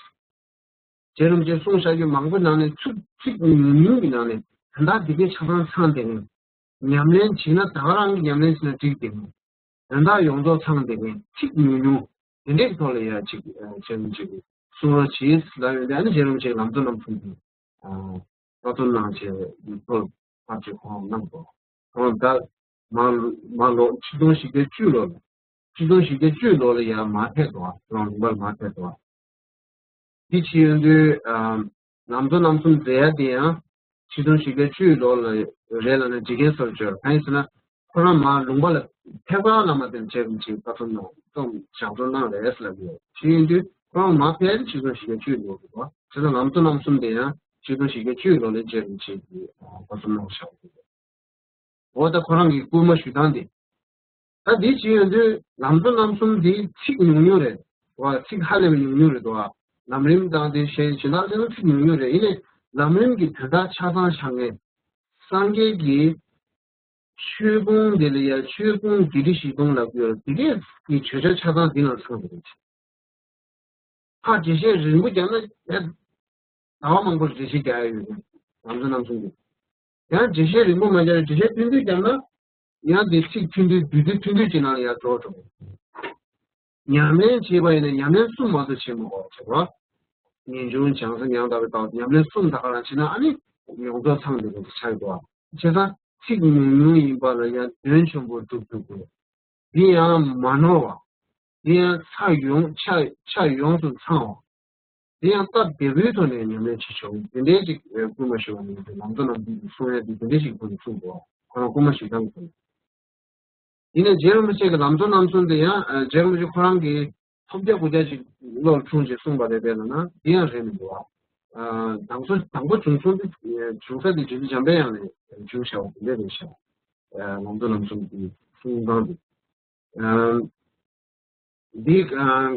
རྗེ་རིན་པོ་ཆེས་གསུངས་བཞག་རྒྱུ་མང་པོ་ནང་ནས་ཚིག་ཚིག་ཉུང་ཉུང་གི་ནང་ནས་དོན་དག་འདི་གའི་ཆ་ཚང་ཚང་བསྡད་མཁན། ཉམས་ལེན་བྱེད་ན་ད་ག་རང་གི་ཉམས་ལེན་བྱེད་ན་འགྲིག་བསྡད་མཁན། དོན་དག་ཡོངས་རྫོགས་ཚང་བསྡད་མཁན་ཚིག་ཉུང་ཉུང་དེ་འདྲའི་ཐོག་ལ་ཡ་ཅིག་རྗེ་རིན་པོ་ཆེ་གིས་གསུང་རོགས་གྱིས་ལབ་ཡོང་དུས་ཨ་ནི་རྗེ་རིན་པོ་ཆེ་གིས་ལམ་གཙོ་རྣམ་གསུམ་གྱི་བཀའ་སྩལ་གནང་བྱས་ཐོག་ཕར་ཅིག་ཁོང་གནང་འདུག་ཁོང་ད་མ་མ་ལོ་ཆིག་སྟོང་བཞི་བརྒྱ་བཅུ་ལོ་ལ་ཆིག་སྟོང་བཞི་བརྒྱ་བཅུ་ལོ་ལ་ཡ་མར་ཕེབས་འདུག་ཁོང་ལུང་པར་མར་ཕེབས་འདུག་འདི་ཕྱིན་ཡོང་དུས། ལམ་གཙོ་རྣམ་གསུམ་མཛད་ཡ་དེ་ཡང་ཆིག་སྟོང་བཞི་བརྒྱ་བཅུ་ལོ་ལ་རེད་ལབ་ན་འགྲིག་མཁན་བཟོ་འདྲ་བྱས། གང་ཡིན་ཟེར་ན། ཁོ་རང་མར་ལུང་པ་ལ་ཕེབས་སྐབས་ལ་མ་དེར་རྗེ་རིན་པོ་ཆེས་བཀའ་སྩལ་གནང་རྩོམ་ཞབས་བྲོ་གནང་རེད་ལབ་ཡོད། ཕྱིན་ཡོང་དུས་ཁོ་རང་མར་ཕེབས་ཆིག་སྟོང་བཞི་བརྒྱ་བཅུ་ལོ་རེད་པ། བྱས་ཙང་ལམ་གཙོ་རྣམ་གསུམ་དེ་ཡང་ཆིག་སྟོང་བཞི་བརྒྱ་བཅུ་ལོ་ལ་རྗེ་རིན་པོ་ཆེས་བཀའ་སྩལ་གནང་བཞག་པ་རེད། འོ་ད་ཁོ་རང་གི་སྐུལ་མ་ཞུ་སྟངས་དེ། ད་འདི་བྱེད་ཡོང་དུས་ལམ་གཙོ་རྣམ་གསུམ་འདི་ཚིག་ཉུང་ཉུང་རེད་བ། ཚིག་ཧ་ལས་པའི་ཉུང་ཉུང་རེད་དོ། ལམ་རིམ་དང་དེ་གཞན་གཞན་དག་ཚང་མ་ཚིག་ཉུང་ཉུང་རེད། ཡིན་ནའི་ལམ་རིམ་གྱི་དོན་དག་ཆ་ཚང་ཆ་ངེས། སངས་རྒྱས་ཀྱི་ཆོས་ཕུང་འདི་ལ་ཡ་ཆོས་ཕུང་བརྒྱད་ཁྲི་བཞི་སྟོང་ལབ་ཡོད། འདི་གས་ཀྱི་བརྗོད་བྱ་ཆ་ཚང་འདི་ནང་ཚང་བ་རེད། ཁ་འགྲེལ་བཤད་རིང་པོ་རྒྱག་ན་ཡ། ཟླ་བ་མང་པོར་འགྲེལ་བཤད་རྒྱག་ཡ་ཡོད་རེད། ལམ་གཙོ་རྣམ་གསུམ་གྱི། ཡང་འགྲེལ་བཤད་རིང་པོ་མ་རྒྱག་རེད། འགྲེལ་བཤད་ཐུང་ཐུང་རྒྱག་ན། ཡང་འདི་ཚིག་ཐུང་ཐུང་བསྡུས་བསྡུས་ཐུང་ཐུང་ཅིག་ནང་ལ་ཡར་འགྲོ་འགྲོ། ཉམས་ལེན་བྱེད་པ་ཡིན་ན་ཉམས་ལེན་གསུམ་མ་གཏོགས་བྱེད་མི་དགོས་བྱེད་པ། ངེས་འབྱུང་བྱང་སེམས་ཡང་དག་པའི་ལྟ་བ་ཉམས་ལེན་གསུམ་ད་ག་རང་བྱེད་ན་ཨ་ནི་ཡོངས་རྫོགས་ཚང་བསྡད་པ་ཆགས་འགྲོ་བ། བྱས་ཙང་ཚིག་ཉུང་ཉུང་ཡིན་པ་ལ་ཡང་དོན་ཆེན་པོ་སྒྲུབ་ཐུབ་དགོས། འདི་ཡང་མ་ནོར་བ། འདི་ཡང་ཚ་ཡོངས་ཆ་ཆ་ཡོངས་སུ་ཚང་བ། དེ་ཡང་སྟབས་བདེ་པོའི་ཐོག་ནས་ཉམས་ལེན་བྱེད་ཆོག་དེ་འདྲའི་ཅིག་སྐུལ་མ་ཞུ་བ་ནི་ལམ་གཙོ་རྣམ་གསུམ་གྱིས་གསུང་ཡ་དེ་དེ་འདྲའི་ཞིག་ཁོ་ནས་གསུངས་འདུག་ཁོ་རང་སྐུལ་མ་ཞུ་སྟངས་ཁོ་ནས། ཡིན་ནའི་རྗེ་རིན་པོ་ཆེ་གི་ལམ་གཙོ་རྣམ་གསུམ་དེ་ཡང་རྗེ་རིན་པོ་ཆེ་ཁོ་རང་གིས་ཐོབ་རྒྱ་དགུ་རྒྱ་ཅིག་བློར་འཁྲུངས་ཅིག་གསུངས་པ་རེད་པས་ལབ་ན་དེ་ཡང་རེད་མི་འདུག་བ། དང་པོ་དང་པོ་བྱུང་སོང་དེ་བྱུང་ས་དེ་རྗེ་བཙུན་འཇམ་པའི་དབྱངས་ནས་བྱུང་བཞག་པ་དེ་འདྲ་རེད་ཤག་ལམ་གཙོ་རྣམ་གསུམ་གྱི་གསུང་སྟངས་དེ། འདི་ག་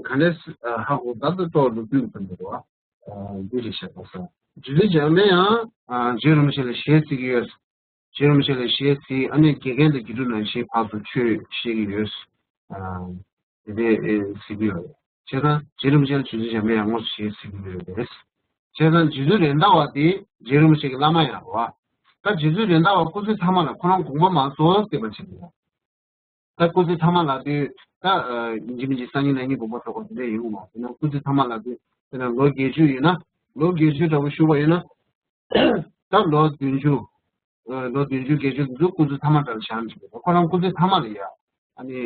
འདྲས་ཧ་གོ་ད་ལྟ་ཏོག་ལོ་རྒྱུས་ཀྱི་དོན་དུ་རེད་བ། འདི་རེད་ཤག་ད་ས། རྗེ་བཙུན་འཇམ་པའི་དབྱངས་རྗེ་རིན་པོ་ཆེ་ལ་ཞལ་གཟིགས་ཀྱི་ཡོད། རྗེ་རིན་པོ་ཆེ་ལ་ཞལ་གཟིགས་ཨ་ནི་དགེ་རྒན་དང་དགེ་ཕྲུག་ནང་བཞིན་ཕར་ཚུར་ཆོས་བཤད་ཀྱི་ཡོད། དེ་འདྲས་གཟིགས་ཀྱི་ཡོད་རེད། བྱས་ཙང་རྗེ་རིན་པོ་ཆེ་ལ་རྗེ་བཙུན་འཇམ་པའི་དབྱངས་དངོས་སུ་ཞལ་གཟིགས་ཀྱི་ཡོད་རེད། བྱས་ཙང་རྗེ་བཙུན་རེད་མདའ་བ་དེ་རྗེ་རིན་པོ་ཆེ་གི་བླ་མ་ཡང་རེད་བ། ད་རྗེ་བཙུན་རེད་མདའ་བ་སྐུ་ཚེ་མཐའ་མ་ལ་ཁོ་རང་དགོངས་པ་མ་རྫོགས་བསྡད་པ་ཅིག་རེད། ད་སྐུ་ཚེ་མཐའ་མ་ལ་དུས་ད་ཡིན་གཅིག་མིན་གཅིག་སང་ཉིན་གནངས་ཉིན་དགོངས་པ་རྫོགས་པ་དེ་འདྲ་ཡིན་གྱི་མ་རེད་ན། སྐུ་ཚེ་མཐའ་མ་ལ་དུས་དེ་ན་ལོ་བརྒྱད་ཅུ་ཡིན་ན་ལོ་བརྒྱད་ཅུ་འདྲ་པོ་བཞུགས་པ་ཡིན་ན་ད་ལོ་བདུན་ཅུ་ ལོ་བདུན་ཅུ་བརྒྱད་ཅུ་དེ་ཚོ་སྐུ་ཚེ་ཐ་མ་འདྲ་ལ་བཞག་ནས་ཁོ་རང་སྐུ་ཚེ་ཐ་མ་ལ་ཡ་ཨ་ནི།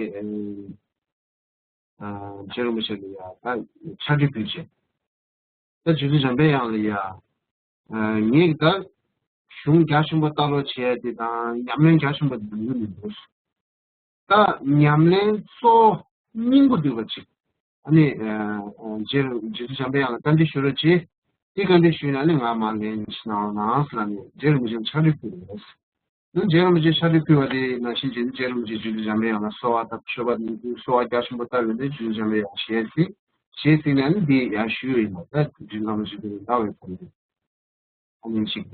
རྗེ་རིན་པོ་ཆེ་ལ་ཡང་ད་ཕྱག་བྲིས་ཕུལ་བྱས། ད་རྗེ་བཙུན་འཇམ་པའི་དབྱངས་ལ་ཡང་ངས་ད་གཞུང་རྒྱ་ཆེན་པོ་ལྟ་ཀློག་བྱས་ཏེ་དང་ཉམས་ལེན་རྒྱ་ཆེན་པོ་འདི་ཡོད་མི་འདུག་ད་ཉམས་ལེན་གཙོ་བོ་སྙིང་པོ་འདུས་པ་ཅིག་ཨ་ནི་རྗེ་རྗེ་བཙུན་འཇམ་པའི་དབྱངས་ལ་བཀའ་འདྲི་ཞུ་རོགས་གྱིས། དེ་བཀའ་འདྲི་ཞུས་ནས་ཨ་ནི་ང་མར་ལན་ཞིག་གནང་རོགས་གནང་ཟེར་ནས་རྗེ་རིན་པོ་ཆེ་ལ་ཕྱག་བྲིས་ཕུལ་རེད། ནི་རྗེ་རིན་པོ་ཆེ་ཕྱག་བྲིས་ཕུལ་བ་དེ་ནང་བཞིན་བྱས་ནས་རྗེ་རིན་པོ་ཆེ་རྗེ་བཙུན་འཇམ་པའི་དབྱངས་ལ་གསོལ་བ་བཏབ། མཆོད་པ་ནི་གསོལ་བ་རྒྱ་ཆེན་པོ་བཏབ་ཡོད་དེ་རྗེ་བཙུན་འཇམ་པའི་དབྱངས་ཞལ་གཟིགས། ཞལ་གཟིགས་ནས་ནི་འདི་ཡར་ཞུས་ཡིན་ལ། ད་རྗེ་བཙུན་འཇམ་པའི་དབྱངས་ལྟ་བའི་ཐོག་ནས་ཨ་ནི་ཅིག་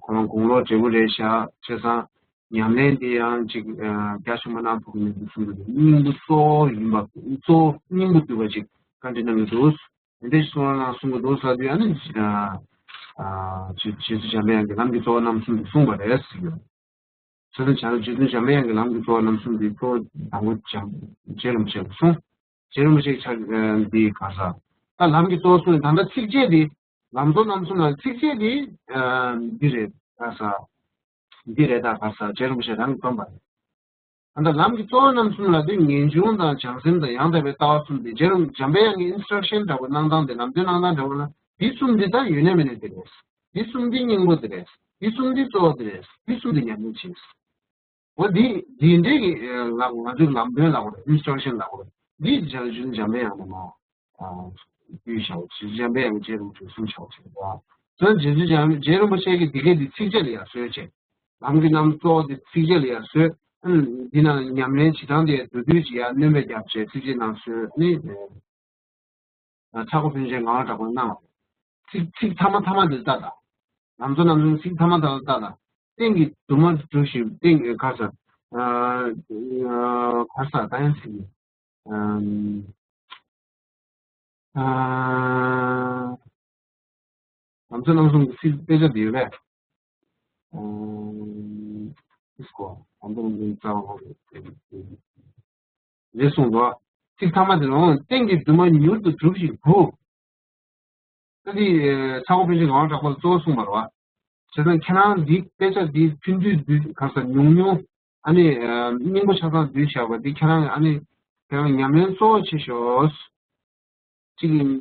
ཁོ་རང་དགུང་ལོ་བགྲེས་པོ་རེད་ཤག་བྱས་ཙང་ཉམས་ལེན་དེ་ཡང་ཅིག་རྒྱ་ཆེན་པོ་གནང་ཐུབ་ཀྱི་མེད་འདུག་གསུངས་འདུག་སྙིང་པོ་གཙོ་བོ་ཡིན་པ་གཙོ་བོ་སྙིང་པོ་འདུས་པ་ཅིག་བཀའ་འདྲི་གནང་གི་འདུག་དེ་འདྲའི་གསུང་བ་གནང་གསུང་གི་འདུག་ཟེར་དུས་ཨ་ནི་ཨ་ཨ་རྗེ་རྗེ་བཙུན་འཇམ་པའི་དབྱངས་ཀྱིས་ལམ་གྱི་གཙོ་བོ་རྣམ་གསུམ་དེ་གསུངས་པ་རེད་ཟེར་གྱི་ཡོད། བྱས་ཙང་བྱས་ན་རྗེ་བཙུན་འཇམ་པའི་དབྱངས་ཀྱིས་ལམ་གྱི་གཙོ་བོ་རྣམ་གསུམ་དེ་གཙོ་བོ་དང་པོ་འཇམ་རྗེ་རིན་པོ་ཆེ་ལ་གསུངས། རྗེ་རིན་པོ་ཆེ་ཕྱག་འདི་ག་ས་ད་ལམ་གྱི་གཙོ་བོ་གསུངས་ནས་ད་ལྟ་ཚིགས་བཅད་འདི་ལམ་གཙོ་རྣམ་གསུམ་ལ་ཚིགས་བཅད་འདི་འདི་རེད་ག་ས་འདི་རེད་ད་ག་ས་རྗེ་རིན་པོ་ཆེ་རང་གིས་བཏོན་པ་རེད། ཨ་ད་ལམ་གྱི་གཙོ་བོ་རྣམ་གསུམ་ལ་དེ་ངེས་འབྱུང་དང་བྱང་སེམས་དང་ཡང་དག་པའི་ལྟ་བ་གསུམ་སྟེ། རྗེ་རིན་འཇམ་པའི་དབྱངས་ཀྱི་ཨིན་སི་ཊྲག་ཤན་འདྲ་པོ་གནང་སྟངས་དེ་ལམ་སྟོན་གནང་སྟངས་འདྲ་པོ་ལ་འདི་གསུམ་འདི་ད་ཡོད་ནས་མེད་ནས་དེ་རེད། འདི་གསུམ་འདི་སྙིང་པོ་དེ་རེད། འདི་གསུམ་འདི་གཙོ་བོ་དེ་རེད། འདི་གསུམ་འདི་ཉམས་ལེན་བྱེད། འོ་འདི་འདི་འདྲའི་གི་ལག་ང་ཚོའི་ལམ་སྟོན་ལག་པ་རེད། ཨིན་སི་ཊྲག་ཤན་ལག་པ་རེད། འདི་རྗེ་རིན་འཇམ་པའི་དབྱངས་ནས་མ་ཕུལ་བཞག་རྗེ་རིན་པོ་ཆེ་གསུངས་བཞག་ཟེར་བ། དོན་རྗེ་བཙུན་འཇམ་རྗེ་རིན་པོ་ཆེ་གིས་འདི་གའི་འདི་ཚིགས་བཅད་ལ་ཡར་བཟོས་བྱས། ལམ་གྱི་རྣམ་གཙོ་བོ་དེ་ཚིགས་བཅད་ལ་ཡར་བཟོས། ཨ་འདི་ན་ཉམས་ལེན་བྱེད་སྟངས་དེ་མདོར་བསྡུས་ཀྱིས་ཡར་སྣོན་པ་བརྒྱབ་བྱས་ཚིགས་བཅད་ནང་བཟོས་ནི། ཚ་ཁོ་ཕན་ཆད་ངག་དབང་གྲགས་པས་གནང་བ། ཚིག་ཚིག་ཐ་མ་ཐ་མ་དེ་ལྟ་དང་། ལམ་གཙོ་རྣམ་གསུམ་ཚིག་ཐ་མ་ཐ་མ་ལྟ་དང་། སྟེང་གི་དུ་མ་གྲུབ་ཞིང་སྟེང་གི་ག་ས། ག་ས་ད་ཡང་ཚིག་ཨ། ལམ་གཙོ་རྣམ་གསུམ་གྱི་ཚིག་དཔེ་ཆ་འདི་ཡོད་པས། ཨ། ཨིས་ཀོ་ལམ་གཙོ་རྣམ་གསུམ་རྩ་བ་ལ་རེ་གསུངས་འདུག་ཚིག་ཐ་མ་དེ་ལ་སྟེང་གི་དུ་མ་མྱུར་དུ་གྲུབ་ཞིང་བུ། ད་འདི་ཚ་ཁོ་ཕན་ཆད་ངག་དབང་གྲགས་པ་ལ་གཙོ་བོ་གསུངས་པ་རེད་བ། བྱས་ཙང་ཁྱེད་རང་འདི་དཔེ་ཆ་འདི་ཐུང་ཐུང་འདི་ག་ས་ཉུང་ཉུང་ཨ་ནི་སྙིང་པོ་ཆ་ཚང་བསྡུས་བཞག་པ་འདི་ཁྱེད་རང་ཨ་ནི་ཁྱེད་རང་ཉམས་ལེན་གཙོ་བོ་བྱེད་ཤོག་ཅིག་ཡིན།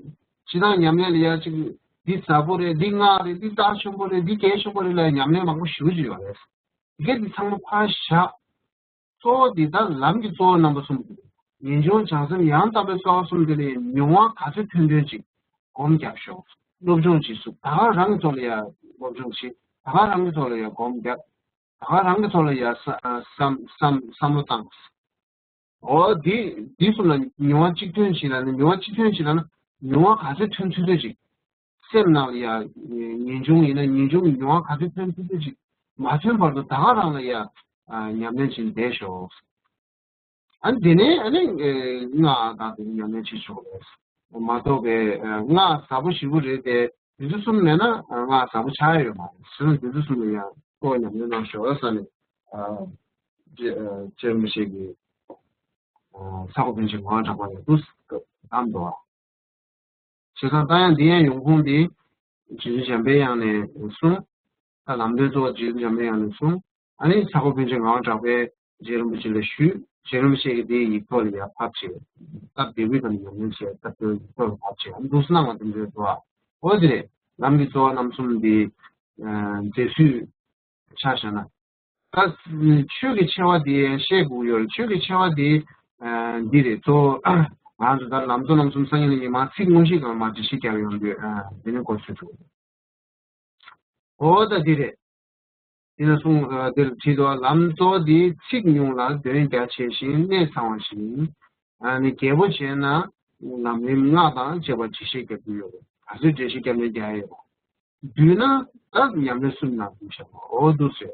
སྤྱི་བཏང་ཉམས་ལེན་ལ་ཡ་ཅིག་འདི་ཟབ་པོ་རེད། འདི་སྔགས་རེད། འདི་རྩ་ཆེན་པོ་རེད། འདི་གལ་ཆེན་པོ་རེད་ལ་ཉམས་ལེན་མང་པོ་ཞེ་པོ་ཅིག་ཡོད་རེད། དེ་གས་འདི་ཚང་མ་ཕར་བཞག་གཙོ་བོ་འདི་ད་ལམ་གྱི་གཙོ་བོ་རྣམ་པ་གསུམ་དེ། ངེས་འབྱུང་བྱང་སེམས་ཡང་དག་པའི་རྩ་བ་གསུམ་དེ་ལ་མྱོང་བ་ག་ཚོད་ཐོན་ཐོན་ཅིག་སྒོམ་རྒྱབ་ཤོག་སློབ་སྦྱོང་བྱེད་ཤོག་ད་ག་རང་གི་ཐོག་ལ་ཡ་སློབ་སྦྱོང་བྱེད། ད་ག་རང་གི་ཐོག་ལ་ཡ་སྒོམ་རྒྱབ། ད་ག་རང་གི་ཐོག་ལ་ཡ་བསམ་བསམ་བསམ་བློ་བཏང་། འོ་འདི་འདི་གསུམ་ལ་མྱོང་བ་གཅིག་ཐོན་ཞིག་ལ་ནི་མྱོང་བ་གཅིག་ཐོན་ཞིག་ལ་ན་མྱོང་བ་ག་ཚོད་ཐོན་ཚོད་ཚོད་ཅིག་སེམས་ནང་ལ་ཡ་ངེས་འབྱུང་ཡིན་ན་ངེས་འབྱུང་གི་མྱོང་བ་ག་ཚོད་ཐོན་ཚོད་ཚོད་ཅིག་མ་ཐོན་བར་དུ་ད་ག་རང་ལ་ཡ་ཉམས་ལེན་བྱེད་བསྡད་ཤོག་ཨ་ནི་དེ་ནས་ཨ་ནི་སྔགས་དང་དེ་ཉམས་ལེན་བྱེད་ཆོག་རེད། མ་གཏོགས་པའི་སྔགས་ཟབ་པོ་ཞེ་པོ་རེད་དེ་དེ་ཚོ་གསུམ་མེད་ན་སྔགས་ཟབ་པོ་ཆགས་ཡ་ཡོད་མ་རེད། བྱས་ན་དེ་ཚོ་གསུམ་ལ་ཡང་ལྟོ་ཉམས་ལེན་གནང་ཤོག་ཟེར་ནས་རྗེ་རིན་པོ་ཆེ་གིས་ཚ་ཁོ་ཕན་ཆད་ངག་དབང་གྲགས་པ་ལ་འདུག་སེ་གདམས་འདུག་བ། བྱས་ཙང་ད་ཡང་འདི་ཡང་ཡོང་ཁུངས་འདི་རྗེ་བཙུན་འཇམ་པའི་དབྱངས་ནས་གསུངས། ད་ལམ་སྟོན་གཙོ་བོ་རྗེ་བཙུན་འཇམ་པའི་དབྱངས་ནས་གསུངས། ཨ་ནི་ཚ་ཁོ་ཕན་ཆད་ངག་དབང་གྲགས་པས་རྗེ་རིན་པོ་ཆེ་ལ་ཞུས། རྗེ་རིན་པོ་ཆེ་གིས་དེའི་ཡིག་ཐོག་ལ་ཡར་ཕབ་བྱས། སྟབས་བདེ་པོའི་ཐོག་ནས་ཉམས་ལེན་བྱས། སྟབས་བདེ་པོའི་ཡིག་ཐོག་ལ་ཕབ་བྱས། ཨ་ནི་འདུག་སེ་གནང་བ་དེ་འདྲའི་འདུག་ཨ། འོ་དེ་རེད། ལམ་གྱི་གཙོ་བོ་རྣམ་གསུམ་འདི་མཛད་སྲོལ་ཆ་བཞག་ན། ད་ཆོས་ཀྱི་ཆེ་བ་འདི་བཤད་དགོས་ཡོད་རེད། ཆོས་ཀྱི་ཆེ་བ་འདི་འདི་རེད། གཙོ་བོ་ང་ཚོ་ད་ལམ་གཙོ་རྣམ་གསུམ་སང་ཉིན་གནངས་ཉིན་མ་ཚིག་དངོས་གཞི་སྒང་མ་འགྲེལ་བཤད་རྒྱབ་ཡོང་དུས་འདི་ནི་གོ་ཚོད་འདུག་འོ་ད་འདི་རེད། འདི་ན་གསུངས་འདིར་བྲིས་འདུག་ལམ་གཙོ་བོ་འདི་ཚིག་ཉུང་ལ་དོན་རྒྱ་ཆེ་ཞིང་གནད་ཚང་བ་ཞིག་ཡིན། ཨ་ནི་རྒྱས་པོ་བྱས་ན་ལམ་རིམ་སྔགས་དང་བཅས་པ་འགྲེལ་བཤད་རྒྱབ་ཀྱི་ཡོད་རེད། ག་ཚོད་འགྲེལ་བཤད་རྒྱབ་ནས་རྒྱག་ཡོད་རེད། བསྡུས་ན་ད་ཉམས་ལེན་གསུམ་ནང་བསྡུས་བཞག་པ་འོ་འདུག་ཟེར།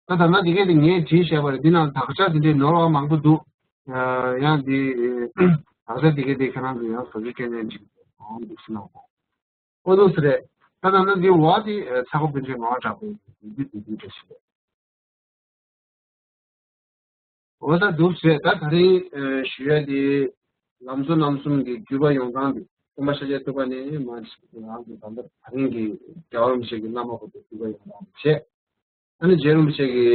ད་ད་ལྟ་དེ་གས་དེ་ངས་བྲིས་བཞག་པ་རེད། འདི་ནང་དག་ཆ་དེ་འདྲའི་ནོར་བ་མང་པོ་འདུག་ཡང་འདི་དག་ཆ་དེ་གས་དེ་ཁྱེད་རང་ཚོ་ཡང་བཟོ་བཅོས་སྐྱོན་ནས་འགྲིག་འོང་འདུག་སེ་གནང་དགོས། འོ་འདུག་སེ་རེད། ད་ད་ལྟ་འདི་འོག་དེ་ཚ་ཁོ་ཕན་ཆད་ངག་དབང་གྲགས་པའི་འདི་འདི་འདི་འདྲ་ཞིག་རེད། འོ་ད་འདུག་ཟེར། ད་ད་རིང་ཞུ་ཡ་དེ་ལམ་གཙོ་རྣམ་གསུམ་གྱི་བརྒྱུད་པ་ཡོང་སྟངས་དེ་སྟོན་པ་ཤཱཀྱ་ཐུབ་པ་ནས་མར་ང་ཚོ་ད་ལྟ་ད་རིང་གི་རྒྱལ་བ་རིན་པོ་ཆེ་གི་བླ་མ་བར་དུ་བརྒྱུད་པ་ཡོང་སྟངས་དེ་བྱས། ཨ་ནི་རྗེ་རིན་པོ་ཆེ་གི་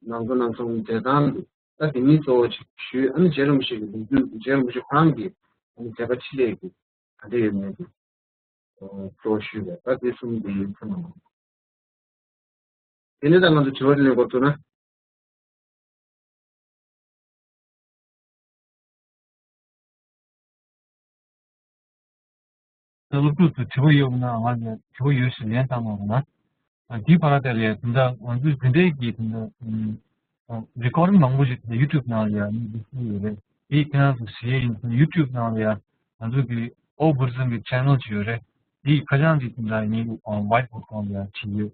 ནང་དོན་ནང་གསུངས་མཛད་སྟངས་འདི་ད་དེ་གཉིས་གཙོ་བོ་ཅིག་ཞུས། ཨ་ནི་རྗེ་རིན་པོ་ཆེ་གི་ལོ་རྒྱུས། རྗེ་རིན་པོ་ཆེ་ཁོ་རང་གི་ཨ་ནི་མཛད་པ་འཕྲིན་ལས་ཀྱི་ག་འདྲ་ཡོད་མེད་ཀྱི་གཙོ་བོ་ཞུས་པས། ད་དེ་གསུམ་དེ་ཡིན་ཚུལ་མ། དེ་ནས་ད་ང་ཚོ་དྲི་བ་དྲིས་ལན་འགོ་བཙུགས་ན། ད་སློབ་ཕྲུག་ཚོས་དྲི་བ་ཡོད་ན་ང་ལ་དྲི་བ་ཡོད་ཞེས་ལན་བཏང་གནང་རོགས་གནང་། ཨ། དེའི་བར་དེ་ལ་དེ་འདྲ་ང་ཚོའི་འཛིན་གྲྭའི་གི་དེ་འདྲ་ཨམ་རི་ཀོར་ཌིང་མང་པོ་ཞིག་དེ་འདྲ་ཡུ་ཊུབ་ནང་ལ་ཡང་ནི་འདུག་ཡོད་རེད། དེ་ཁྱེད་རང་ཚོ་ཞུ་ཡས་ཡིན་ན་ཡུ་ཊུབ་ནང་ལ་ཡང་ང་ཚོ་གི་ཨོ་བུ་རི་ཛམ་གི་ཆེ་ནལ་ཅིག་ཡོད་རེད། དེ་ཁ་བྱང་དེ་དེ་འདྲ་ངའི་ཨ་ཝའིཊ་བོར་ཌི་ནང་ལ་ཡང་བྲིས་ཡོད།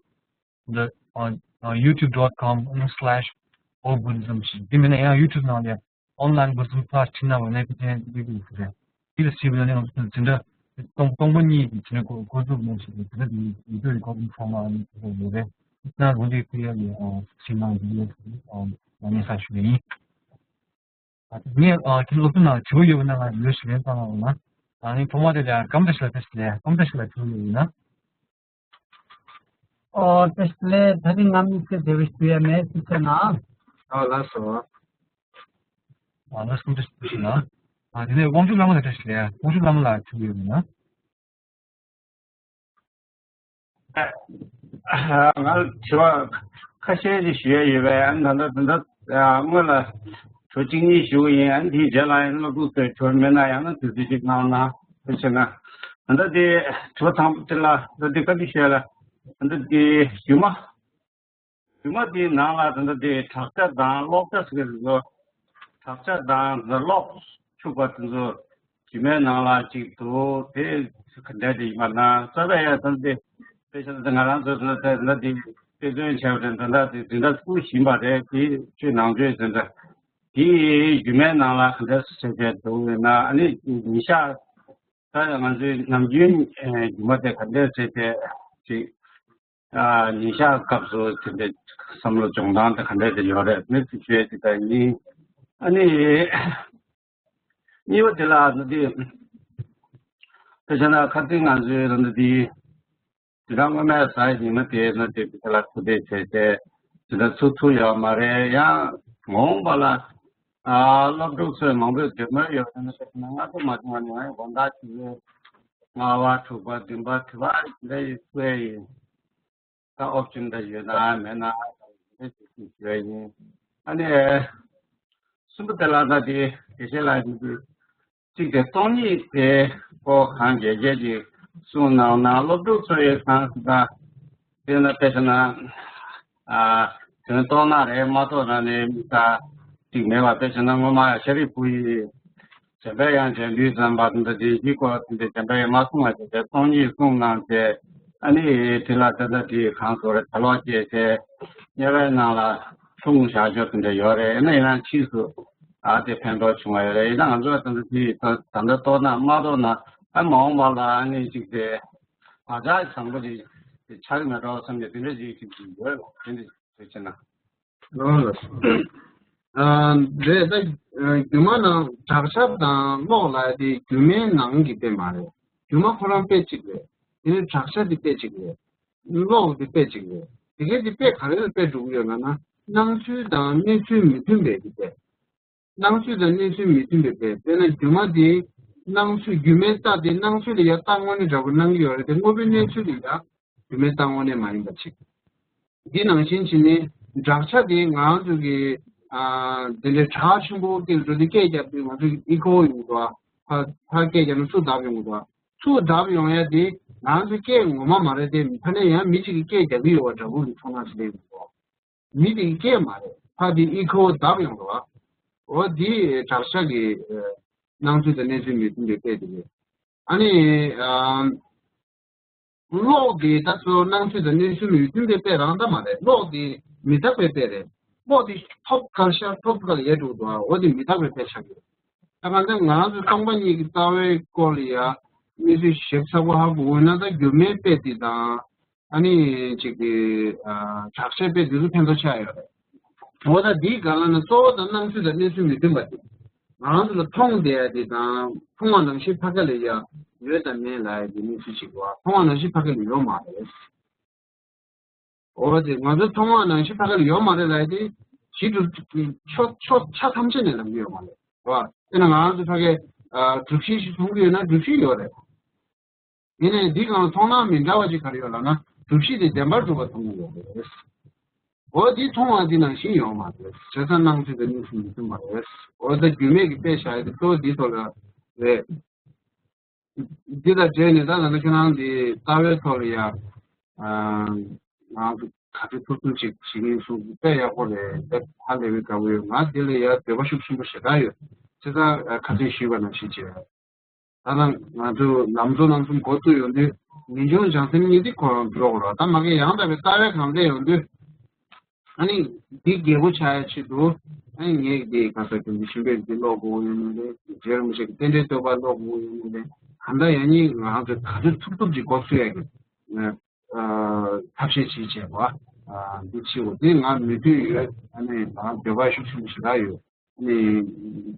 འདི་ཨ་ཨ་ཡུ་ཊུབ་ཌོཊ་ཀོམ་སི་ལེཤ་ཨོ་བུ་རི་ཛམ་ཞིག་དེ་མིན་ན་ཡང་ཡུ་ཊུབ་ནང་ལ་ཨོན་ལའིན་བུ་རི་ཛམ་ཕ་ལ་སི་ཊི་ནང་ལ་ནས་ཀི་ཅན་དེ་འདྲ་ཡོད་རེད། དེ་ལ་ཞིབ་ལ་ནས་ང་ཚོ་འཛིན་གྲྭ་སྟོང་སྟོང་པ་གཉིས་ཀྱི་འཛིན་གྲྭ་འགོ་འགོ་འཛུགས་གནང་ཞིག་འཛིན་གྲྭ་དེ་ཡུ་ཊུབ་རི་ཀོར་ཌིང་ཚང་མ་ཨ་ནི་དེ་འདྲ་ཡོད་རེད། ན་རུ་འདི་ཁུ་ཡ་ལི་ཨ་ཤིང་ནང་འདི་ཡོད་ཨ་ནི་ས་ཞུ་ཡིན། ཨ་ངས་ཨ་ཁྱེད་སློབ་ཕྲུག་ནང་དྲི་བ་ཡོད་པ་ན་ང་ལོས་ཞུ་ལན་གཏོང་ང་འོང་ན། ཨ་ནི་ཐོག་མ་དེ་ལ་སྐར་མ་བཀྲ་ཤིས་ལགས་བཀྲ་ཤིས་ལགས། སྐར་མ་བཀྲ་ཤིས་ལགས་དྲི་བ་ཡོད་ཡིན་ན། ཨོ་བཀྲ་ཤིས་བདེ་ལེགས། ད་རིང་ང་དམིགས་བསལ་འབྲེལ་བ་ཞུ་ཡ་མེད། ཐུགས་རྗེ་གནང་། ཨ་ལགས་སོ། ཨ་ལགས་སོ། བཀྲ་ཤིས་བདེ་ལེགས། ཨ་དེ་ནས་དབང་ཕྱུག་བླ་མ་ལགས་བཀྲ་ཤིས་བདེ་ལེགས། དབང་ཕྱུག་བླ་མ་ལགས་དྲི་བ་ཡོད་ཡིན་ན། ང་ལ་དྲི་བ་ཁ་ཤས་ཅིག་ཞུ་ཡ་ཡོད་པས། ཨ་ནི་ད་ལྟ་ད་ལྟ་སྔོན་ལ་དྲི་བ་གཅིག་གཉིས་ཞུ་གི་ཡིན། ཨ་ནི་དེའི་རྗེས་ལ་ཡང་སློབ་ཕྲུག་ཚོས་དྲི་བ་མེད་ན་ཡང་ན་དུས་ཚོད་ཅིག་གནང་ན་ཐུགས་རྗེ་གནང་། ད་ལྟ་དེ་དྲི་བ་དང་པོ་དེ་ལ་ད་ལྟ་དེ་བཀའ་འདྲི་ཞུ་ཡ་ལ། ད་ལྟ་དེ་རྒྱུད་མ་རྒྱུད་མ་དེའི་ནང་ལ་ད་ལྟ་དེ་བྲག་ཆ་དང་ཀློག་ཆ་ཟེར་གྱི་རེད་འདུག་བྲག་ཆ་དང་ད་ཀློག་ཆུག་པ་དེ་ཚོ་རྒྱུད་མའི་ནང་ལ་གཅིག་འདུག་དེ་ག་འདྲ་དེ་ཡིན་པ་ན་རྩ་བའི་ཡ་ད་དེ་དཔེ་ཆ་དེ་ང་རང་ཚོ་ད་ད་དེ་དཔེ་མཚོན་བྱས་པ་རེད། ད་ད་དེ་འཛིན་གྲྭ་སྐུ་བཞེངས་པ་རེད། དེ་ཆོས་ནང་ཆོས་འཛིན་གྲྭ་དེ་རྒྱུད་མའི་ནང་ལ་ག་འདྲ་བྱས་བྱས་འདུག་ཡོད་ན། ཨ་ནི་ཉིན་ཞག་ད་ང་ཚོའི་ནམ་རྒྱུན་རྒྱུད་མ་དེ་ག་འདྲ་བྱས་བྱས་ཅིག་ཉིན་ཞག་སྐབས་སུ་དེ་འདྲའི་བསམ་བློ་སྦྱོང་སྟངས་དེ་ག་འདྲ་དེ་ཡོད་རེད། མི་ཚོས་ཞུ་ཡ་དེ་ལྟར་ཡིན། ཨ་ནི་གཉིས་པ་དེ་ལ་ནི་དེ་དཔེ་ཆ་ན་ཁ་སང་ང་ཚོའི་རང་འདི་དེ་དེ་རང་སྔོན་མའི་གཟའ་ཉི་མ་དེ་ནི་དེ་དེ་ལ་ཐུག་འཕྲད་བྱས་ཏེ་དེ་འདྲ་ཚུགས་ཐུབ་ཡོད་མ་རེད། ཡང་མ་འོངས་པ་ལ་ཨ་སློབ་ཕྲུག་ཚོས་མང་པོས་འདོད་མོས་ཡོད་ན་དེ་ན་ང་ཚོ་མ་བྱུང་བ་ནི་ང་ཡི་དགོང་དག་ཅིག་ཡོད། ལྔ་པ་དྲུག་པ་བདུན་པ་དྲུག་པ་འདི་འདྲ་ཡི་ཚུད་ཡིན། ད་ཨོབ་ཅན་འདྲ་ཡོད་ན་མེད་ན་ཨ་ཙམ་རེ་ཞིག་ཞུ་ཡ་ཡིན། ཨ་ནི་གསུམ་པ་དེ་ལ་ད་དེ་དགེ་བཤེས་ལགས་ཀྱིས་གཅིག་དེ་སྟོང་ཉིད་དེ་ཀོ་གང་རྒྱས་རྒྱས་ཀྱིས་གསུངས་གནང་ན་སློབ་ཕྲུག་ཚོ་ཡི་གང་ཟེར་ད་དེ་ན་དཔེ་ཆ་ན་ཨ་དོན་རྟོགས་ན་རེད། མ་རྟོགས་ན་ནི་མི་ད་གཅིག་མེད་པ། དཔེ་ཆ་ན་སྔོན་མ་ཤཱ་རིའི་བུ་ཡིས་འཇམ་པའི་དབྱངས་ཀྱི་ལུས་བརྩམས་པ་དེ་འདྲ་དེ་གཞི་སྐོར་དེ་འདྲ་འཇམ་པའི་དབྱངས་མ་གསུངས་པ་བྱས་ཏེ་སྟོང་ཉིད་གསུངས་གནང་སྟེ། ཨ་ནི་དེ་ལ་ད་ལྟ་དེ་གང་སོ་རེ་ད་ལོག་སྐྱེས་ཏེ་དམྱལ་བའི་ནང་ལ་ལྷུང་བཞག་ཆོག་དེ་འདྲ་ཡོད་རེད། ཨ་ནི་ཡིན་ན་ཕྱིས་སུ་ཨ་དེ་ཕན་ཐོགས་བྱུང་བ་ཡོད་རེད། ཡིན་ན་ང་ཚོ་ད་ལྟ་དེ་ད་ལྟ་རྟོགས་ན་མ་རྟོགས་ན་ཨ་མ་འོངས་པ་ལ་ཨ་ནི་ཅིག་དེ་བག་ཆགས་བཟང་པོ་ཅིག་ཆགས་ཀྱི་མེད་འགྲོ་བསམ་ནས་དེ་འདྲ་ཅིག་ཅིག་ཡོད་རེད། དེ་འདྲ་ཅིག་བྱས་ན། ཨ་རེད། ད་རྒྱུད་མ་ནང་བྲག་ཆ་དང་ཀློག་ལ་དེ་རྒྱུད་མའི་ནང་གི་དཔེ་མ་རེད། རྒྱུད་མ་ཁོ་རང་དཔེ་གཅིག་རེད། དེ་ནས་བྲག་ཆ་དེ་དཔེ་གཅིག་རེད། ཀློག་དེ་དཔེ་གཅིག་རེད། དེ་གའི་དེ་དཔེ་ག་རེ་ལ་དཔེ་འགྲོ་གི་ཡོད་ལབ་ན་སྣང་ཚུལ་དང་གནས་ཚུལ་མི་མཐུན་པའི་དེ་དཔེ། སྣང་ཚུལ་དང་གནས་ཚུལ་མི་མཐུན་པའི་དཔེ། དཔེར་ན་རྒྱུད་མ་དེ་སྣང་ཚུལ་རྒྱུད་མའི་རྟགས་དེ་སྣང་ཚུལ་ལ་ཡང་རྟགས་དངོས་གནས་འདྲ་པོ་སྣང་གི་ཡོད་རེད་དེ་དངོས་པོའི་གནས་ཚུལ་ལ་ཡང་རྒྱུ་མའི་རྟགས་དངོས་གནས་མ་ཡིན་པ་ཅིག་འདི་ནང་བཞིན་བྱས་ནས་བྲག་ཆ་དེ་ང་རང་ཚོ་གི་ཨ་དེ་འདྲའི་བྲག་ཆེན་པོ་སྐད་འགྲོ་དུས་སྐད་རྒྱབ་དུས་ང་ཚོ་གི་ཨི་ཁོ་ཡོང་གི་འདུག་ཕར་ཕར་སྐད་རྒྱབ་ན་ཚུར་བརྡབ་ཡོང་གི་འདུག་ཚུར་བརྡབ་ཡོང་ཡ་དེ་ང་རང་ཚོ་སྐད་ངོ་མ་མ་རེད་དེ་ཕ་ནས་ཡང་མི་གཅིག་གིས་སྐད་རྒྱག་གི་ཡོད་པ་འདྲ་པོ་གི་ཚོར་སྣང་ཞིག་སླེབས་ཡོང་གི་འདུག་མི་དེ་གི་སྐད་མ་རེད། ཕ་དེ་ཨི་ཁོ་བརྡབ་ཡོང་འདུག་འོ་དེ་བྲག་ཆ་གི་སྣང་ཚུལ་དང་གནས་ཚུལ་མི་མཐུན་པའི་དཔེ་དེ་རེད། ཨ་ནི་ཨ། གློག་དེ་ད་གཙོ་བོ་སྣང་ཚུལ་དང་གནས་ཚུལ་མི་མཐུན་པའི་དཔེ་རང་ད་མ་རེད། གློག་དེ་མི་རྟག་པའི་དཔེ་རེད། གློག་དེ་ཐོབ་སྐལ་ཤར་ཐོབ་སྐལ་ཡལ་འགྲོ་འདུག་འོ་དེ་མི་རྟག་པའི་དཔེ་ཆགས་ཡོད། ད་གང་ལྟར་ང་རང་ཚོ་སྟོང་པ་ཉིད་ཀྱི་རྩ་བའི་སྐོར་ལ་ཡ་གནས་ཚུལ་ཞིབ་ཚགས་པོ་ཧ་གོ་དགོས་ན་ད་རྒྱུད་མའི་དཔེ་དེ་དང་ཨ་ནི་ཅིག་གི་བྲག་ཆའི་དཔེ་དེ་ཚོ་ཕན་ཐོགས་ཆགས་ཡོད་རེད། འོ་ད་འདིའི་སྒང་ལ་ནི་གཙོ་བོ་དང་སྣང་ཚུལ་དང་གནས་ཚུལ་མི་མཐུན་པ་དེ། ང་རང་ཚོ་ལ་མཐོང་བསྡད་ཡ་དེ་དང་མཐོང་བ་ནང་བཞིན་ཕ་གི་ལ་ཡ་ཡོད་དང་མེད་ལབ་ཡ་དེ་གནས་ཚུལ་གཅིག་རེད་བ། མཐོང་བ་ནང་བཞིན་ཕ་གི་ལ་ཡོད་མ་རེད། འོ་དེ་ང་ཚོའི་མཐོང་བ་ནང་བཞིན་ཕ་གི་ལ་ཡོད་མ་རེད་ལབ་དེ་གཞི་གྲུབ་ཕྱོགས་ཕྱོགས་ཆ་ཐམས་ཅད་ནས་ལབ་ཀྱི་ཡོད་མ་རེད་བ། དེ་ན་ང་རང་ཚོ་ཕ་གི་གྲུབ་གཞི་ཞིག་མཐོང་གི་ཡོད་ན་གྲུབ་གཞི་ཡོད་རེད། ཡིན་ནའི་འདི་གང་མཐོང་སྣང་མི་འདྲ་བ་ཅིག་ག་རེ་ཡོད་ལབ་ན་གྲུབ་གཞི་དེ་བདེན་པར་གྲུབ་པ་མཐོང་གི་ཡོད་རེད། འོ་འདི་མཐོང་བ་འདི་ནང་བཞིན་ཡོད་མ་རེད། བྱས་ཙང་སྣང་ཚུལ་དེ་དངོས་སུ་མི་མཐུན་པ་རེད། འོ་ད་རྒྱུད་སྨད་ཀྱི་དཔེ་བཞག་ཡ་དེ་གཙོ་བོ་འདི་ཐོག་ལ་རེད། འདི་དང་འབྲེལ་ནས་ད་ད་ལྟ་ཁྱེད་རང་འདི་ལྟ་བའི་ཐོག་ལ་ཡ། ང་ཚོ་ག་ཚོད་ཐུབ་ཐུབ་ཅིག་བྱེད་ཀྱི་ཡིན་གསུངས་དཔེ་ཡག་པོ་རེད། དཔེ་ཧ་ལས་པའི་དགའ་པོ་ཡོད། ང་འདི་ལ་ཡ་འདོད་པ་ཤུགས་ཆེན་པོ་ཞེ་དྲག་ཡོད། བྱས་ཙང་ཁ་སང་ཞུས་པ་ནང་བཞིན་བྱས། ད་ལྟ་ང་ཚོ་ལམ་གཙོ་རྣམ་གསུམ་འགོ་བཙུགས་ཡོང་དུས་ངེས་འབྱུང་བྱང་སེམས་གཉིས་འདི་ཁོ་རང་འགྲོ་དགོས་རེད། ད་མ་གི་ཡང་དག་པའི་ལྟ་བའི་གང་སླེབས་ཡོང་དུས། ཨ་ནི་འདི་རྒྱས་པོ་ཆགས་ཡ་ཆེད་དུ་ཨ་ནི་ངས་འདི་ག་ས་རྒྱུན་འདི་ཤུན་པས་འདི་ཀློག་དགོས་ཡོད་མ་རེད། རྗེ་རིན་པོ་ཆེ་གི་རྟེན་འབྲེལ་བསྟོད་པ་ཀློག་དགོས་ཡོད་མ་རེད། གང་ལྟར་ཡང་སྙིང་ང་རང་ཚོས་ག་ཚོད་ཐུབ་ཐུབ་ཅིག་འགོ་ཚུགས་ཡ་གི་ཐབས་ཤེས་བྱེད་བྱེད་པ་འདི་ཆེ་བོ་འདི་ང་མོས་མཐུན་ཡོད། ཨ་ནི་ང་འདོད་པ་ཤུགས་ཆེན་པོ་ཞེ་དྲག་ཡོད། ནི་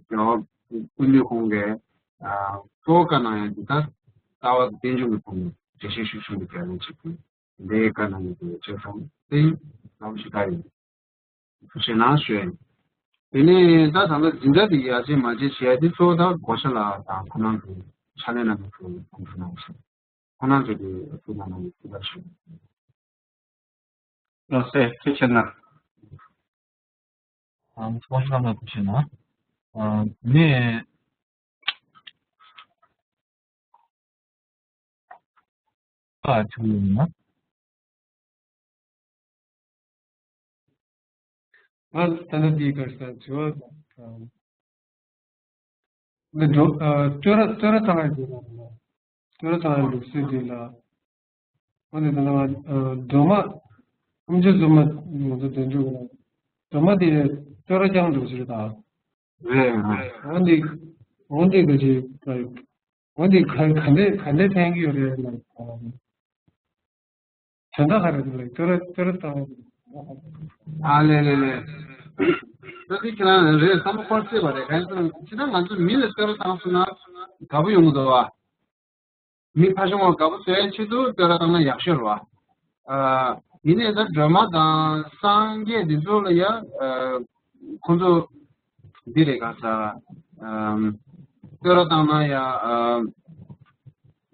རྒྱལ་བ་ཀུན་འདུས་ཁོང་གིས་གཙོ་བོ་བཀའ་གནང་ཡ་འདི་ད་ལྟ་བ་རྟེན་འབྱུང་གི་ཐོག་ནས་འགྲེལ་བཤད་ཤུགས་ཆེན་པོ་རྒྱག་ཡ་ཆེད་དུ་འདིའི་བཀའ་གནང་ཡ་འདི་བྱས་ཙང་དེ་ཡིན་ལམ་ཞིག་ད་ཡིན་ཞེ་ན་ཞུ་ཡ་ཡིན། དེ་ནས་ད་ད་ལྟ་འཛིན་གྲྭ་འདི་ཡར་རྒྱས་མར་རྒྱས་བྱེད་ཡ་འདི་གཙོ་བོ་ད་གོ་ཆ་ལ་དང་ཁོ་རང་གི་ཕྱག་ལས་གནང་མཁན་ཚོ་ལ་ཐུགས་སྣང་ཞུ། ཁོང་རྣམ་ཚོས་ཀྱི་ཐུགས་སྣང་གནང་ནས་ཐུགས་རྗེ་ཆེ། ལགས་སེ་ཐུགས་རྗེ་གནང་། ཨ་ཚོགས་གཞི་ལམ་ལ་ཐུགས་རྗེ་གནང་། ཨ་ནས་ཨ་ཐུགས་ཡོད་ན། ང་ད་ནི་འདིའི་སྐབས་སུ་དྲི་བ་དང་། འདི་འགྲོ་ཨ་བསྟོད་ར་བསྟོད་ར་བཏང་ཡ་དེ་ལ་བསྟོད་ར་བཏང་ཡ་ལུགས་སྲོལ་དེ་ལ་འོ་འདི་ད་ལ་ང་ཨ་སྒྲོལ་མ་ཨམ་ཅོག་བཟོ་མ་ང་ཚོ་དོན་གཅོད་ཀྱི་སྒྲོལ་མ་དེ་བསྟོད་ར་རྐྱང་འགྲོ་ཟེར་ད། རེད་རེད། འོ་འདི་འོ་འདི་ག་ཅི་འོ་འདི་ག་ག་འདྲས་ག་འདྲས་ཕན་གྱི་ཡོད་རེད་ལ། དོན་དག་ག་རེ་འདུག་ལ་ཏོ་ར་ཏོ་ར་བཏང་། ཨ་ལེ་ལེ་ལེ། ད་དེ་ཁྱེད་རང་རེད་བསམ་བློ་འཁོར་སྲིད་པ་རེད། གང་ཡིན་ཟེར་ན་ཁྱེད་རང་ང་ཚོ་མི་ལ་ཏོ་ར་བཏང་སོང་ན་དགའ་པོ་ཡོང་གི་འདུག་བ། མི་ཕ་ཆུང་བ་དགའ་པོ་བཟོ་ཡའི་ཆེད་དུ་ཏོ་ར་བཏང་ན་ཡག་ཤོས་རེད་བ། ཨ་ཡིན་ནའི་ད་སྒྲོལ་མ་དང་སངས་རྒྱས་འདི་ཚོ་ལ་ཡ་ཨ་ཁོང་ཚོ་འདི་རེད་ག་ས་ཨམ་ཏོ་ར་བཏང་ན་ཡ་ཨམ།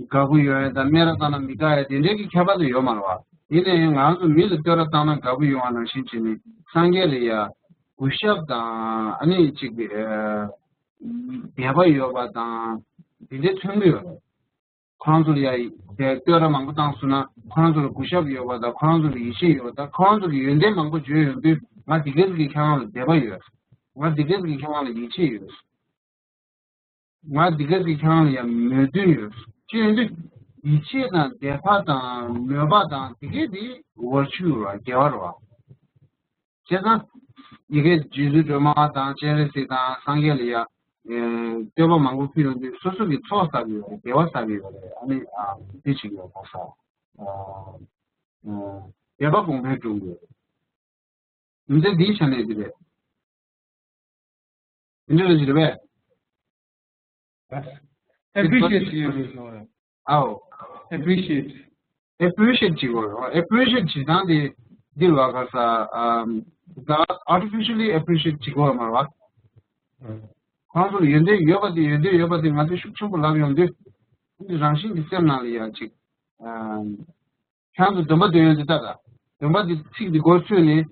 དགའ་པོ་ཡོང་ཡ་དང་སྨད་ར་བཏང་ན་མི་དགའ་ཡ་དེ་འདྲའི་གི་ཁྱད་པར་དུ་ཡོད་མ་རེད་བ། ཡིན་ནའི་ང་ཚོ་མི་ལ་བསྟོད་ར་བཏང་ན་དགའ་པོ་ཡོང་བ་ནང་བཞིན་བྱས་ནས་སངས་རྒྱས་ལ་ཡ་གུས་ཞབས་དང་ཨ་ནི་གཅིག་པའི་དད་པ་ཡོད་པ་དང་དེ་འདྲའི་མཚོན་གྱི་ཡོད་རེད། ཁོ་རང་ཚོ་ལ་ཡ་དེ་བསྟོད་ར་མང་པོ་བཏང་སོང་ན་ཁོ་རང་ཚོ་ལ་གུས་ཞབས་ཡོད་པ་དང་ཁོ་རང་ཚོ་ལ་ཡིད་ཆེས་ཡོད་པ་དང་ཁོ་རང་ཚོ་གི་ཡོན་ཏན་མང་པོ་བརྗོད་ཡོང་དུས་ང་འདི་ག་ཟིག་གི་ཁྱེད་རང་ལ་དད་པ་ཡོད། ང་འདི་ག་ཟིག་གི་ཁྱེད་རང་ལ་ཡིད་ཆེས་ཡོད། ང་འདི་ག་གི་ཁྱེད་རང་ལ་ཡང་མོས་མཐུན་ཡོད། ཅི་ཡོང་དུས་ཡིད་ཆེས་དང་དད་པ་དང་མོས་པ་དང་འདི་ག་འདི་ཝར་ཆུ་ར་དགེ་བ་ར། བྱས་ཙང་ཡི་གེ་རྗེ་བཙུན་སྒྲོལ་མ་དང་སྤྱན་རས་གཟིགས་དང་སངས་རྒྱས་ལ་ཡ་བསྟོད་པ་མང་པོ་ཕུལ་ཡོང་དུས་སོ་སོ་གི་ཚོགས་བསགས་ཡོད་རེད། དགེ་བ་བསགས་ཡོད་རེད། ཨ་ནི་འདི་བྱེད་ཀྱི་ཡོད་པ་ས་དད་པ་གོང་འཕེལ་འགྲོ་གི་ཡོད་རེད། མི་ཚེ་འདིའི་ཆ་ནས་འདི་རེད། འདི་འདྲ་རེད་ཅི་རེད་པས། Appreciate བྱེད་ཡོད་རེད་ཟེར་བ། ཨའོ། Appreciate appreciate བྱེད་དགོས་རེད། Appreciate བྱེད་སྟངས་དེ་འདི་ལ་ག་ས་ཨམ་ད་artificially appreciate བྱེད་དགོས་མ་རེད་བ། ཁོང་ཚོར་ཡོན་ཏན་ཡོད་པ་དེ་ཡོན་ཏན་ཡོད་པ་དེ་ང་ཚོས་ཤུགས་ཆེན་པོ་ལབ་ཡོང་དུས་འདི་རང་བཞིན་གྱི་སེམས་ནང་ལ་ཡ་ཅིག་ཨམ། ཁྱེད་རང་ཚོ་འདོན་པ་འདོན་ཡོང་དུས་ལྟ་དང་། འདོན་པ་འདི་ཚིག་འདི་མགོར་ཚུད་ནས།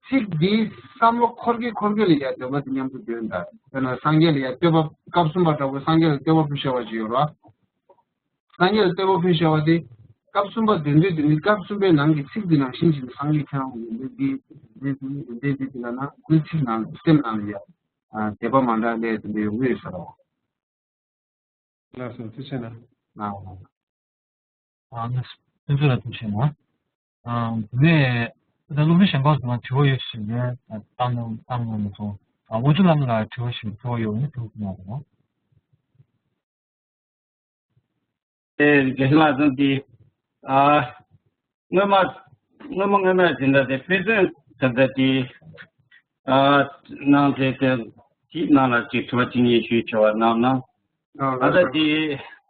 ཚིག་འདི་བསམ་བློ་འཁོར་གི་འཁོར་གི་ལ་ཡ་འདོན་པ་འདི་མཉམ་དུ་འདོན་དང་། དཔེར་ན་སངས་རྒྱས་ལ་ཡ་བསྟོད་པ་སྐབས་གསུམ་པ་འདྲ་པོ་སངས་རྒྱས་ལ་བསྟོད་པ་ཕུལ་བྱ་བ་ཅིག་ཡོད་ར། སངས་རྒྱས་ལ་བསྟོད་པ་ཕུལ་བྱ་བ་དེ་སྐབས་གསུམ་པ་འདོན་དུས་འདི་ནི་སྐབས་གསུམ་པའི་ནང་གི་ཚིག་འདི་ནང་བཞིན་ཅིག་སངས་རྒྱས་ཁྱེད་རང་ཡོན་ཏན་འདི་ཡོན་ཏན་འདི་ཡོན་ཏན་འདི་འདི་ལ་ན་ཁོའི་ཚིག་ནང་སེམས་ནང་ལ་ཡ་དད་པ་མ་འདྲ་ལས་དེ་འདྲ་ཡོང་གི་ཡོད་ས་རེད། ལགས་སོ་ཐུགས་རྗེ་གནང་། ལགས་སོ། ཨ་ནི་ཕུན་ཚོགས་ལགས་ཐུགས་རྗེ་གནང་། ཨ་ནས་ད་སློབ་གྲྭ་གཞན་པ་ཚོ་ལ་དྲི་བ་ཡོད་ཞུས་ནས་བཏང་གནང་བཏང་གནང་མ་སོང་། ཨ་དབུ་ཆུ་ལམ་ལ་དྲི་བ་ཞིག་དྲི་བ་ཡོད་ན་དྲི་བ་གནང་རོགས། དེ་རྒན་ལགས་ཚང་དེ་ཨ་སྔོན་མ་སྔོན་མ་སྔོན་མ་དེ་འདྲ་དེ་དཔེ་མཚོན་དེ་འདྲ་དེ་ཨ་གནང་དེ་དེ་དེ་ནང་ལ་ཅིག་དྲི་བ་གཅིག་གཉིས་ཞུས་ཆོག་པ་གནང་ན། ཨ་ད་དེ་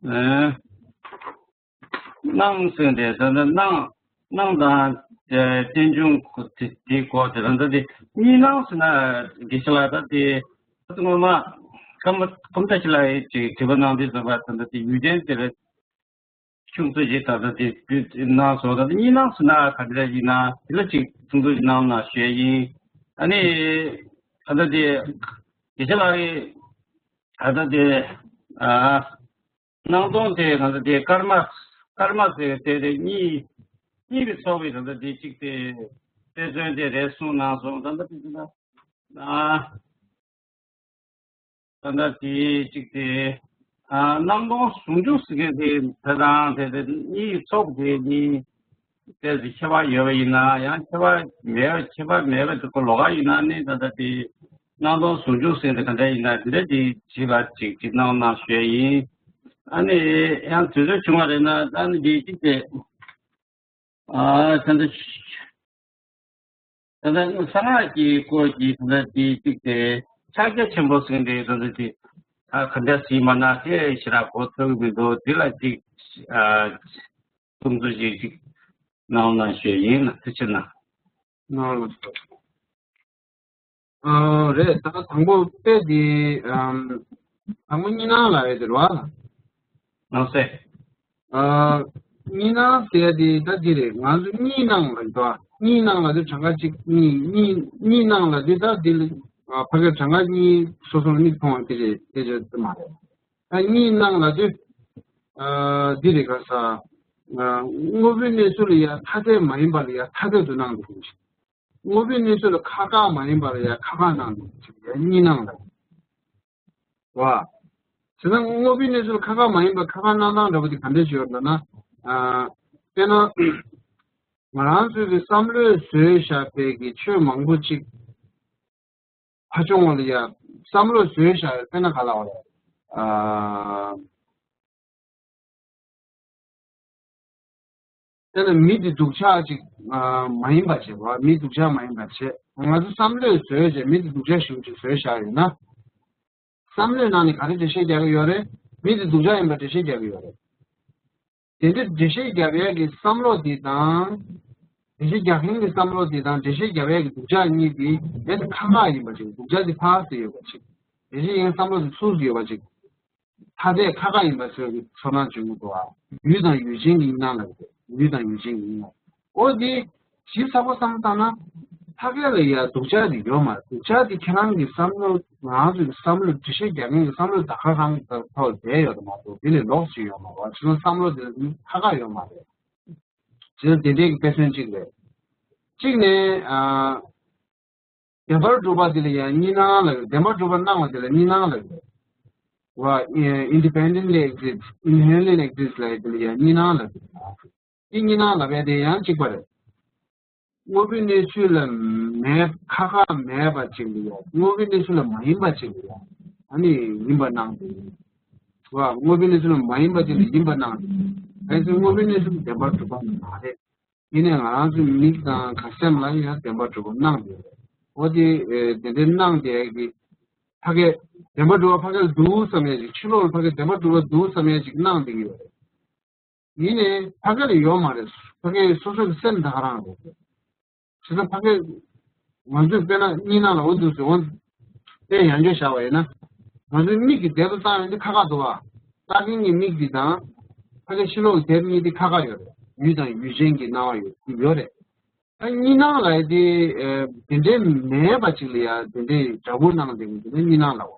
ཨ། སྣང་ཟེར་དེ་ད་ལྟ་སྣང་སྣང་དང་ རྟེན་འབྱུང་དེ་དེའི་སྐོར་དེ་རང་ད་དེ་གཉིས་སྣང་ཟེར་ན་དགེ་བཤེས་ལགས་ད་དེ་ད་དེ་ངོ་མ་ཁམས་ཁམས་ད་ཅི་ལ་ཡི་ཅིག་དྲི་བ་གནང་དུས་ཙམ་པ་ད་ད་དེ་ཡུལ་ཅན་དེ་ལ་ཆུང་ཙག་ཅིག་ད་ལྟ་དེ་དུས་གནང་སོང་། ད་ལྟ་གཉིས་སྣང་ཟེར་ན་ག་འདྲ་ཡིན་ན་དེ་ལ་ཅིག་ཐུང་ཐུང་ཅིག་གནང་ན་ཞུ་ཡ་ཡིན། ཨ་ནི་ད་ལྟ་དེ་དགེ་བཤེས་ལགས་ཀྱིས་ད་ལྟ་དེ་ཨ་སྣང་སྟོང་དེ་ད་ལྟ་དེ་སྐར་མ་སྐར་མ་ཟེར་དེ་དེ་གཉིས་གཉིས་ཀྱི་ཚོགས་པའི་ད་ལྟ་དེ་གཅིག་དེ་དཔེ་མཚོན་དེ་རེད་གསུངས་གནང་སོང་། ད་ལྟ་དེ་ད་ལྟ་ཨ། ད་ལྟ་དེ་གཅིག་དེ། ཨ། སྣང་སྟོང་ཟུང་འཇུག་ཟེར་མཁན་དེ་དེ་དང་དེ་དེ་གཉིས་ཚོགས་དེ་གཉིས་ཏོག་ཙམ་ཁྱད་པར་ཡོད་པ་ཡིན་ན་ཡང་ཁྱད་པར་མེད་པ་ཁྱད་པར་མེད་པ་དེ་ཁོ་ལོགས་ཀ་ཡིན་ན་ནི་ད་ལྟ་དེ་སྣང་སྟོང་ཟུང་འཇུག་ཟེར་མཁན་དེ་ག་འདྲ་ཡིན་ན་དེ་འདྲ་དེ་བྱེད་པ་ཅིག་ཅིག་གནང་གནང་ཞུ་ཡ་ཡིན། ཨ་ནི་ཡང་དུས་ཚོད་བྱུང་བ་རེད་ན་ད་ནི་དེ་གཅིག་དེ། ཨ། ད་ལྟ་ད་ལྟ་གསང་སྔགས་ཀྱི་སྐོར་གྱི་ད་ལྟ་དེ་གཅིག་དེ་ཕྱག་རྒྱ་ཆེན་པོ་ཟེར་མཁན་དེ་ད་ལྟ་དེ་ཨ་ག་འདྲ་ཟིན་མ་ན་དེ་ཞེ་དྲག་གོ་ཐོས་མི་འདུག་དེ་ལ་ཅིག་ཨ་གསུང་ཚུལ་ཅིག་ཅིག་གནང་གནང་ཞུ་ཡིན་ལ་ཐུགས་ཆེ་གནང་། གནང་རོགས། ཨ། རེད། ད་དང་པོ་དཔེ་དེ་ཨམ། དང་པོ་གཉིས་སྣང་ལབ་ཡ་དེ་རེད་བ། ནང་གསེས། ཨ། གཉིས་སྣང་ཟེར་ཡ་དེ་ད་འདི་རེད། ང་ཚོ་གཉིས་སྣང་ལབ་ཡོད་བ། གཉིས་སྣང་ལབ་དུས་གྲངས་ཀ་གཅིག་གཉིས་གཉིས་གཉིས་སྣང་ལབ་དུས་ད་འདི་ལ་ཨ་ཕ་གིར་གྲངས་ཀ་གཉིས་སོ་སོར་མིག་མཐོང་བ་དེ་རེད། དེ་བྱས་དེ་མ་རེད། ད་གཉིས་སྣང་ལབ་དུས་ཨ་འདི་རེད། ག་ས་ཨ་དངོས་པོའི་གནས་ཚུལ་ལ་ཡ་ཐ་དད་མ་ཡིན་པ་ལ་ཡ་ཐ་དད་དུ་སྣང་འདུག་ཅིང་། དངོས་པོའི་གནས་ཚུལ་ལ་ཁ་ཁ་མ་ཡིན་པར་ཡང་ཁ་ཁ་སྣང་འདུག་ཅིག་ཡང་གཉིས་སྣང་ལ། བ། བྱས་ཙང་དངོས་པོའི་གནས་ཚུལ་ཁ་ཁ་མ་ཡིན་པར་ཁ་ཁ་སྣང་སྟངས་འདྲ་པོ་དེ་ག་འདྲ་ཞིག་ཡོད་ལབ་ན། ཨ། དཔེར་ན། ང་རང་ཚོའི་གི་བསམ་བློས་བཟོས་བཞག་པའི་གི་ཆོས་མང་པོ་ཅིག་ཕ་ཆུང་བ་ལ་ཡང་བསམ་བློས་བཟོས་བཞག་ཡོད། དཔེར་ན་ག་ལ་བ་ལ། ཨ། དེ་ལ་མི་དེ་སྡུག་ཅག་ཅིག་ཨ་མ་ཡིན་པ་བྱེད་པ། མི་སྡུག་ཅག་མ་ཡིན་པ་བྱེད། ང་ཚོ་བསམ་བློས་བཟོས་བྱས་མི་དེ་སྡུག་ཅག་ཞིག་ཅིག་བཟོས་བཞག་ཡོད་ན། བསམ་བློའི་ནང་ནས་ག་རེ་འགྲེལ་བཤད་རྒྱག་གི་ཡོད་རེད། མི་དེ་སྡུག་ཅག་ཡིན་པ་འགྲེལ་བཤད་རྒྱག་གི་ཡོད་རེད། དེ་འདྲ་འགྲེལ་བཤད་རྒྱག་ཡག་གི་བསམ་བློ་དེ་དང་། འགྲེལ་བཤད་རྒྱག་མཁན་གྱི་བསམ་བློ་དེ་དང་འགྲེལ་བཤད་རྒྱག་ཡག་གི་སྡུག་ཅག་གཉིས་དེ་ཡང་ཁ་ཁ་ཡིན་པ་ཅིག་སྡུག་ཅག་དེ་ཕར་ཙམ་ཡོད་པ་ཅིག་འགྲེལ་བཤད་ཡིན་བསམ་བློ་དེ་ཚུར་ཙམ་ཡོད་པ་ཅིག་ཐ་དད་ཁ་ཁ་ཡིན་པ་ཚོའི་གི་ཚོར་སྣང་བྱུང་གི་འདུག་ཨ། ཡུལ་དང་ཡུལ་ཅན་གྱི་གཉིས་སྣང་ལབ་ཀྱི་འདུག་ཡུལ་དང་ཡུལ་ཅན་གྱི་གཉིས་སྣང་། འོ་དེ་ཞིབ་ཚགས་པོ་བསམ་བློ་བཏང་ན་ཕ་གི་ལ་ཡ་སྡུག་ཅག་དེ་ཡོད་མ་རེད། སྡུག་ཅག་དེ་ཁྱེད་རང་གི་བསམ་བློ་ང་རང་ཚོའི་བསམ་བློ་འགྲེལ་བཤད་རྒྱག་མཁན་གྱི་བསམ་བློ་ད་ག་རང་གི་ཐོག་བསྡད་ཡོད་མ་གཏོགས་དེ་ལས་ལོགས་ཤིག་ཡོད་མ་རེད་བ། བྱས་ཙང་བསམ་བློ་དེ་ཁ་ཁ་ཡོད་མ་རེད། བྱས་ཙང་དེ་འདྲའི་གི་དཔེ་མཚོན་གཅིག་རེད། གཅིག་ནས་ཨ། བདེན་པར་གྲུབ་པ་དེ་ལ་ཡང་གཉིས་སྣང་ལབ་ཡོད། བདེན་པར་གྲུབ་པ་སྣང་བ་དེ་ལ་གཉིས་སྣང་ལབ་ཡོད། བ། independently exists, inherently exists ལབ་ཡོད། དེ་ལ་ཡང་གཉིས་སྣང་ལབ་ཡོད། དེ་གཉིས་སྣང་ལབ་ཡ་དེ་ཡང་གཅིག་པ་རེད། དངོས་པོའི་གནས་ཚུལ་ལ་མེད་ཁ་ཁ་མེད་པ་ཅིག་ལ་ཡང་དངོས་པོའི་གནས་ཚུལ་ལ་མ་ཡིན་པ་ཅིག་ལ་ཡང་ཨ་ནི་ཡིན་པ་སྣང་དེ་ཡིན། བ། དངོས་པོའི་གནས་ཚུལ་ལ་མ་ཡིན་པ་ཅིག་ལ་ཡིན་པ་སྣང་དེ་ཡིན། ཨ་ནི་དངོས་པོའི་གནས་ཚུལ་བདེན་པར་གྲུབ་པ་མ་རེད། ཡིན་ནའི་ང་རང་ཚོའི་མིག་དང་ག་སེམས་ལ་ཡང་བདེན་པར་གྲུབ་པ་སྣང་དེ་རེད། འོ་དེ་དེ་འདྲའི་སྣང་དེ་གི་ཕ་གི་བདེན་པར་གྲུབ་པ་ཕ་གི་ལ་འདུག་བསམ་ཡ་ཅིག་ཕྱི་ལོགས་ལ་ཕ་གི་བདེན་པར་གྲུབ་པ་འདུག་བསམ་ཡ་ཅིག་སྣང་དེ་གི་ཡོད་རེད། ཡིན་ནའི་ཕ་གི་ལ་ཡོད་མ་རེད། ཕ་གི་སོ་སོ་གི་སེམས་ད་ག་རང་རེད། བྱས་ཙང་ཕ་གི་ང་ཚོས་དཔེར་ན་གཉིས་སྣང་ལ་འོ་འདུག་ཟེར་འོ་དཔེ་ཡང་བསྐྱར་བཞག་པ་ཡིན་ན། ང་ཚོའི་མིག་གི་དེབ་ལ་བལྟ་ཡོང་དུས་ཁ་ཁ་འདུག་བ། བལྟ་མཁན་གྱི་མིག་འདི་དང་། ཕ་གི་ཕྱི་ལོགས་ཀྱི་དེབ་གཉིས་འདི་ཁ་ཁ་ཡོད་རེད། ཡུལ་དང་ཡུལ་ཅན་གྱི་སྣང་བ་ཡོད་ཡོད་རེད། ཨ་གཉིས་སྣང་ལབ་ཡ་དེ་ཨ་དེ་འདྲའི་མེད་པ་ཅིག་ལ་ཡ་དེ་འདྲའི་འདྲ་པོ་སྣང་དེ་གཉིས་སྣང་ལབ་པ།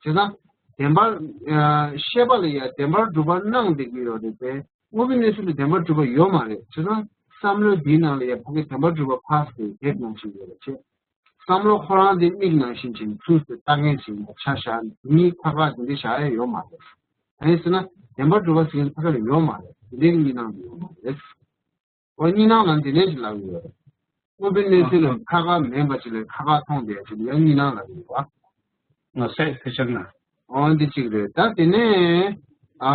བྱས་ཙང་བདེན་པར་ཨ་ཤེས་པ་ལ་ཡ་བདེན་པར་གྲུབ་པ་སྣང་བསྡད་ཀྱི་ཡོད་རེད་དེ། དངོས་པོའི་གནས་ཚུལ་ལ་བདེན་པར་གྲུབ་པ་ཡོད་མ་རེད། བྱས་ཙང་བསམ་བློ་འདིའི་ནང་ལ་ཡ་ཕ་གི་བདེན་པར་གྲུབ་པ་ཕར་ཟེར་དེབ་ནང་བཞིན་ཡོད་རེད་ཅེས། བསམ་བློ་ཁོ་རང་དེ་མིག་ནང་བཞིན་བྱིན་ཚུལ་དེ་ལྟ་མཁན་ཞིག་ཡིན་པ་ཆ་བཞག་ནས་དེ་གཉིས་ཁ་ཁ་དེ་འདྲ་བཞག་ཡ་ཡོད་མ་རེད། ཨ་ཡིན་ཟེར་ན་བདེན་པར་གྲུབ་པ་ཟེར་མཁན་ཕ་གི་ལ་ཡོད་མ་རེད། དེ་འདྲའི་གཉིས་སྣང་དེ་ཡོད་མ་རེད། འོ་གཉིས་སྣང་ལ་འདི་ནས་ཅིག་ལབ་ཀྱི་ཡོད་རེད། དངོས་པོའི་གནས་ཚུལ་ལ་ཁ་ཁ་མིན་པ་ཅིག་ལ་ཁ་ཁ་མཐོང་བསྡད་ཅིག་ལ་ཡང་གཉིས་སྣང་ལབ་ཀྱི་ཡོད་པ། ང་སེ་ཕེ་ཆེར་ན། འོ་འདི་གཅིག་རེད། ད་དེ་ནས་ཨ་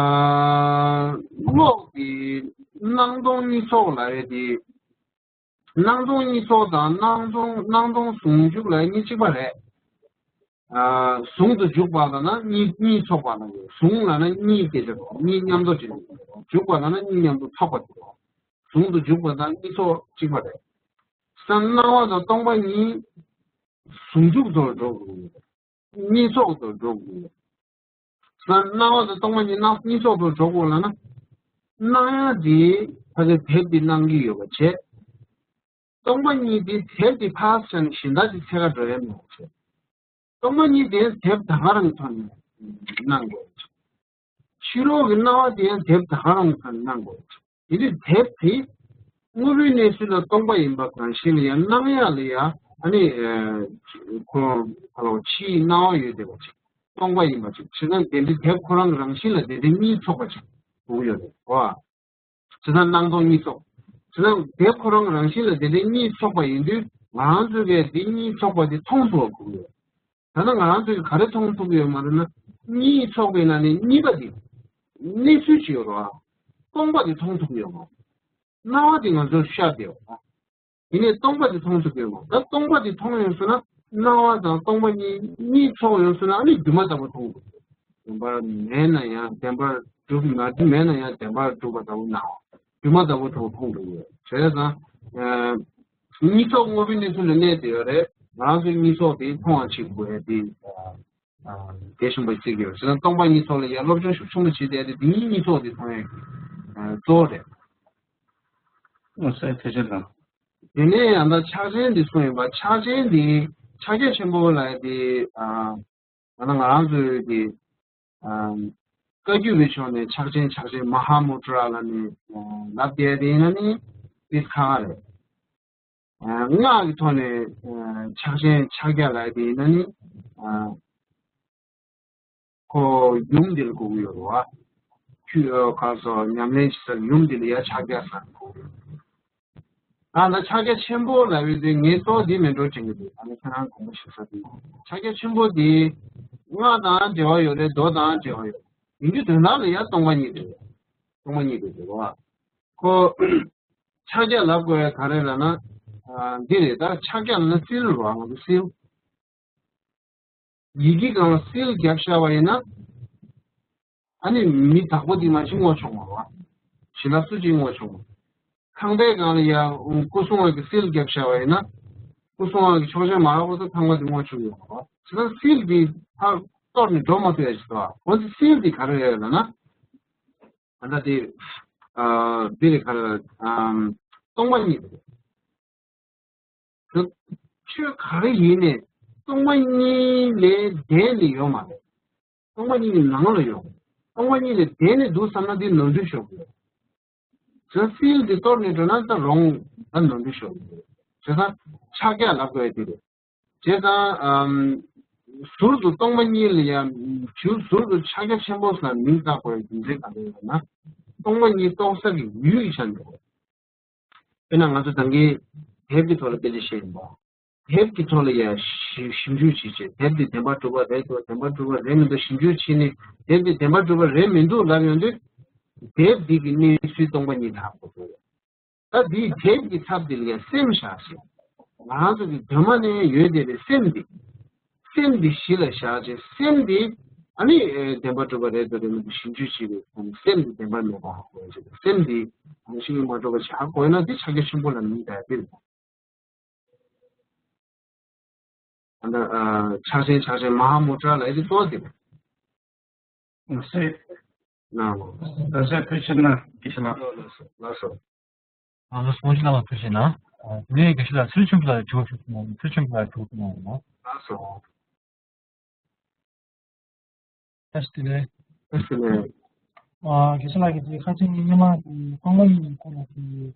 གློག་གི་སྣང་སྟོང་གཉིས་ཚོགས་ལབ་ཡས་དེ། སྣང་སྟོང་གཉིས་ཚོགས་དང་སྣང་སྟོང་སྣང་སྟོང་ཟུང་འཇུག་ལབ་ཡས་གཉིས་གཅིག་པ་རེད། ཨ་ཟུང་དུ་འཇུག་པ་ལབ་ན་གཉིས་གཉིས་ཚོགས་པ་ལབ་ཡོད། ཟུང་ལབ་ན་གཉིས་དེ་འདྲ་གཉིས་མཉམ་དུ་འདྲེས། འཇུག་པ་ལབ་ན་གཉིས་མཉམ་དུ་ཚོགས་པ་དེ། ཟུང་དུ་འཇུག་པ་དང་གཉིས་ཚོགས་གཅིག་པ་རེད། སེམས་སྣང་བ་དང་སྟོང་པ་ཉིད་ཟུང་འཇུག་ཏུ་འགྲོ་དགོས། གཉིས་ཚོགས་སུ་འགྲོ་དགོས། སྣང་བ་དང་སྟོང་པ་ཉིད་སྣང་གཉིས་ཚོགས་སུ་འགྲོ་དགོས་ལབ་ན། སྣང་ཡག་དེ་ཕ་གི་དེབ་དེ་སྣང་གི་ཡོད་པ་བྱས། སྟོང་པ་ཉིད་དེ་དེབ་དེ་ཕར་བཞག་ནས་གཞན་དག་ཅིག་འཚོལ་ག་འགྲོ་ཡ་མེད་པ་བྱས། སྟོང་པ་ཉིད་དེ་དེབ་ད་ག་རང་གི་ཐོག་ནས་སྣང་དགོས། ཕྱི་རོལ་གྱི་སྣང་བ་དེ་ཡང་དེབ་ད་ག་རང་ལ་སྣང་དགོས། དེ་དུས་དེབ་དེ་དངོས་པོའི་གནས་ཚུལ་ལ་སྟོང་པ་ཡིན་པ་གང་ཞིག་ལ་ཡང་སྣང་ཡག་ལ་ཡང་ཨ་ནི་ཁོ་ཁ་ལོ་ཕྱིའི་སྣང་བ་ཡོད་བསྡད་པ་ཅིག་སྟོང་པ་ཡིན་པ་ཅིག་བྱས་ཙང་དེ་འདྲའི་དེབ་ཁོ་རང་གི་རང་བཞིན་ལ་དེ་འདྲའི་གཉིས་ཚོགས་པ་ཅིག་དགོས་ཀྱི་ཡོད་རེད་བ། བྱས་ཙང་སྣང་སྟོང་གཉིས་ཚོགས། བྱས་ཙང་དེབ་ཁོ་རང་རང་བཞིན་ལ་དེ་འདྲའི་གཉིས་ཚོགས་པ་ཡིན་དུས་ང་རང་ཚོ་གིས་དེ་གཉིས་ཚོགས་པ་དེ་མཐོང་ཐུབ་པ་དགོས་ཀྱི་ཡོད། ད་ལྟ་ང་རང་ཚོས་ག་རེ་མཐོང་ཐུབ་ཡོད་མ་རེད་ན། གཉིས་ཚོགས་པའི་ནང་ནས་གཉིས་པ་དེ། གནས་ཚུལ་ཅིག་ཡོད་རེད་བ། སྟོང་པ་དེ་མཐོང་ཐུབ་ཡོད་མ་རེད། སྣང་བ་དེ་ང་ཚོར་ཤར་བསྡད་ཡོད་རེད་བ། ཡིན་ནའི་སྟོང་པ་དེ་མཐོང་ཐུབ་ཡོད་མ་རེད། ད་སྟོང་པ་དེ་མཐོང་ཡོང་སོང་ན་སྣང་བ་དང་སྟོང་པ་གཉིས་གཉིས་ཚོགས་ཡོང་སོང་ན་ཨ་ནི་སྒྱུ་མ་ལྟ་བུ་མཐོང་དགོས། བདེན་པར་མེད་ན་ཡང་བདེན་པར་གྲུབ། མ་གྲུབ་མེད་ན་ཡང་བདེན་པར་གྲུབ་པ་ལྟ་བུ་སྣང་བ། སྒྱུ་མ་ལྟ་བུ་མཐོང་མཐོང་དགོས་ཡོད་རེད། བྱས་ཙང་། གཉིས་ཚོགས་དངོས་པོའི་གནས་ཚུལ་ལ་གནས་བསྡད་ཡོད་རེད། ང་རང་ཚོའི་གཉིས་ཚོགས་དེ་མཐོང་བ་བྱེད་དགོས་ཡ་དེ། དེ་གཞུང་པ་གཅིག་ཡོད། བྱས་ཙང་སྟོང་པ་ཉིད་ཐོག་ལ་ཡ་སློབ་སྦྱོང་ཤུགས་ཆེན་པོ་བྱེད་བསྡད་དེ་དེ་གཉིས་གཉིས་ཚོགས་དེ་མཐོང་ཡ་གཙོ་བོ་རེད། ཨོ་སེ་ཐེ་ཆེན་དང་། དེ་ནས་ཡང་ད་ཕྱག་ཆེན་འདི་གསུངས་ཡོད་པ། ཕྱག་ཆེན་འདི་ཕྱག་རྒྱ་ཆེན་པོ་ལ་དེ་ད་ང་རང་ཚོའི་དེ། བཀའ་བརྒྱུད་པའི་ཕྱོགས་ནས་ཕྱག་ཆེན་ཕྱག་ཆེན་མ་ཧཱ་མུ་དྲ་ལ་ནི་ལབ་བསྡད་དེ་ཡིན་ན་ནི་དེ་ཁག་ཁག་རེད། སྔགས་ཀྱི་ཐོག་ནས་ཕྱག་ཆེན་ཕྱག་རྒྱ་ལབ་དེ་ཡིན་ན་ནི་ཁོ་ཡུམ་འདི་ལ་གོ་གི་ཡོད་རེད་བ། ཆུ་ཁ་སོ་ཉམས་ལེན་བྱེད་ས་ཡུམ་འདི་ལ་ཡ་ཕྱག་རྒྱ་ཟེར་གོ་གི་ཡོད། ད་ལྟ་ཕྱག་རྒྱ་ཆེན་པོ་ལབ་པའི་དུས་ངས་གཙོ་བོ་འདི་མེད་འགྲོ་དྲན་གྱི་འདུག་ད་ནི་ཁྱེད་རང་དགོངས་པ་ཞུ་ས་དེ། ཕྱག་རྒྱ་ཆེན་པོ་འདི་སྔགས་དང་འབྲེལ་བ་ཡོད་རེད། མདོ་དང་འབྲེལ་བ་ཡོད། ཡིན་རྒྱུ་དོན་དག་ལ་ཡང་སྟོང་པ་ཉིད་རེད། སྟོང་པ་ཉིད་རེད་ཟེར་བ། ཁོ་ཕྱག་རྒྱ་ལབ་དགོས་ཡ་ག་རེ་ལབ་ན། འདི་རེད། ད་ཕྱག་རྒྱ་ལབ་ན་སིལ་རེད་བ། ང་ཚོ་སིལ། ཡི་གེ་སྒང་ལ་སིལ་རྒྱབ་བཞག་པ་ཡིན་ན། ཨ་ནི་མི་དག་པོ་འདི་མ་གཅིག་བསྔོ་ཆོག་མ་རེད་བ། ཞི་ལ་སུ་གཅིག་བསྔོ་ཆོག་མ། ཁང་པའི་སྒང་ལ་ཡ་སྐུ་སྲུང་བ་གི་སིལ་རྒྱབ་བཞག་པ་ཡིན་ན། སྐུ་སྲུང་བ་གི་ཆོག་མཆན་མ་རག་པ་ཚོ་ཁང་པ་འདི་བསྔོ་ཆོག་ཡོད་མ་རེད་བ། བྱས་ཙང་སིལ་འདི་ཕར་གཏོར་ནས་འགྲོ་མ་ཐུབ་ཡ་ཞིག་འདུག་བ། འོན་ཏེ་སིལ་འདི་ག་རེ་རེད་ལབ་ན། ད་ལྟ་དེ། ཨ། འདི་རེད་ག་རེ། ཨམ། སྟོང་པ་ཉིད་རེད། ཆོས་ག་རེ་ཡིན་ནས་སྟོང་པ་ཉིད་ལས་འདས་ནས་ཡོད་མ་རེད། སྟོང་པ་ཉིད་ཀྱི་ནང་ལ་ཡོད། སྟོང་པ་ཉིད་ལས་འདས་ནས་འདུག་བསམ་ན་འདི་ནོར་འཁྲུལ་ཤོར་གི་ཡོད། བྱས་ཙང་སིལ་འདི་གཏོར་ནས་འགྲོ་ན་ད་རུང་ད་ནོར་འཁྲུལ་ཤོར་གི་ཡོད། བྱས་ཙང་ཕྱག་རྒྱ་ལབ་དགོས་ཡ་དེ་རེད། བྱས་ཙང་། ཨམ། ཟུར་དུ་སྟོང་པ་ཉིད་ལ་ཡང་ཇུ་ཟུར་དུ་ཕྱག་རྒྱ་ཆེན་པོ་ཟེར་མིང་བཏགས་དགོས་ཡ་རྒྱུ་མཚན་ག་རེ་ཡོད་ན། སྟོང་པ་ཉིད་རྟོགས་ས་ཀྱི་ཡུལ་གྱི་ཆ་ནས། དཔེར་ན་ང་ཚོ་ད་གིན་དེབ་ཀྱི་ཐོག་ལ་དཔེ་ཆ་བཤད་ཡིན་པ། དེབ་ཀྱི་ཐོག་ལ་ཡང་ཞིབ་ཞིབ་འཇུག་བྱེད་བྱེད། དེབ་འདི་བདེན་པར་གྲུབ་པ་རེད་འདུག་བདེན་པར་གྲུབ་པ་རེད་མི་འདུག་ཞིབ་འཇུག་བྱས་ནས་དེབ་འདི་བདེན་པར་གྲུབ་པ་རེད་མི་འདུག་ལབ་ཡོང་དུས། དེབ་འདི་གི་གནས་ཚུལ་སྟོང་པ་ཉིད་ལ་ཧ་གོ་དགོས། ད་འདིའི་དེབ་ཀྱི་ཚབ་འདི་ལ་ཡང་སེམས་བཞག་ཞིང་། ང་རང་ཚོ་གི་གདོད་མ་ནས་ཡོད་བསྡད་པའི་སེམས་འདི། སེམས་འདི་གཞི་ལ་བཞག་ཅིང་སེམས་འདི་ཨ་ནི་བདེན་པར་གྲུབ་པ་རེད་འདུག་རེད་མི་འདུག་ཞིབ་འཇུག་བྱེད་པའི་སེམས་འདི་བདེན་པར་མེད་པ་ཧ་གོ་ཡ་ཅིག་སེམས་འདི་རང་བཞིན་གྱིས་མ་གྲུབ་པ་ཞིག་ཧ་གོ་ཡ་ན་འདི་ཕྱག་རྒྱ་ཆེན་པོ་ལ་མིང་བཏགས་ཡ་འདི་རེད། ད་ལྟ་ཕྱག་ཆེན་ཕྱག་ཆེན་མ་ཧཱ་མུ་དྲ་ལབ་ཡ་འདི་གཙོ་བོ་འདི་རེད། ལགས་སོ། ལགས་སོ། ཐུགས་རྗེ་ཆེ་གནང་། དགེ་བཤེས་ལགས། ལགས་སོ། ལགས་སོ། ལགས་སོ། དགེ་བཤེས་ལགས་ལ་ཐུགས་རྗེ་གནང་། དེ་ནས་དགེ་བཤེས་ལགས་ཚུལ་ཁྲིམས་ལགས་དྲི་བ་ཞུ་གནང་། ཚུལ་ཁྲིམས་ལགས་དྲི་བ་གནང་། ལགས་སོ། བཀྲ་ཤིས་བདེ་ལེགས། བཀྲ་ཤིས་བདེ་ལེགས། ཨ། དགེ་བཤེས་ལགས་ཀྱིས་དེ་ཁ་ཆེ་སྔོན་མ་གི་སྟོང་པ་ཉིད་ཀྱི་སྐོར་ལ་དེ་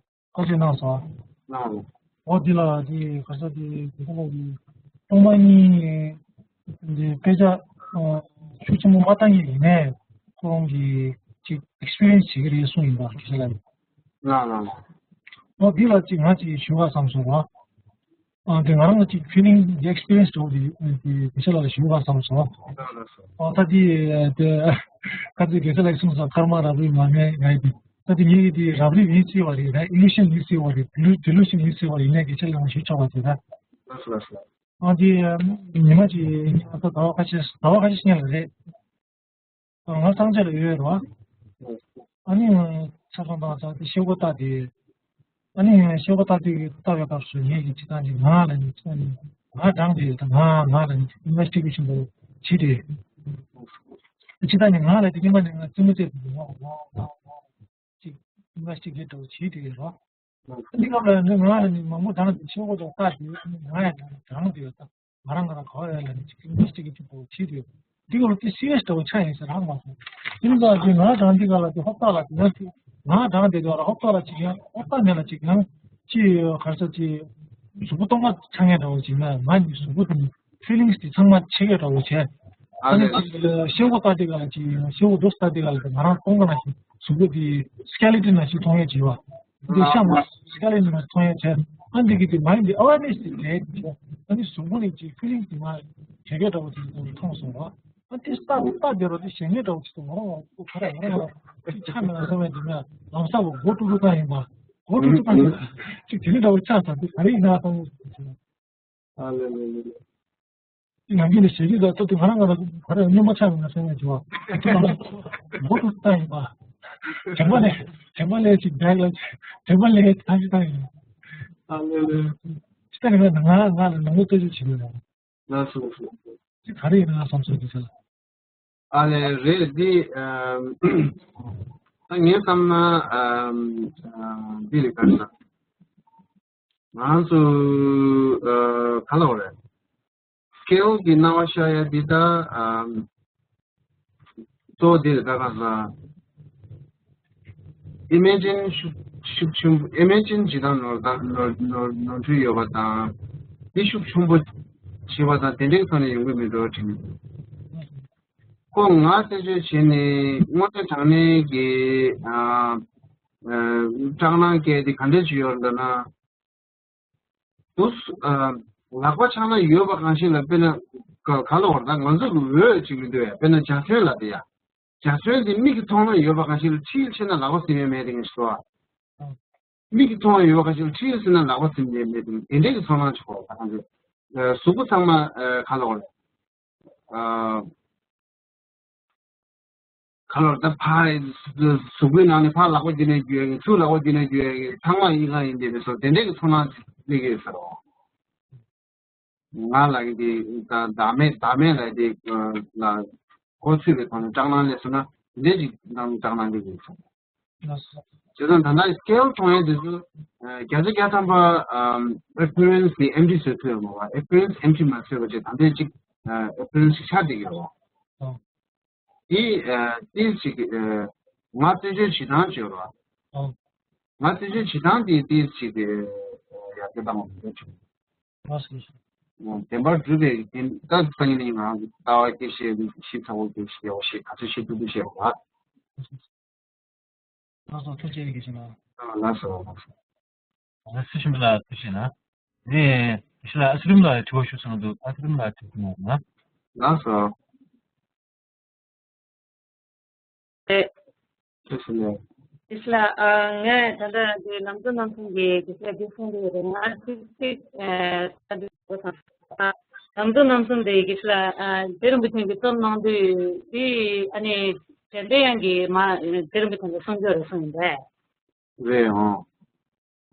བཀའ་ཆོས་གནང་སོང་། གནང་། འོ་འདི་ལ་དེ་ག་ས་དེ་དེ་ག་ལ་དེ་སྟོང་པ་ཉིད་དེ་དཔེ་ཆ་ཤུགས་ཆེན་པོ་མ་བཏང་ཡིན་ནའི་ཁོང་གིས་ཅིག་ཨེགསི་པི་རི་ཡན་སི་བྱེད་ཀྱི་རེད་གསུངས་ཡིན་པ་དགེ་བཤེས་ལགས་ཀྱིས། ལགས་ལགས་ལགས། འོ་འདི་ལ་ཅིག་ང་ཅིག་ཞུ་བ་བསམ་སོང་བ། ཨ། དེ་ང་རང་ལ་ཅིག་ཕི་ལིང་གི་ཨེགསི་པི་རི་ཡན་སི་འདྲ་བོ་དེ་དེ་དགེ་བཤེས་ལགས་ལ་ཞུ་དགོས་བསམ་སོང་། ཨ། ད་དེ་དེ་ཁ་ཅིག་དགེ་བཤེས་ལགས་གསུངས་སོང་། ཀརྨ་རབ་རིབ་མ་རྨད་ཡ་ཡིན་དེ། ད་དེ་ངེད་ཀྱི་དེ་རབ་རིབ་ཡིན་སྲིད་པ་རེད། ད་ཨི་ལུ་ཤན་ཡིན་སྲིད་པ་རེད། ཌི་ལུ་ཌི་ལུ་ཤན་ཡིན་སྲིད་པ་རེད། ཡིན་ནའི་དགེ་བཤེས་ལགས་ལ་ཞུ་ཆོག་པ་དེ་ད། ཨ། དེ་ཉི་མ་གཅིག་ད་ཟླ་བ་ཁ་ཤས་ཟླ་བ་ཁ་ཤས་ཤིག་ལ་རེད། ང་སངས་རྒྱས་ལ་ཡོད་རེད་བ། ཨ་ནི་ང་ཆ་ཚང་བཏང་ཚར་དེ་ཤེལ་སྒོ་བཏགས་དེ། ཨ་ནི་ཤེལ་སྒོ་ལྟ་དུས་ལྟ་བའི་སྐབས་སུ་ངེད་ཀྱིས་ཅི་ལྟར་ནི་ང་ལ་ནི་ཅི་ལྟར་ནི་ང་དྲངས་ཏེ་ཡོད་ད། ང་ང་ལ་ནི་ཨིན་ཝེ་སི་ཊི་གེ་ཤན་དུ་བྱེད་དེ། ཅི་ལྟར་ནི་ང་ལ་དེ་སྔོན་མ་ནས་ང་རྩེད་མོ་རྩེ་དུས་ང་ང་ང་ང་ཅིག་ཨིན་ཝེ་སི་ཊི་གེ་ཊི་འདྲ་བོ་བྱེད་དེ་ཡོད་རོ། འདི་སྐབས་ལ་ནི་ང་ལ་ནི་མང་པོ་དྲངས་ཏེ་ཤེལ་སྒོ་དང་ལྟ་དུས་ང་ཡང་དྲངས་ཏེ་ཡོད་ད། ང་རང་ང་རང་ག་བ་ཡོད་ལ་ནི་ཅིག་ཨིན་ཝེ་སི་ཊི་གེ་ཊི་འདྲ་བོ་བྱེད་དེ་ཡོད། འདི་སྐབས་ལ་དེ་སི་རི་ཡ་སི་འདྲ་བོ་ཆགས་ཡིན་ཟེར་རང་མ་སོང་། དེ་ནི་ད་དེ་ང་དྲངས་དུས་སྐབས་ལ་དེ་ཧོབ་ཏ་ལ་དེ་ཡང་དེ་ང་དྲངས་དེ་དུས་ལ་ཧོབ་ཏ་ལ་ཅིག་ཡང་ཧོབ་ཏ་མེད་ལ་ཅིག་ཡང་ཅི་གར་ས་ཅི་གཟུགས་པོ་སྟོང་པ་ཆགས་མཁན་འདྲ་བོ་ཅིག་ན་ང་ནི་གཟུགས་པོ་དེ་ནི་ཕི་ལིང་སི་དེ་ཚང་མ་ཆད་མཁན་འདྲ་བོ་བྱས། ཨ་ཨ་ནི་ལས། ཅིག་ཤེལ་སྒོ་ལྟ་དུས་སྐབས་ལ་ཅིག་ཡང་ཤེལ་སྒོ་འདུག་ལྟ་དུས་སྐབས་ལ་ང་རང་སྟོང་པ་ན་ཅིག་གཟུགས་པོ་དེ་སི་ཀེ་ལི་ཊོན་ན་ཅིག་མཐོང་ཡས་ཅིག་ཡོད་པ། འདི་ཤ་མ་སི་ཀ་ལི་ནི་མ་མཐོང་ཡ་བྱས། ཨ་འདི་གི་དེ་མ་ཡིན་འདི་ཨ་ཝེར་ནེ་སི་དེ་རེད་དེ་བྱས། ཨ་ནི་གཟུགས་པོ་ནི་ཅིག་ཕི་ལིང་སི་དེ་མ་བྱེད་མཁན་འདྲ་བོ་དེ་མཐོང་སོང་བ། ཨ་དེ་ལྟ་དེ་ལྟ་བསྡད་རོགས་དེ་ཞེད་མཁན་འདྲ་བོ་ཅིག་འདུག་ང་རང་ལ་ཁོ་ག་རེ་ང་རང་ལ་ཅིག་ཆ་མེད་ན་བསམ་ཡ་དེ་ནས་ལམ་སང་བ་མགོ་ཀྲུག་ཀྲུག་བཏང་ཡིན་པ། མགོ་ཀྲུག་ཀྲུག་བཏང་ཡིན་པ། ཅིག་དེ་འདྲ་བོ་ཆགས་སོང་། དེ་ག་རེ་ཡིན་ན་བསམ་ཡ་ཅིག་འདུག་ཨ་ལེ་ལེ་ལེ་ལེ། ནམ་རྒྱུན་ནས་ཞེ་གི་དང་ལྟོས་དུས་ང་རང་ང་རང་ག་རེ་སྨྱོན་པ་ཆགས་ཡོང་ན་བསམ་ཡ་བྱུང་བ། མགོ་ཐུག་བཏང་ཡིན་པ། དྲན་པ་ལས་དྲན་པ་ལས་ཅིག་བྲེག་ལ་དྲན་པ་ལས་ཐང་ཅིག་བཏང་ཡིན། ཨ་ལེ་ལེ། ཅི་ལྟར་ང་ང་ང་ལ་ནང་མི་ལྟོས་ཅིག་བྱེད་དགོས་ལ། ལགས་སོ་ལགས་སོ། ཅི་ག་རེ་ཡིན་ན་བསམ་སོང་དུས་ཚོད་ལ། ཨ་ལེ་རེད་འདི། ཨམ། ད་ངས་བསམ་ན་ཨམ། ཨམ། འདི་རེད་ག་རེ་ལབ། ང་ཚོ་ཨ། ག་ལབ་དགོས་རེད། སྐྱེ་བོ་གི་སྣང་བ་ཤར་ཡ་འདི་ད་ཨམ། གཙོ་བོ་འདི་རེད་ད་ག་ས། ཨི་མེ་ཇིན་ཤུགས་ཤུགས་ཆེན་པོ་ཨི་མེ་ཇིན་བྱེད་སྟངས་ནོར་ད་ནོར་ནོར་ནོར་འཁྲུལ་ཡོད་པ་དང་། འདི་ཤུགས་ཆེན་པོ་བྱེད་པ་དང་དེ་འདྲའི་ཐོག་ནས་ཡོང་གི་མི་འགྲོ་དྲན། ཁོ་ང་རྩད་གཅོད་བྱས་ནས་དངོས་གནས་དྲང་གནས་ཀྱི་ཨ། ཨ། སྐྲག་སྣང་སྐྱེས་ཏེ་ག་འདྲ་ཞིག་ཡོད་འདུག་ན། དུ། ཨ། ལག་པ་འཆང་ན་ཡོད་པ་གང་ཞིག་ལ་དཔེར་ན་ག་ག་ལ་བར་ད་ང་ཚོ་འོད་ཅིག་མི་འདུག་ཡ། དཔེར་ན་འཇའ་ཚོན་ལ་དེ་ཡ། འཇའ་ཚོན་དེ་མིག་གིས་མཐོང་ན་ཡོད་པ་གང་ཞིག་ལ་འཁྲིལ་ཕྱིན་ན་ལག་པ་ཟིན་ཡས་མེད་དེ་ངས་ཞུ་བ། མིག་གིས་མཐོང་ན་ཡོད་པ་གང་ཞིག་ལ་འཁྲིལ་ཟིན་ན་ལག་པ་ཟིན་ཡས་མེད་དེ་དེ་འདྲའི་གི་ཚོར་སྣང་ཅིག་གོ་ད་གང་ཞིག་གཟུགས་པོ་ཚང་མ་ག་ལ་བར། ཨ། ག་ལ་ད་ཕར་གཟུགས་པོའི་ནང་ནས་ཕར་ལག་པ་འདི་ནས་རྒྱུ་ཡ་གི་ཚུར་ལག་པ་འདི་ནས་རྒྱུ་ཡ་གི་ཚང་མ་ཡིན་གང་ཡིན་དེ་མི་སོ་དེ་འདྲའི་གི་ཚོར་སྣང་སླེབས་ཀྱི་ཡོད་ས་རེད། ང་ལ་གི་འདི་ད་བདག་མེད་བདག་མེད་ལ་དེ་ལ་གོ་ཚུད་པའི་ཐོག་ནས་སྐྲག་སྣང་སླེབས་སོང་ན་དེ་འདྲའི་ཅིག་ནང་སྐྲག་སྣང་སླེབས་ཀྱི་ཡོད་ས་རེད། བྱས་ཙང་ད་ལྟ་སྐྱེ་བ་མཐོང་ཡས་དེ་ཚོ་བརྒྱ་ཆ་བརྒྱ་ཐམ་པ་ཨེ་པི་རི་ཡན་སི་དེ་ཨེམ་ཊི་བཟོས་ཐུབ་ཡོད་མ་རེད། ཨེ་པི་རི་ཡན་སི་ཨེམ་ཊི་མ་བཟོས་པ་བྱས་ད་ལྟའི་ཅིག་ཨེ་པི་རི་ཡན་སི་ཆགས་བསྡད་ཀྱི་རེད་བ། དེ་ཨ་ཏིས་ཅིག་ཨ་ང་རྩད་གཅོད་བྱེད་སྟངས་བྱེད་རོགས། ང་རྩད་གཅོད་བྱེད་སྟངས་དེ་ཏིས་ཅིག་ཨ་ཡར་རྒྱས་བཏང་བ་མི་འདུག་ཅིག་བདེན་པར་གྲུབ་པའི་དེ་ལྟར་སང་ཉིན་ང་རང་གི་ལྟ་བ་སྐྱེ་ཤེས་ཞིབ་ཚགས་པོ་སྐྱེ་ཤེས་ཡག་པོ་ཤེས་ག་ཚོད་ཤེས་ཐུབ་ཐུབ་ཤེས་པ། ལགས་སོ་ཐུགས་རྗེ་ཆེ་གནང་། ལགས་སོ་ལགས་སོ། ང་སུ་ཤིམ་ལ་ཐུགས་རྗེ་ཆེ་གནང་། ངས་ཤི་ལ་ཨ་སི་རིམ་ལ་དྲི་བ་ཞུ་སོང་འདུག་ཨ་སི་རིམ་ལ་དྲི་བ་གནང་། ལགས་སོ། ཨེ། ཐུགས་རྗེ་ཆེ་གནང་། ཤི་ལ་ཨ་ངས་ད་ལྟ་འདི་ལམ་གཙོ་རྣམ་གསུམ་གྱི་དེ་ཚོ་འདི་གསུང་གི་ཡོད་རེད། ང་ཚིག་ཚིག་ཨེ་ད་འདི་གོ་སོང་། ལམ་གཙོ་རྣམ་གསུམ་དེ་གི་ཤི་ལ་ཨ་རྗེ་རིན་པོ་ཆེ་གི་རྩོམ་གནང་དུས་དེ་ཨ་ནི་དྲན་པའི་དབྱངས་ཀྱི་མ་རྗེ་རིན་པོ་ཆེ་གི་གསུང་ཆོས་རེད་གསུངས་ཡིན་པས། རེད་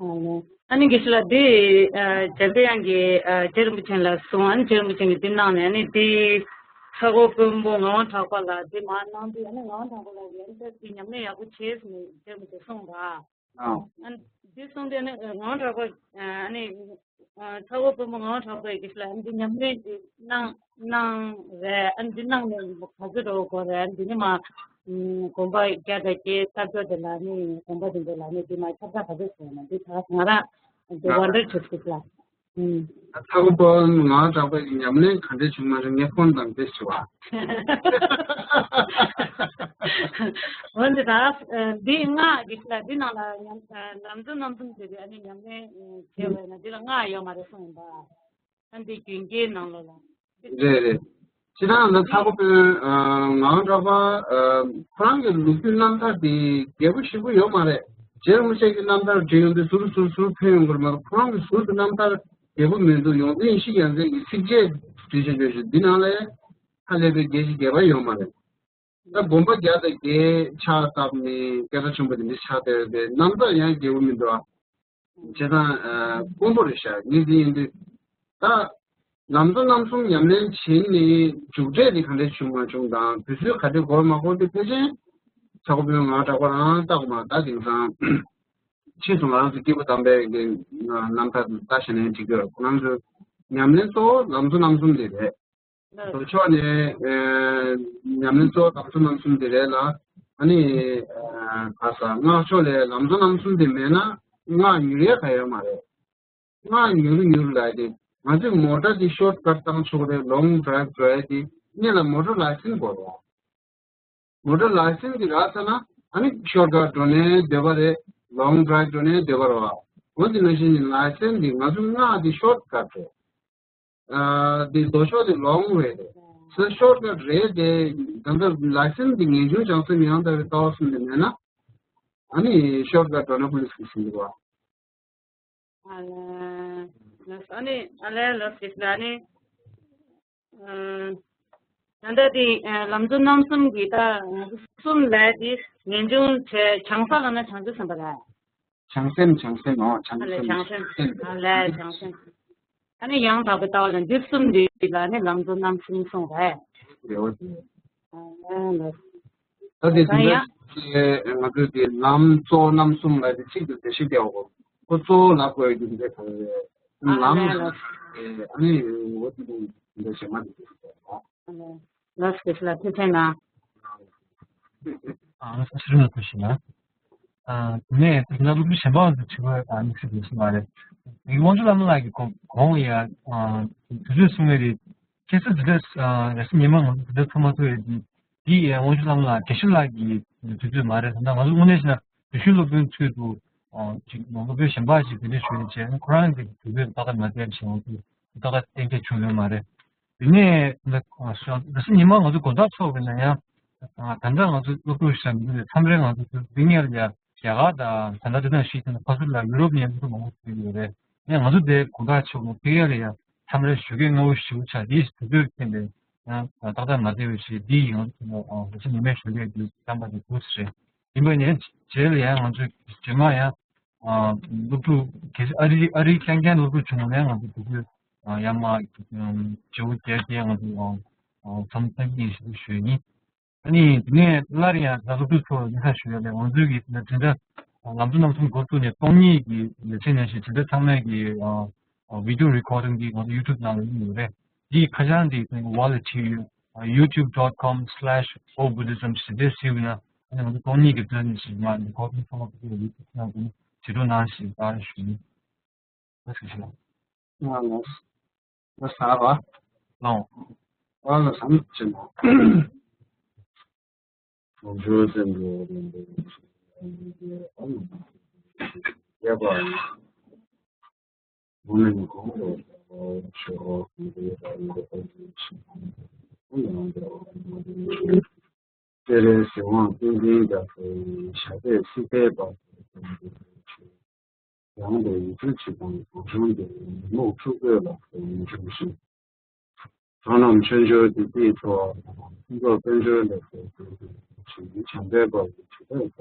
ཨང་། ཨ་ནི་གི་ཤི་ལ་དེ་ཨ་འཇམ་དཔལ་དབྱངས་ཀྱིས་ཨ་རྗེ་རིན་པོ་ཆེ་ལ་གསུངས། ཨ་ནི་རྗེ་རིན་པོ་ཆེ་གིས་དེ་གནང་ནས་ཨ་ནི་དེ་ཚ་བོ་དཔོན་པོ་ངག་དབང་གྲགས་པ་ལ་དེ་མར་གནང་དུས་ཨ་ནི་ངག་དབང་གྲགས་པ་ལ་ཡང་དེ་ཉམས་ལེན་ཡག་པོ་བྱས་ཟེར་ནས་རྗེ་རིན་པོ་ཆེ་གསུངས་པ། ཨ་ནི་དེ་གསུངས་དུས་ཨ་ནི་ངག་དབང་གྲགས་པ་ཨ་ནི་ཚ་བོ་དཔོན་པོ་ངག་དབང་གྲགས་པ་གིས་ཤི་ལ་ཨ་ནི་དེ་ཉམས་ལེན་དེ་གནང་། གནང་རེད། ཨ་ནི་འདི་གནང་ནས་ག་ཚོད་འགྲོ་དགོས་རེད། ཨ་ནི་འདི་ནས་མ་དགོན་པ་རྒྱ་དང་རྒྱའི་གསར་འབྱོར་དེ་ལ་ནི་དགོན་པ་དེ་འདྲ་ལ་ནི་འདི་མ་ཁྱབ་བསྒྲགས་ག་ཚོད་བྱུང་ན་འདི་ད་ང་རང་འདི་ཝན་ཌར་བྱེད་ཐུབ་ལ། ཨུམ། ཚ་བོ་དཔོན་ངག་དབང་གྲགས་པ་གི་ཉམས་ལེན་ག་འདྲས་བྱུང་མ་རེད། ངས་ཕོན་དང་འདྲས་བྱུང་བ། འོན་ཏེ་ད་འདི་ང་གི་ལ་འདི་ནང་ལ་ཉམས་ལམ་འཛིན་རྣམ་གསུམ་ཟེར་བའི་ཨ་ནི་ཉམས་ལེན་བྱས་པ་ཡིན་ན་འདི་ལ་ལྔ་ཡོད་མ་རེད་གསུངས་ཡིན་པ། ཨ་འདི་རྒྱུན་སྐྱེལ་ནང་ལོགས་ལ། རེད་རེད། སྤྱིར་བཏང་ལ་ཚ་བོ་དཔོན་ངག་དབང་གྲགས་པ་ཁོ་རང་གི་ལོ་རྒྱུས་རྣམ་ཐར་དེ་རྒྱས་པོ་ཞིབ་པོ་ཡོད་མ་རེད། རྗེ་རིན་པོ་ཆེ་གི་རྣམ་ཐར་བྲིས་ཡོང་དུས་ཟུར་ཟུར་ཟུར་ཕུལ་ཡོང་གི་རེད་མ་གཏོགས་ཁོ་རང་གི་ཟུར་དུ་རྣམ་ཐར་རྒྱས་པོ་མི་འདུག་ཡོངས་འཛིན་ཡེ་ཤེས་རྒྱལ་མཚན་གྱི་ཚིགས་བཅད་བྲིས་བྱས་བྱས་བྱས་འདི་ནང་ལ་ཧ་ལས་པའི་རྒྱས་ཤིང་རྒྱས་པ་ཡོད་མ་རེད། ད་དགོན་པ་བརྒྱ་དང་བརྒྱད་ཕྱག་བཏབ་ནས་སྐད་གྲགས་ཆེན་པོ་དེ་འདྲ་ཆགས་བསྡད་པའི་རྣམ་ཐར་ཡང་རྒྱས་པོ་མི་འདུག་ཨ། བྱས་ཙང་དཀོན་པོ་རེད་ཤག་ངས་འདི་ཡིན་དུས། ད་ལམ་གཙོ་རྣམ་གསུམ་ཉམས་ལེན་བྱས་ནས་མཇུག་འབྲས་དེ་ག་འདྲས་བྱུང་མ་བྱུང་དང་དུས་ཚོད་ག་འདྲས་འགོར་མ་འགོར་དེ་ཕལ་ཆེར་ཚ་བོ་དཔོན་ང་དྲག་པོ་རང་བལྟ་དགོས་མ་རེད། ད་དེང་སང་ཕྱིས་སུ་ང་རང་ཚོ་སྐྱེས་བུ་དམ་པའི་གི་རྣམ་ཐར་ལྟ་བྱས་ནས་འགྲིག་གི་རེད། ཁོ་རང་ཚོ་ཉམས་ལེན་གཙོ་བོ་ལམ་གཙོ་རྣམ་གསུམ་དེ་རེད། མདོ་ཕྱོགས་ནས་ཨེ་ཉམས་ལེན་གཙོ་བོ་ལམ་གཙོ་རྣམ་གསུམ་དེ་རེད་ལ། ཨ་ནི་ཨེ་ག་ས་སྔགས་ཕྱོགས་ལས་ལམ་གཙོ་རྣམ་གསུམ་དེ་མེད་ན་སྔགས་མྱུར་ཡས་ག་ཡོད་མ་རེད། སྔགས་མྱུར་མྱུར་ལ་དེ་ང་ཚོས་མོ་ཊ་དེ་ཤོར་ཀཊ་བཏང་ཆོག་རེད། ལོང་ཌ་རའེབ་འགྲོ་ཡས་དེ་སྔོན་ལ་མོ་ཊ་ལའི་སེན་སི་དགོས་རེད། མོ་ཊ་ལའི་སེན་སི་དེ་རག་ཚར་ན་ཨ་ནི་ཤོར་ཀཊ་འགྲོ་ནའི་འདོད་པ་རེད། ལོང་ཌ་རའེབ་འགྲོ་ནའི་འདོད་པ་རེད་བ། འོ་དེ་ནང་བཞིན་ལའི་སེན་སི་དེ་ང་ཚོ་སྔགས་དེ་ཤོར་ཀཊ་རེད། ཨ་དེ་མདོ་ཕྱོགས་དེ་ལོང་རེད། སོ་ཤོར་ཀཊ་རེད་དེ། ད་ལྟ་ལའི་སེན་སི་དེ་ངེས་འབྱུང་བྱང་སེམས་ཡང་དག་པའི་ལྟ་བ་གསུམ་དེ་མེད་ན་ཨ་ནི་ཤོར་ཀཊ་འགྲོ་ན་པོ་ལིས་ཀྱིས་ཟིན་འདུག་བ། ཨ་ལས། ཨ་ནི་ཨ་ལས་ལོ་སིག་ལ་ནི། ད་ལྟ་དེ་ལམ་གཙོ་རྣམ་གསུམ་གྱི་ད་གསུམ་ལས་དེ་ངེས་འབྱུང་བྱས་བྱང་ས་ལ་ན་བྱང་ཆུབ་སེམས་དཔའ་རེད། བྱང་སེམས་བྱང་སེམས། འོ་བྱང་ཨ་ལས་སེམས་བྱང་སེམས། ཨ་ལས་བྱང་སེམས། ཨ་ནི་ཡང་དག་པའི་ལྟ་བ་ལ་འདི་གསུམ་འདི་ལ་ནི་ལམ་གཙོ་རྣམ་གསུམ་གསུངས་རེད། རེད་བ། ཨ་ལས། ད་དེ་དེ་འདྲ་ཡང་ཞིག་ང་ཚོས་དེ་ལམ་གཙོ་རྣམ་གསུམ་ལ་དེ་ཚིག་ཏུ་འགྲེལ་བཤད་རྒྱག་དགོས། ཁོ་གཙོ་བོ་ལབ་དགོས་རྒྱུ་འདི་ག་རེ་རེད། ཨ་ལམ་ལ་ལ་ཨ་ནི་འོ་དེ་དེ་འདྲ་བྱེད་མ་དེ་དེ་ལ་སྐད་ཆ་ལ་ཐུགས་ཕན་གནང་། ཨ་ང་ཚོ་ཚུར་ལ་ཐུགས་ཤིག་ན། ཨ་དེ་ནས་དེ་ན་སློབ་ཕྲུག་གཞན་པ་ཚོ་དྲི་བ་དམིགས་བསལ་དེ་སུ་མ་རེད། ཡིག་དབང་ཕྱུག་བླ་མ་ལགས་ཀྱིས་གོང་གོང་ཡ་དུས་ཚོད་གསུང་བའི་རིགས། ཁྱེད་ཚོ་འདི་འདྲ་རེས་གཟའ་ཉི་མ་ང་ཚོ་འདི་འདྲ་ཚང་མ་ཚོ་ཡོད་དུས། འདི་ཡང་དབང་ཕྱུག་ལྷ་མོ་ལགས་དགེ་བཤེས་ལགས་ཀྱི་དུས་ཚོད་མ་རེད། ད་ལྟ་ང་ཚོ་དངོས་གནས་བྱས་ན་དགེ་བཤེས་སློབ་དཔོན་ཚོས་དུ་ཅིག་སློབ་དཔོན་གཞན་པ་ཞིག་དེ་འདྲ་ཞུས་ནས་བྱས་ན་ཁོ་རང་གི་དུས་ཚོད་ཏག་ཏག་མ་བསྡད་བྱས་ང་ཚོ་ཏག་ཏག་གཏན་འཁེལ་བྱུང་ཡོད་མ་རེད། དེ་ནས་རེས་གཟའ་ཉི་མ་ང་ཚོ་དགོང་དག་ཚོགས་པའི་ནང་ཡང་ད་ལྟ་ང་ཚོ་སློབ་ཕྲུག་ཞིག་མི་འདུག་མཚམས་རེ་ང་ཚོ་འདི་ཉེར་ཡ། རྒྱ་གར་དང་ད་ལྟ་དེ་དང་ཤི་ཐན་ཕ་སུ་ལ་ཡུ་རོབ་ནས་མི་མང་པོ་ཕེབས་ཡོད་རེད། ཡང་ང་ཚོ་དེ་དགོང་དག་ཆོག་ནས་ཕེབས་ཡ་ལ་ཡ་མཚམས་རེ་ཞོགས་ཀས་སྔ་པོ་ཞེ་པོ་ཆགས་དེའི་དུས་ཚོད་ཐེངས་དེ་ཡང་ཏག་ཏག་མ་བདེ་བའི་ཞེས་འདི་ཡིན་ང་ཚོ་ང་ཚོ་ཉི་མའི་ཞོགས་ཀས་དུས་བསམ་པ་དེ་དགོས་ས་རེད། ཡིན་པ་ནས་རྗེས་ལ་ཡང་ང་ཚོ་རྗེས་མ་ཡང་སློབ་ཕྲུག་གལ་སྲིད་ཨ་རི་ཨ་རི་རྐྱང་རྐྱང་སློབ་ཕྲུག་བྱུང་བ་ན་ཡང་ང་ཚོ་དུས་ཚོད་ཡང་མ་བརྗེ་པོ་རྒྱག་རྒྱག་ང་ཚོ་མཚམས་མཚམས་ཀྱི་ཞེས་ཞུ་ཡིན། ཨ་ནི་དེ་ནས་སླར་ཡང་ད་སློབ་ཕྲུག་ཚོར་སྙན་སེང་ཞུ་ཡ་ལས་ང་ཚོའི་གི་དེ་འདྲ་ལམ་གཙོ་རྣམ་གསུམ་འགོ་བཙུགས་ནས་སྟོང་ཉིད་ཀྱི་ལེ་ཚན་ནང་བཞིན་དེ་འདྲ་ཚང་མས་ཀྱི་video recording འདི་ང་ཚོ་YouTube ནང་ལ་ཡོང་གི་ཡོད་རེད། འདིའི་ཁ་བྱང་འདི་ང་ཚོ་wallet ཐིག་ཡོད། youtube dot com slash o buddhism ཞེས་དེ་ཞིག་ཡིན་ན་ཨ་ནི་ང་ཚོ་སྟོང་ཉིད་ཀྱི་བརྩོན་ནས་ཞིག་མ་recording ཚང་མ་ཕུད་ཡོད། YouTube ནང་དུ་བྱེད་རོགས་གནང་ཞེས་བཀའ་ཞུ་ཡིན། ང་ལ་ང་ཟ་བ། ལོང་། ང་ལ་ཟམ་ཅན། ལོངས་སྤྱོད་ཅན་གྱི་ཡ་པ། སྤྱན་རས་གཟིགས་དབང་བསྟན་འཛིན་རྒྱ་མཚོའི་ཞབས་པད་སྲིད་མཐའི་བར་དུ་བརྟན་པའི་ཕྱིར། ཡང་དག་ཡིད་སྤྲུལ་ཅིག་དང་སྒོམ་བྱུང་སྟེ་ནུབ་ཕྱོགས་བོད་ལ་ཡོང་བྱུང་ཞིང་། གྲངས་རྣམས་ཆོས་འབྱོར་བདེ་སྐྱིད་འཚོ་བ་དང་ཕུན་ཚོགས་དཔལ་འབྱོར་ལེགས་པའི་རྒྱུ་ཞིང་བྱམས་པའི་དཔལ་གྱི་དྲི་མས་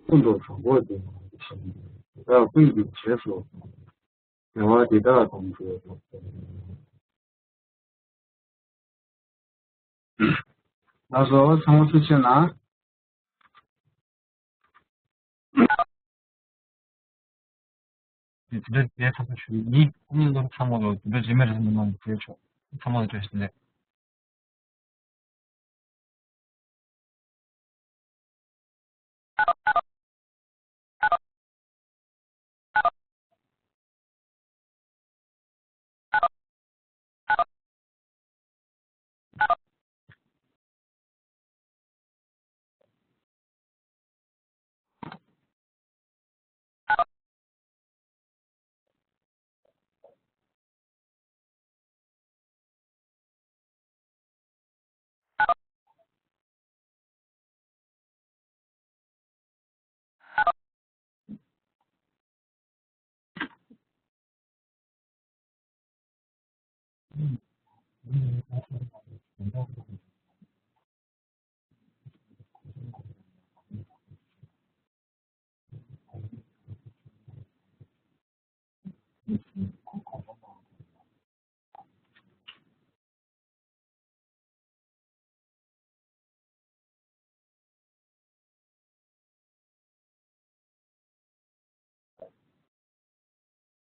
ཀུན་ཏུ་བཟང་པོ་ལྡན་པར་ཤིང་དེ་དག་ཀུན་གྱི་རྗེས་སུ་བདེ་བ་འདི་དག་ཐམས་ཅད་ཐོབ་པར། ལགས་སོ་ཚང་མ་ཐུགས་རྗེ་གནང་། དེ་འདྲ་དེ་ཚང་མ་ཞུ་ཡིན། ཨ་ནི་སློབ་ཚང་མ་ལ་དེ་འདྲ་རྗེས་མའི་རེ་ཟུང་མི་གནང་བའི་ཞུ་ཆོག་ཚང་མ་ལ་བཀྲ་ཤིས་བདེ་ལེགས།